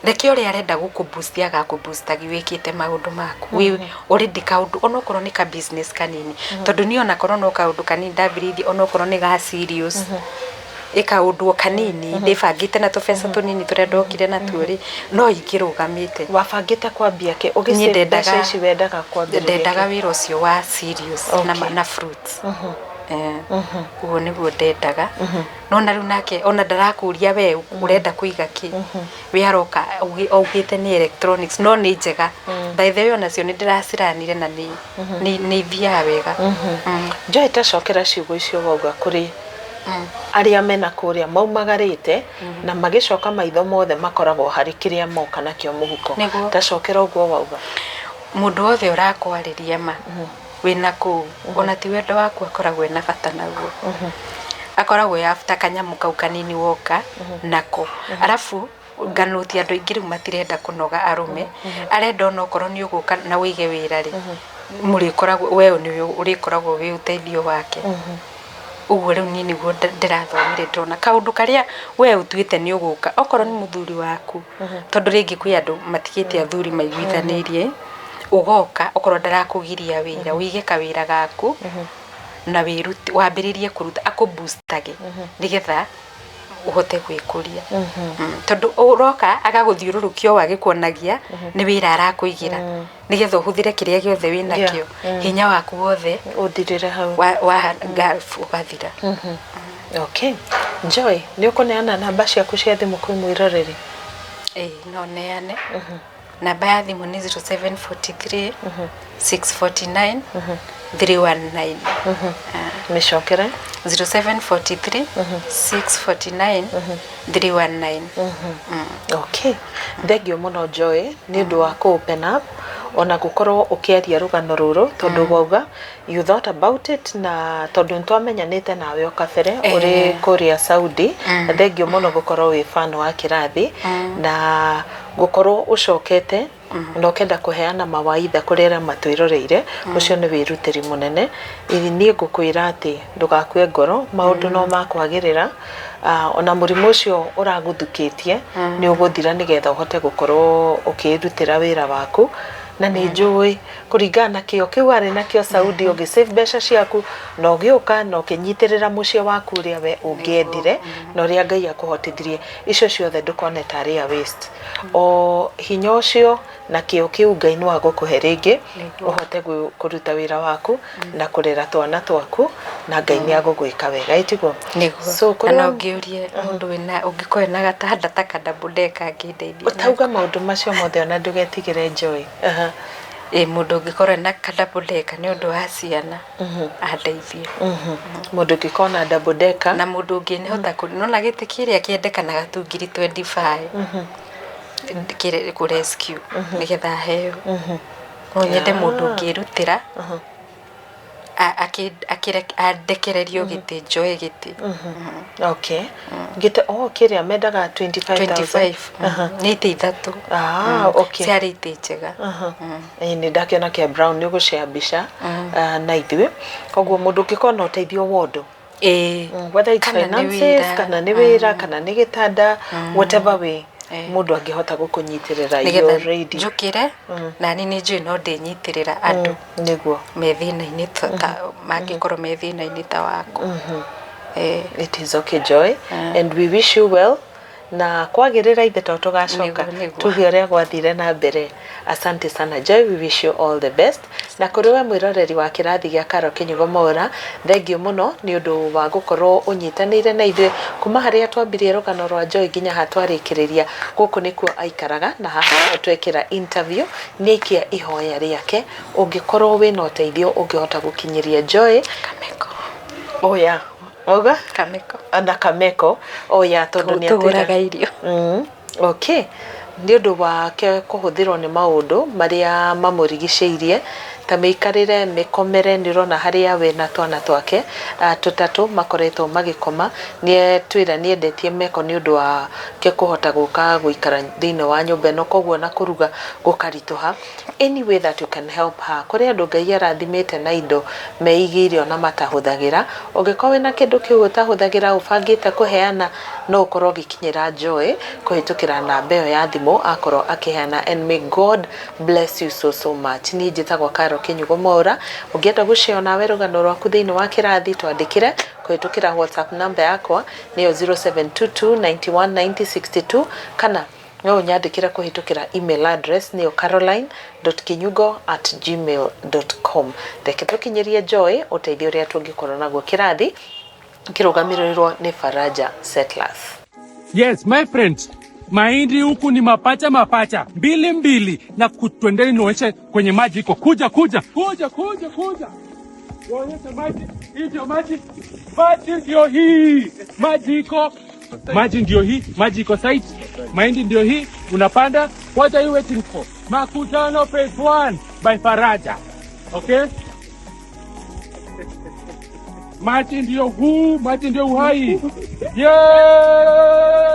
Reke ũrĩa arenda gũkũ boost agakũ boost wĩkĩte maũndũ maku wĩ already kaũndũ, onokorwo nĩ ka business kanini, tondũ niĩ onakorwo no kaũndũ kanini ndambĩrĩirie, onokorwo nĩ ga serious ĩ kaũndũ o kanini ndĩbangĩte na tũbeca tũnini tũrĩa ndokire natuo rĩ, no ingĩrũgamĩte. Wabangĩte kwambia kĩ? Ũgĩ Niĩ save ndendaga mbeca ici wendaga kwambĩrĩria ndendaga kĩ? Wĩra ũcio wa serious na, na fruits. Ũguo nĩguo ndendaga. No na rĩu nake ona ndarakũria we ũrenda kũiga kĩ, we aroka augĩte nĩ electronics, no nĩ njega by the way, onacio nĩ ndĩraciranire na nĩ ithiaga wega. Joy, tacokera ciugo icio wauga kũrĩ arĩa mena kũrĩa maumagarĩte na magĩcoka maitho mothe makoragwo harĩ kĩrĩa moka nakĩo mũhuko. Nĩguo. Tacokera ũguo wauga. Mũndũ wothe ũrakwarĩria ma wĩna kũu, ona ti wendo waku akoragwo ena bata naguo, akoragwo e after kanyamũ kau kanini woka nako. Arabu nganũti andũ aingĩ rĩu matirenda kũnoga arũme, arenda onokorwo nĩ ũgũka na wĩige wĩra rĩ, mũrĩkoragwo we nĩwe ũrĩkoragwo wĩ ũteithio wake. Ũguo rĩu niĩ nĩguo ndĩrathomire, ndĩrona kaũndũ karĩa we ũtuĩte nĩ ũgũka, okorwo nĩ mũthuri waku, tondũ rĩngĩ kwĩ andũ matigĩte athuri maiguithanĩirie, ũgoka okorwo ndarakũgiria wĩra, wĩige kawĩra gaku na wĩrute, wambĩrĩrie kũruta akũ boostage nĩgetha ũhote gwĩkũria. Tondũ ũroka agagũthiũrũrũkia o agĩkuonagia nĩ wĩra arakũigĩra nĩgetha ũhũthĩre kĩrĩa gĩothe wĩnakĩo, hinya waku wothe ũthirĩre hau wa Gulf ũgathira. Okay, Joy, nĩ ũkũneana namba ciaku cia thimũ kwĩ mwĩroreri? Ĩĩ, no neane. Namba ya thimũ nĩ 0743 649 319. Mĩcokere. 0743 649 319. Okay, thengio mũno Joy nĩ ũndũ wa kũ open up ona gũkorwo ũkĩaria rũgano rũrũ, tondũ wauga you thought about it, na tondũ nĩ twamenyanĩte nawe o kabere ũrĩ kũrĩa Saudi. Thengio mũno gũkorwo wĩ fan wa kĩrathi na gũkorwo ũcokete na ũkenda kũheana mawaitha kũrĩ arĩa matwĩroreire. Ũcio nĩ wĩrutĩri mũnene. Niĩ ngũkwĩra atĩ ndũgakue ngoro, maũndũ no makwagĩrĩra. Ona mũrimũ ũcio ũragũthukĩtie nĩ ũgũthira nĩgetha ũhote gũkorwo ũkĩrutĩra wĩra waku, na nĩ njũĩ kũringana na kĩo kĩu warĩ nakĩo Saudi, ũgĩ save mbeca ciaku na ũgĩũka na ũkĩnyitĩrĩra mũciĩ waku ũrĩa we ũngĩendire na ũrĩa Ngai akũhotithirie, icio ciothe ndũkone tarĩ a waste. O hinya ũcio na kĩo kĩu Ngai no agũkũhe rĩngĩ ũhote kũruta wĩra waku na kũrera twana twaku, na Ngai nĩ agũgwĩka wega, ĩtiguo? Nĩguo. So na kũrĩa no ngĩũrie mũndũ wĩna ũngĩkorwo na gatanda ta ka double decker angĩndeithia. Ũtauga maũndũ macio mothe, ona ndũgetigĩre, Joy. Aha. Ĩ, mũndũ ũngĩkorwo na ka double decker nĩ ũndũ wa ciana andeithie. Mũndũ ũngĩkorwo na double decker. Na mũndũ ũngĩhota nona gĩtĩ kĩrĩa kĩendekanaga tu ngiri 25 kũ rescue nĩgetha aheo. No nyende mũndũ ũngĩrutĩra andekererio gĩtĩ, njoe gĩtĩ. Okay, gĩtĩ o kĩrĩa mendaga 25,000? 25 nĩ itĩ ithatũ. Ah, okay. Ciarĩ itĩ njega. Ĩĩ, nĩ ndakĩona kĩa brown, nĩ ũgũshare mbica na ithuĩ. Koguo mũndũ ũngĩkorwo na ũteithio wondo, ĩĩ whether it's Kana nĩ finances, wĩra. kana nĩ wĩra, kana nĩ gĩtanda, whatever way. Mũndũ angĩhota gũkũnyitĩrĩra, nĩgetha you're ready. Njũkĩre nani nĩ njũĩ no ndĩnyitĩrĩra andũ Nĩguo. Me thĩna-inĩ ta mangĩkorwo me thĩna-inĩ ta wakwa. It is okay, Joy, and we wish you well, na kwagĩrĩra ithe to tũgacoka Nĩguo, nĩguo. Tuge ũrĩa gwathire na mbere. Asante sana, Joy, we wish you all the best. Na kũrĩ we mwĩroreri wa kĩrathi gĩa Karo Kĩnyugo Mwaũra, thengio mũno nĩ ũndũ wa gũkorwo ũnyitanĩire na ithuĩ kuma harĩa twambirie rũgano rwa Joy nginya ha twarĩkĩrĩria. Gũkũ nĩkuo aikaraga na haha nĩho twekĩra interview. Nĩ aikia ihoya rĩake, ũngĩkorwo wĩna ũteithio ũngĩhota gũkinyĩria Joy. Kameko. Oya auga. Kameko. Na kameko oya tondũ nĩ tũgũraga irio. Okay, nĩ ũndũ wake kũhũthĩrwo nĩ maũndũ marĩa mamũrigicĩirie ta mĩikarĩre, mĩkomere, nĩ ũrona harĩa we na twana twake tũtatũ makoretwo magĩkoma. Nĩ twĩra nĩ endetie meko nĩ ũndũ wake kũhota gũka gũikara thĩinĩ wa nyũmba ĩno, koguo na kũruga gũkaritũha. Any way that you can help her, kũrĩ andũ Ngai arathimĩte na indo meigĩire ona matahũthagĩra. Ũngĩkorwo wĩna kĩndũ kĩu ũtahũthagĩra ũbangĩte kũheana, no ũkorwo ũgĩkinyĩra Joy kũhĩtũkĩra namba ĩyo ya thimũ akorwo akĩheana, and may God bless you so so much. Niĩ njĩtagwo Karo Kĩnyugo Mwaũra. Ũngĩenda gũshare nawe rũgano rwaku thĩinĩ wa kĩrathi, twandĩkĩre kũhĩtũkĩra WhatsApp namba yakwa, nĩyo 0722 91 90 62, kana no ũnyandĩkĩre kũhĩtũkĩra email address, nĩyo caroline.kinyugo@gmail.com. Reke tũkinyĩrie Joy ũteithio ũrĩa tũngĩkorwo naguo. Kĩrathi kĩrũgamĩrĩrwo nĩ Faraja Settlers. Yes, my friends. Mahindi huku ni mapacha mapacha mbili mbili, na twendeni nionyeshe kwenye maji iko. Kuja kuja kuja kuja kuja, nionyeshe maji. Hii ndio maji, maji ndio hii, maji iko, maji ndio hii, maji iko site, mahindi ndio hii, unapanda. What are you waiting for? Makutano Phase 1 by Faraja. Okay? Maji ndio huu, maji ndio uhai. Yeah!